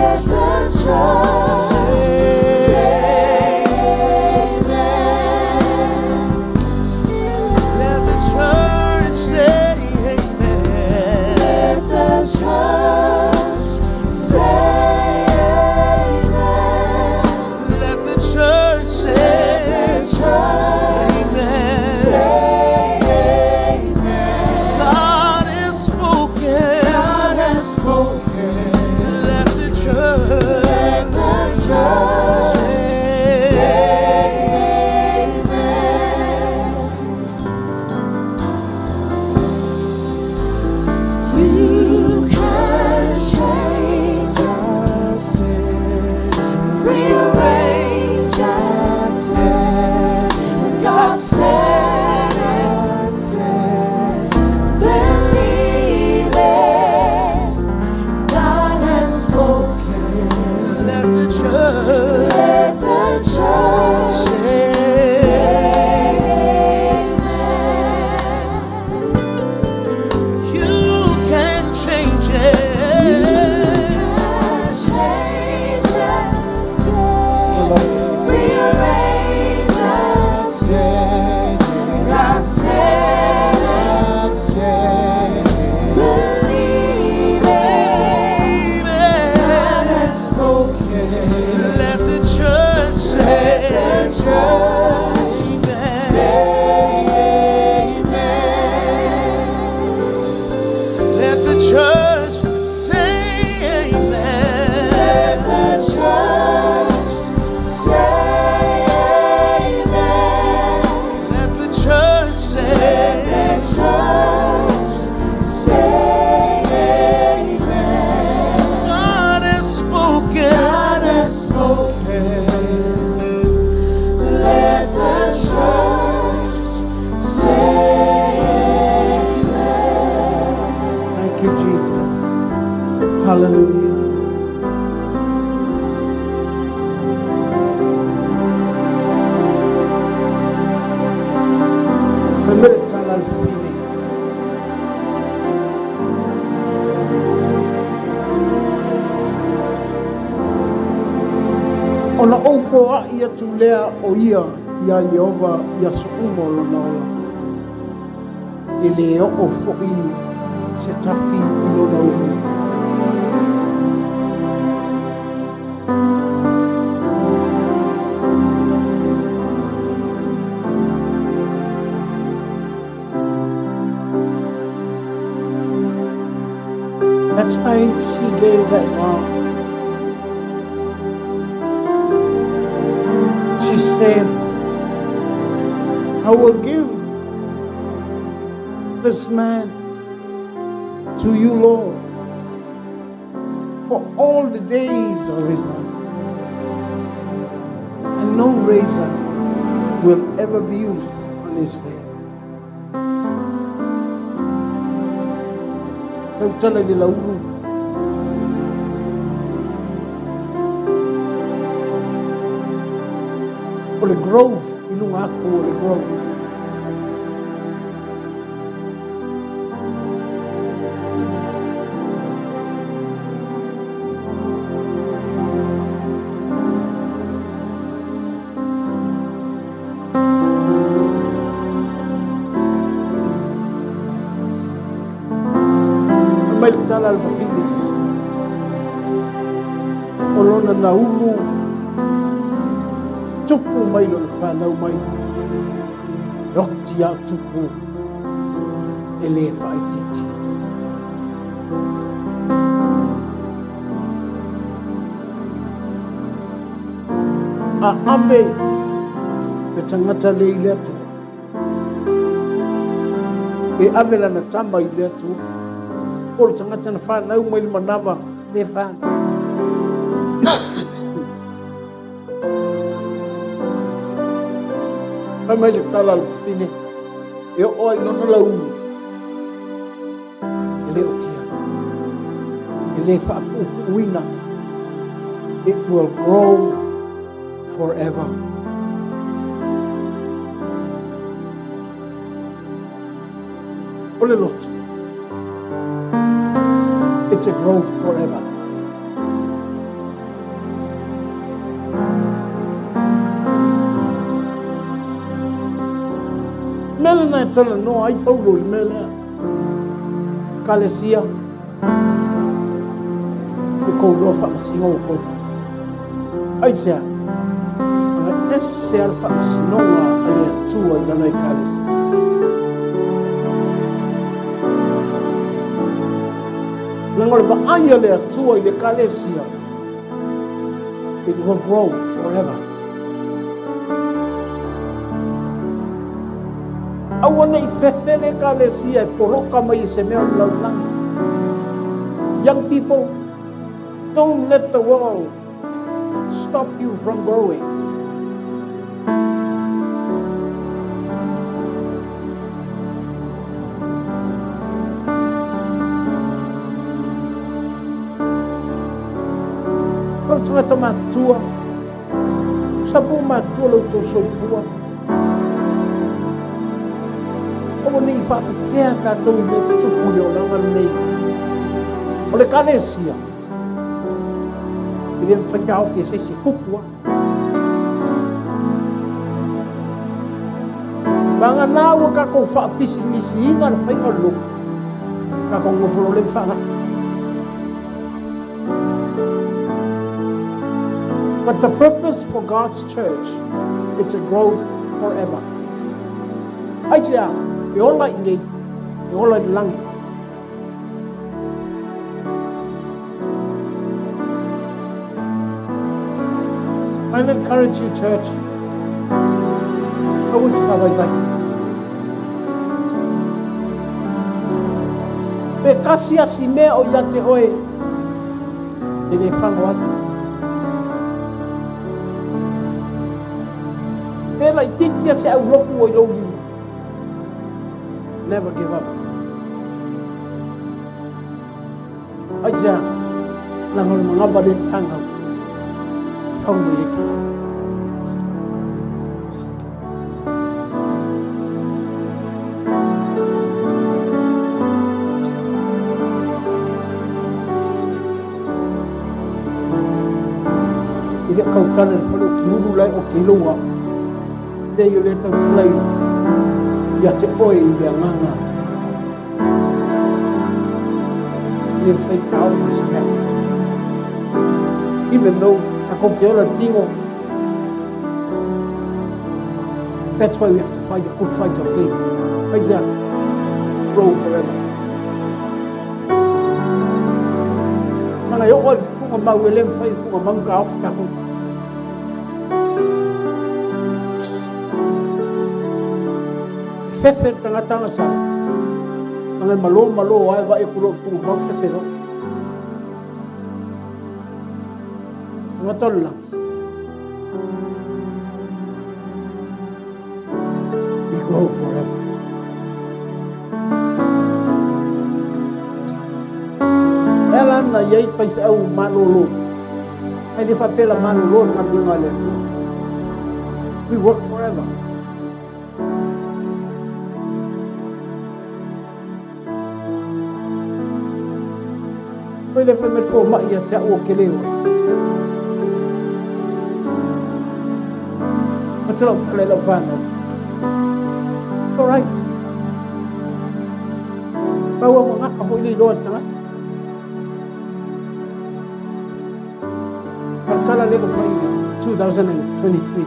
Hallelujah. Fai mai le tala a le fafine. Ona ou foai atu lea o ia iā Ieova i aso uma o lona ola. E le oo foi se tafi i lona ulu. That's why she gave that vow. She said, I will give this man to you, Lord, for all the days of his life. And no razor will ever be used on his head. Tautala i le laulu. O le grove i luga atu o le grove. Fai mai le tala a le fafine, o lona naulu tupu mai lona fanau mai, e oti a tupu e le faaitiitia. A ave le tagata le i le Atua, e ave lana tama i le Atua, o le tagata na fanau mai le manava le fanau. Fai mai le tala a le fafine, e oo ai lona laulu, e le otia, e le faapuupuuina. It will grow forever. O le lotu. It's a growth forever. Mea lena e talanoa ai Paulo i le mea lea. Kalesia, i kou loa faamasinoga o kou. Aisea? Ona ese a le faamasinoga a le Atua i lana Ekalesia. Leaga o le vaai a le Atua i le Ekalesia, it will grow forever. Aua ne i fefe le Ekalesia e poloka mai e se mea o le lalolagi. Young people, don't let the world stop you from growing. Lau tagata matua, sapu matua lo tou soifua. Aua ne i faafefea tatou i mea tutupu i le olaga lenei. O le Ekalesia, e le mafai taofi e se isi e tupu a. Vagana ua tatou faapisinisiina le faiga o le lotu, tatou nofo loa lea ma faalaki. But the purpose for God's church, it's a growth forever. Aisea, e ola i nei, e ola i le lagi. I encourage you, church. Aua e te whāwaiwai. Pe kasi asi mea o ia te oe, te le whango atu. Pe lai titi a se au lopu o i lou lima. Never give up. Aisea? Leaga o le manava lea e fanau, fau mai ai tatou. E le o tautala i le fale o Kiulu la e oke ai lou ao. Leai o lea e tautala ia te oe i le agaga. E le mafai ona taofi e se mea. Even though tatou te ola i le tino, that's why we have to fight a good fight of faith. Aisea? Grow forever. Mana e oo ai le tuugamau e le mafai e tuugamau ona taofi tatou. E fefe le tagata agasala, leaga e malo malo lava e vaai atu loa i le tuugamau fefe loa. Tagata o le lagi. We grow forever. E ala ana i ai faifeau malolo. Ae le faapea la malolo le galuega a le Atua. We work forever. Oi le fai mai le fomai ia te au o ke le ola. Ma te lau tala i lau whanau. It's all right. Pau au ngaka foi le iloa le tagata. A le tala lea na fai i 2023.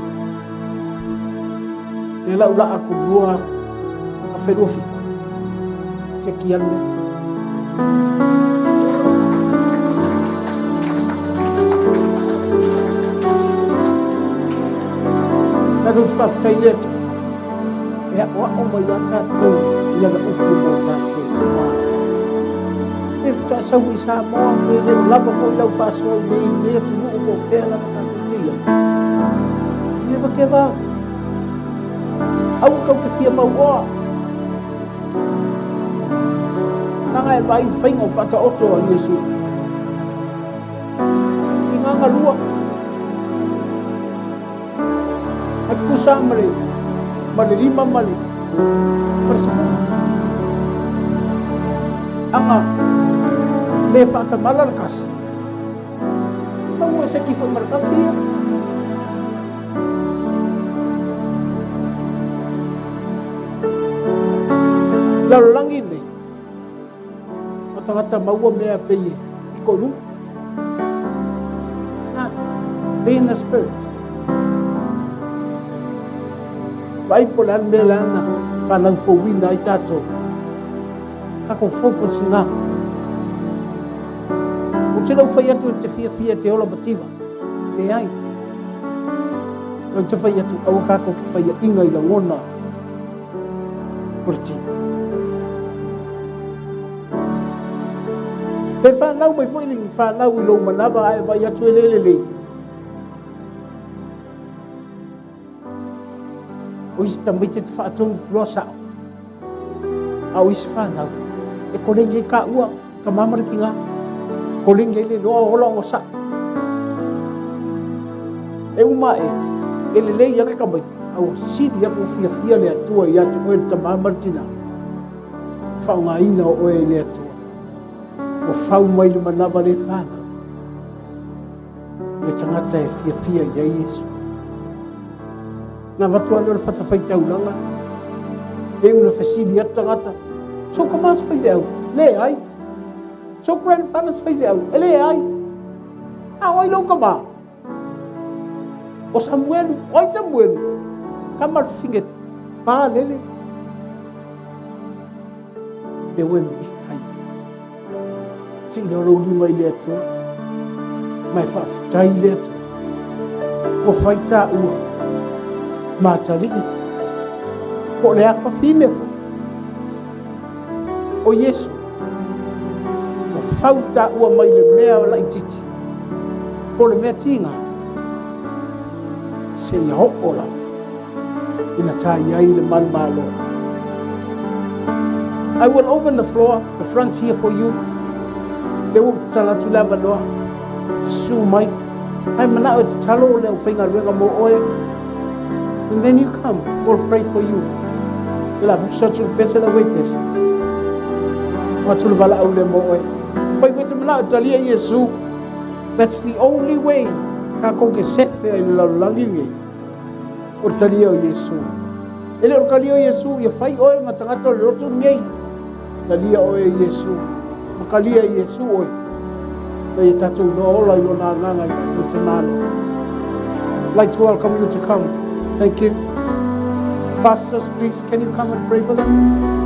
Lea la u laa aku 2027. Seki alu lea. Tatou te faafetai i le Atua e aʻoaʻo mai ia tatou i lana upu mo tatou. E faatoa sau foi i Samoa, pe le o lava foi lau faasoa i nei, lenei atunuu po o fea lava tatou te i ai. Never give up. Aua tou te fia mauoa. Leaga e vaai i faiga o faataoto a Iesu. I ngā galua. A tutusa ma le, ma le lima ma le, ma le sefulu. Aga, le faatamala le kasi. Maua se ki foi ma le kasi ia. Lalolagi nei, o tagata maua mea pei e i ko luma. Na, be in the spirit. Vaai po le a le mea le ana whanau fouina ai tātou. Tatou focus i ngā. O te lau whai atu e te fiafia te ola mativa. Leai. Lau te whai atu, aua kākou ke whaia inga i langona o le tino. Pe whanau mai foi le whanau i lou manawa ae vai atu e le lelei. O isi tamaiti te whaatonu loa sao. A o isi whanau, e kolegi ai ka ua, ka mamara ki ngā. Kolegi ai le loa ola o sao. E uma e, e lelei ia ke tamaiti, a ua sili aku o fiafia le Atua ia te oe le tama ma le tina. Faaaogaina o oe e le Atua. Ua fau mai le manava le whanau. Le tagata e fiafia i ai Iesu. Na avatu lea o le fatafaitaulaga, e una fesili atu tagata, so tama se faifeau? Leai. So grandfather se faifeau? E leai. A o ai lou tama? O Samuelu. O ai Samuelu? Tama le fafine pa lele. Te ue mika ai. Sii lea o lou lima i le Atua, ma e faafetai i le Atua. Ua fai tāua ma atalii, po o le a fafine foi. O Iesu, ua fau tāua mai le mea laitiiti, po o le mea tiga, seia oo lava ina tā i ai le manumalo. I will open the floor, the front here for you. Lea ua ou tatala atu le avanoa. Susu mai. Ae manao e tatalo le aufaigaluega mo oe. And then you come, we'll pray for you. E la musa atu le pese le aufaipese. O atu le valaau lea mo oe. Fai foi te manao e talia Iesu. That's the only way tatou te sefe ai i le lalolagi lenei. O le talia o Iesu. E le o le talia o Iesu, ia fai oe ma tagata o le lotu lenei. Talia oe e Iesu. Ma talia e Iesu oe. Na ia tatou iloa ola i lona agaga i tatou te malo. Like to welcome you to come. Thank you. Pastors, please, can you come and pray for them?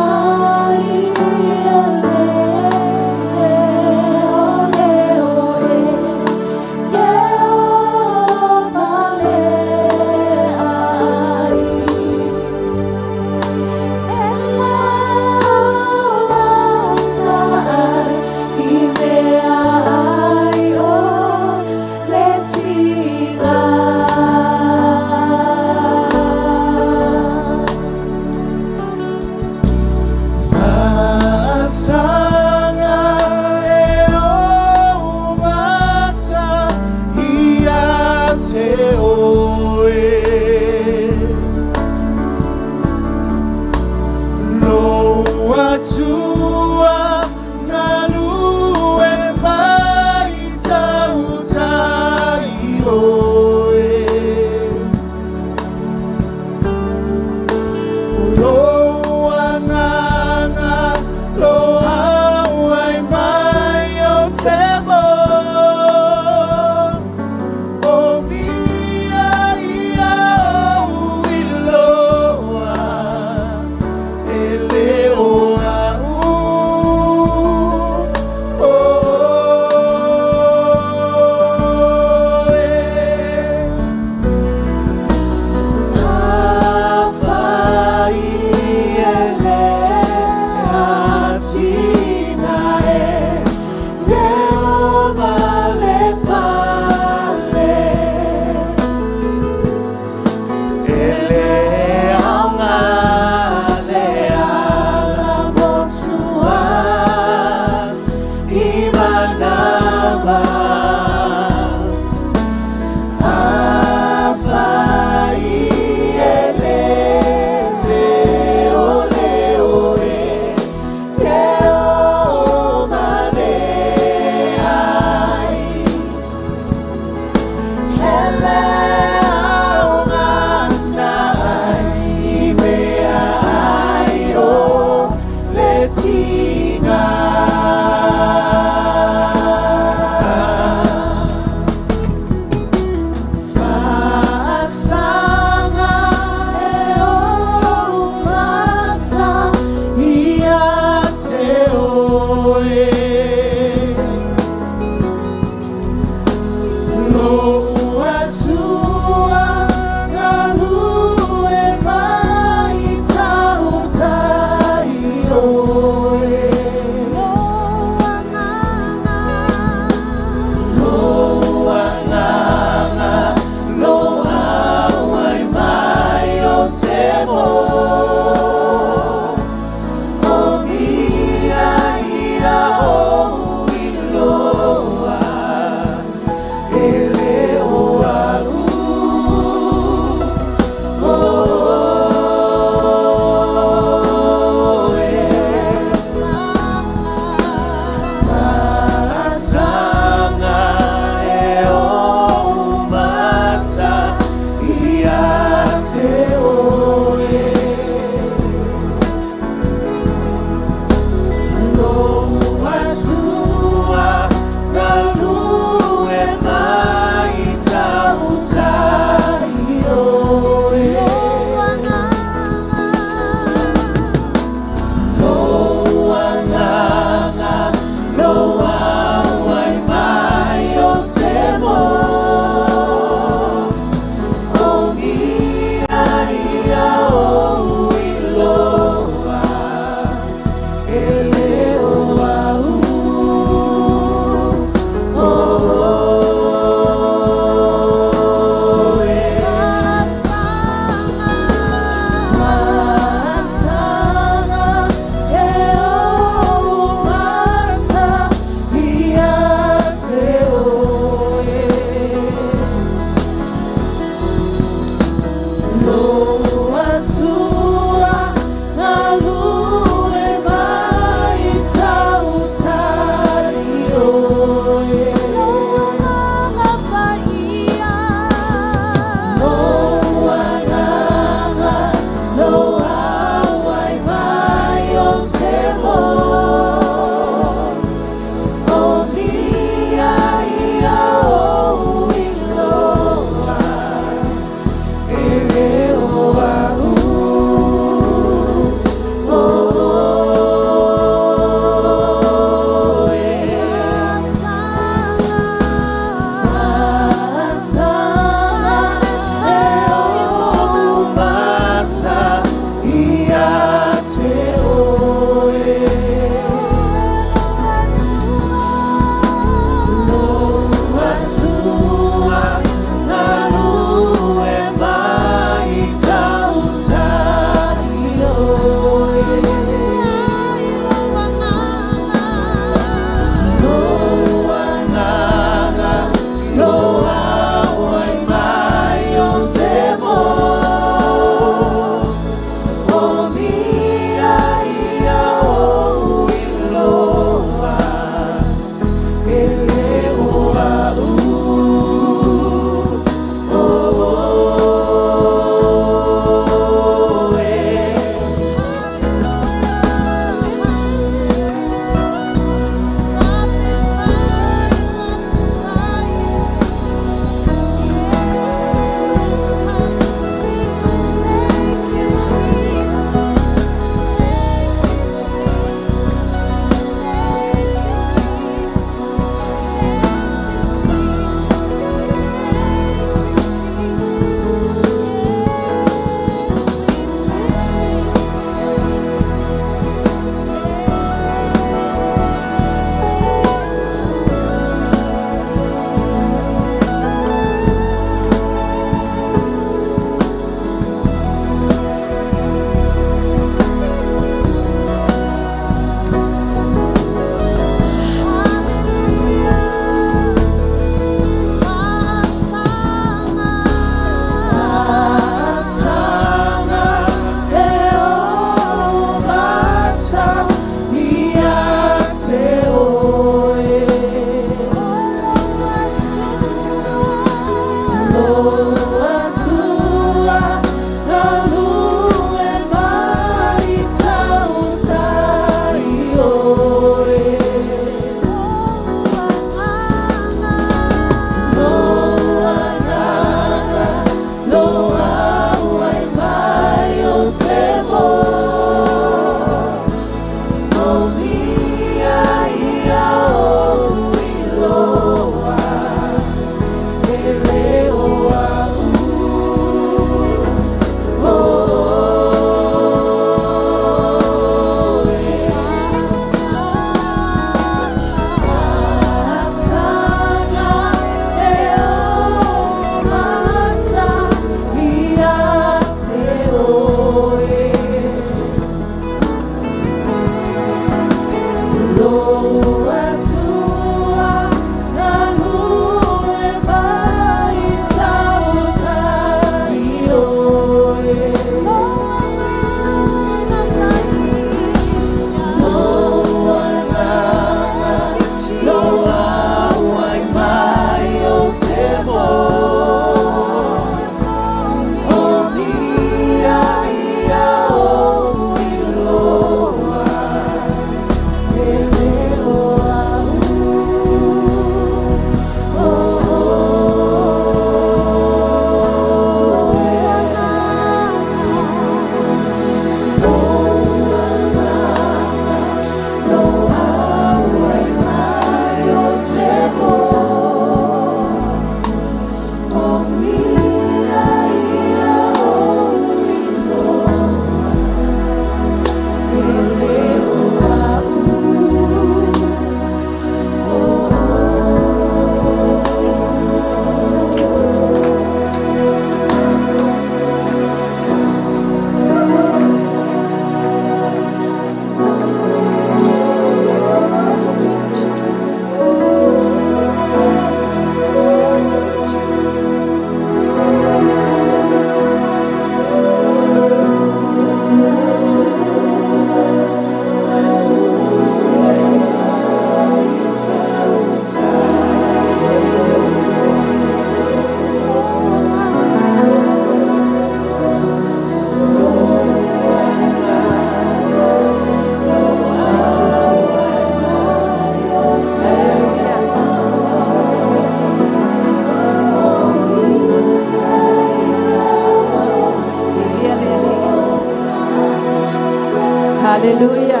Haleluia.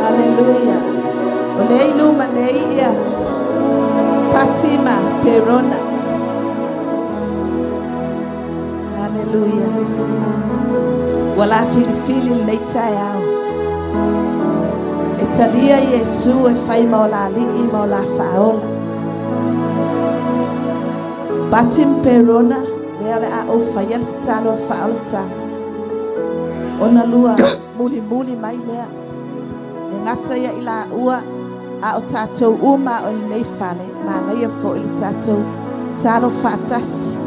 Haleluia. O lea i luma nei ia Pati ma Perona. Haleluia. Ua la filifili lenei taeao. E talia Iesu e fai ma o la alii ma o la faaola. Pati ma Perona, lea o le a ou faia le tatalo o le faaolataga. Ona lua mulimuli mai lea. Le gata ia i laua, a o tatou uma o lenei fale, manaia foi le tatou talo faatasi.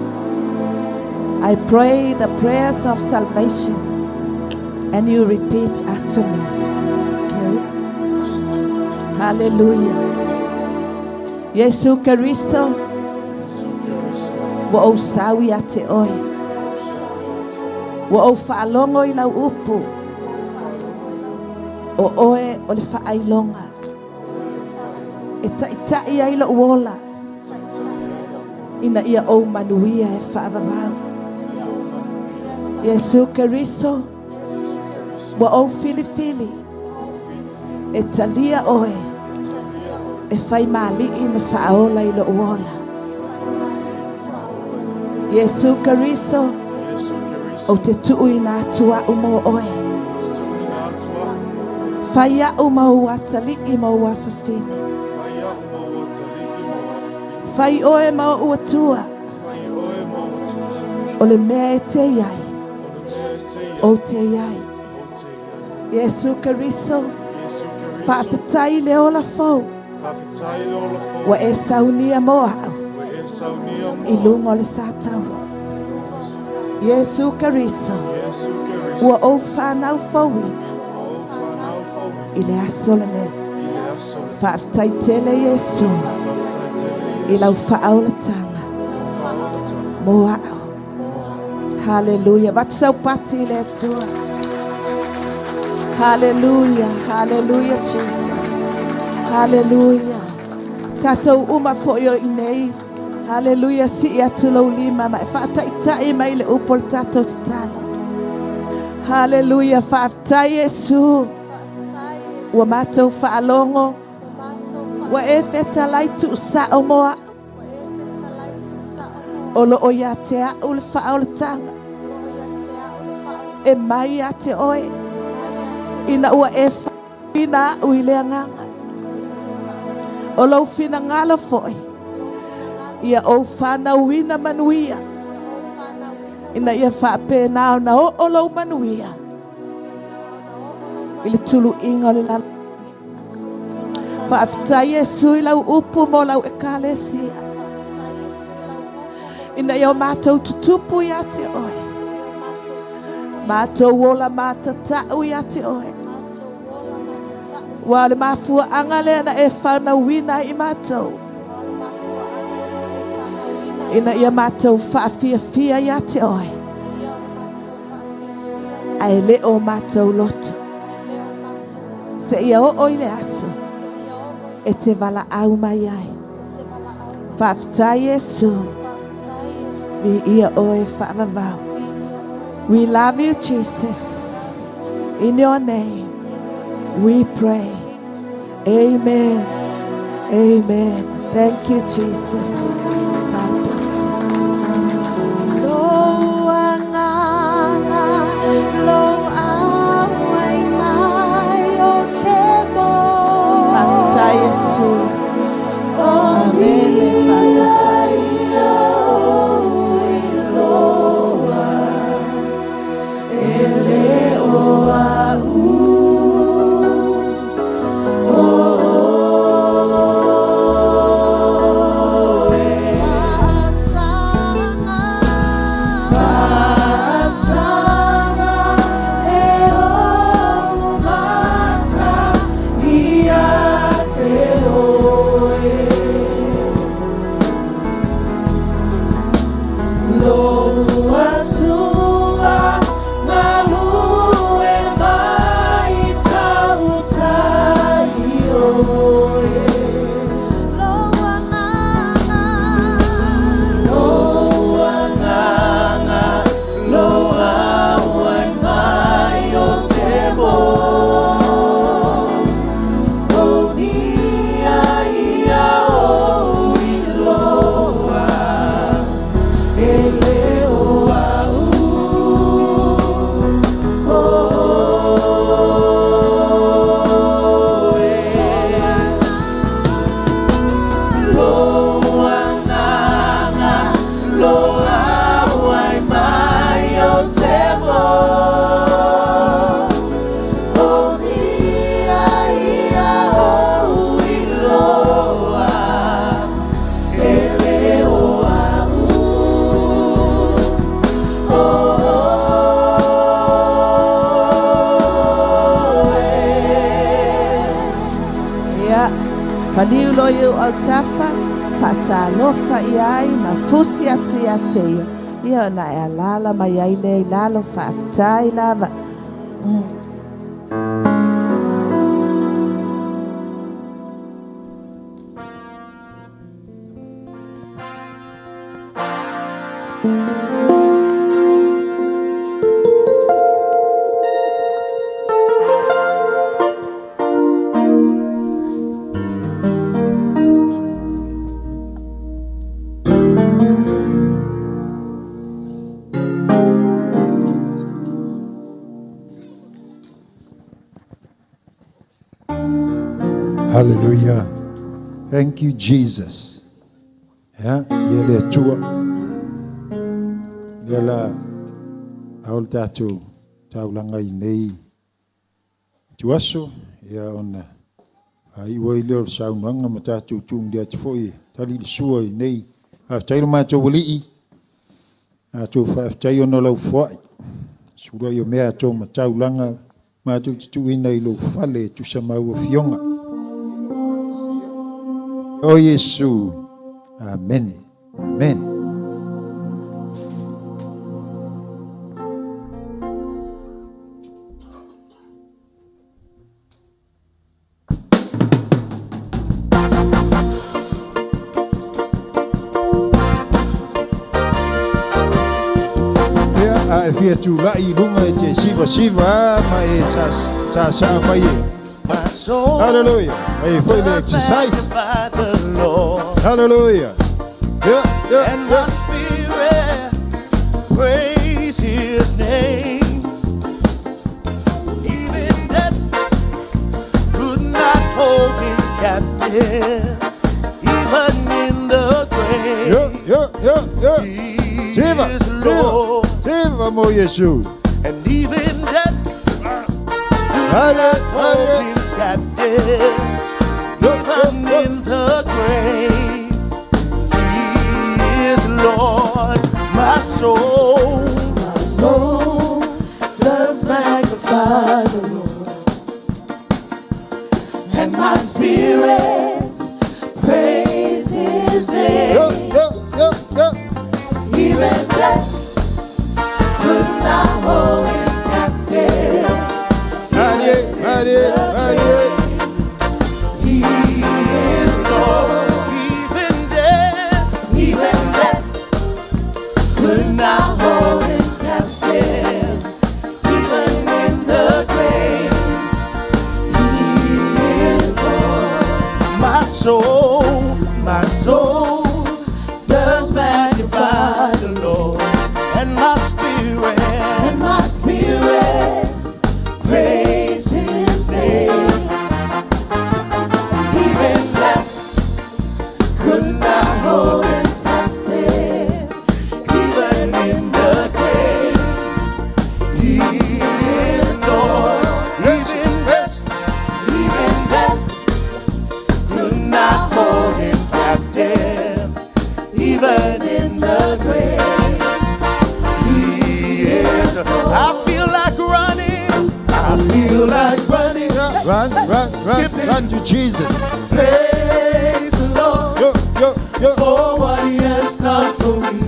I pray the prayers of salvation and you repeat after me. Okay? Hallelujah. Iesu Keriso, ua ou sau ia te oe. Ua ou faalogo i lau upu. O oe o le faailoga. E taʻitaʻi ai loʻu ola. Ina ia ou manuia e faavavau. Iesu Keriso, ua ou filifili e talia oe e fai ma alii ma faaola i loʻu ola. Iesu Keriso, ou te tuuina atu au mo oe. Fai au ma ou atalii ma ou afafine. Fai oe ma ou Atua. O le mea e te i ai, ou te i ai. Iesu Keriso, faafetai i le ola fou. Ua e saunia mo au i luga o le sataua. Iesu Keriso, ua ou fanau fouina i le aso lenei. Faafetai tele Iesu i lau faaolataga mo au. Haleluia. Avatu sau pati i le Atua. Haleluia. Haleluia Jesus. Haleluia. Tatou uma foi o i nei. Haleluia. Sii atu lou lima ma e faataʻitaʻi mai le upu o le tatou tatalo. Haleluia. Faafetai Iesu. Ua matou faalogo. Ua e fetalai tuusao mo au. O loo ia te au le faaolataga. E mai ia te oe. Ina ua e faauuina au i le agaga. O lou finagalo foi. Ia ou fanauina manuia. Ina ia faapena ona oo lou manuia. I le tuluiga o le lalolagi. Faafetai Iesu i lau upu mo lau ekalesia. Ina ia o matou tutupu ia te oe. Matou ola matatau ia te oe. Ua o le mafuaaga lea na e fanauina ai i matou. Ina ia matou faafiafia ia te oe. Ae le o matou loto. Seia oo i le aso e te valaau mai ai. Faafetai Iesu. Viia oe faavavau. We love you, Jesus. In your name we pray. Amen. Amen. Thank you, Jesus. God bless you. Lou agaga, lou auai mai o te mo. Faafetai Iesu. Amene. Faafetai Iesu. E le o au. O oe. Maliu loa i ou autafa, faatalofa ia ai ma fusi atu ia te ia, ia ona e alaala mai ai lea i lalo, faafetai lava. Hallelujah. Thank you, Jesus. Ia, ia le Atua. Lea la, ao le tatou taulaga i nei tuaso, ia ona faaiu ai lea o le saunoaga ma tatou tuumuli atu foi e tali le sua i nei. Faafetai lo matou Alii, matou faafetai ona o lau foai, sula i o mea a tou mataulaga matou te tuuina i lou fale e tusa ma au afioga. O Iesu. Amene. Amene. Ia, a e fia tulai i luga e te sivasiva ma e sasaa mai e. My soul Hallelujah. Mai e foi le does exercise. magnify the Lord, Hallelujah. Yeah, yeah, and yeah. my spirit praise His name. Even death could not hold Him captive, even in the grave. Yeah, yeah, yeah, yeah. He Siva, is siva, Lord, siva mo Yesu. and even death could Hale, not hold hale. him captive, even in the grave. He is Lord, my soul. My soul does magnify the Lord, and my spirit praise His Yeah, name. yeah, yeah, yeah. Even death could not hold him captive. Hale, hale, hale. He is Lord. Even death Even death could not hold him captive. Even in the grave, He is Lord. my soul, my soul Does magnify the Lord, and my spirit and my spirit praise His name. Even death could not hold him captive. even in the grave. He is Lord. Yes, Even yes. Even death could not hold him captive. Even in the grave, he is. I feel like running. I feel like running. Run, run, run, Skip it. run to Jesus. Praise the Lord Yo, yo, yo. for what He has done for me.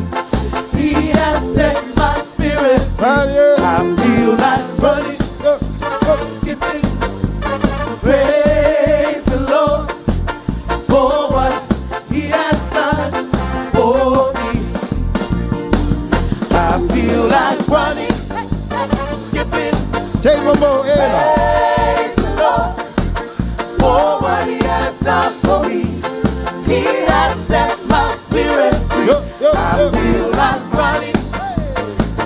He has set my spirit free. Hale. I feel like running, Yo, yo. skipping. Praise the Lord for what He has done for me. I feel like running, skipping. Take one more, Eva. Praise the Lord for what He has done for me. He has set my spirit free. Yo, yo, I yo. feel like running,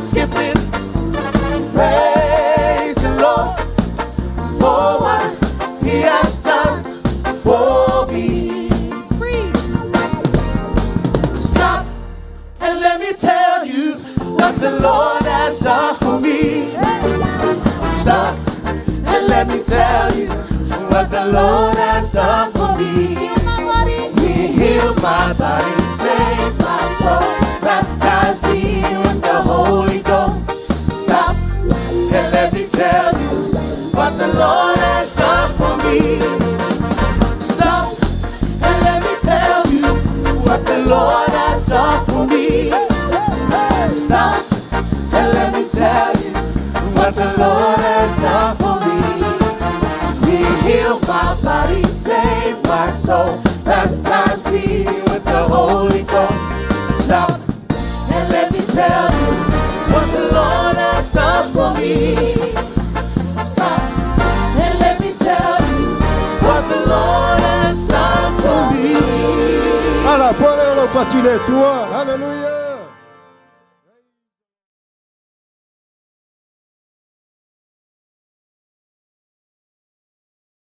skipping. Praise the Lord for what He has done for me. Freeze. Stop and let me tell you what the Lord has done for me. Stop and let me tell you what the Lord has done for me. My body. He healed my body, saved my soul, baptized me with the Holy Ghost. Stop and let me tell you what the Lord has done for me. Stop Holy Ghost. Stop and let me tell you what the Lord has done for me. Stop and let me tell you what the Lord has done for me. Ala, pole o lau pati le Atua. Hallelujah.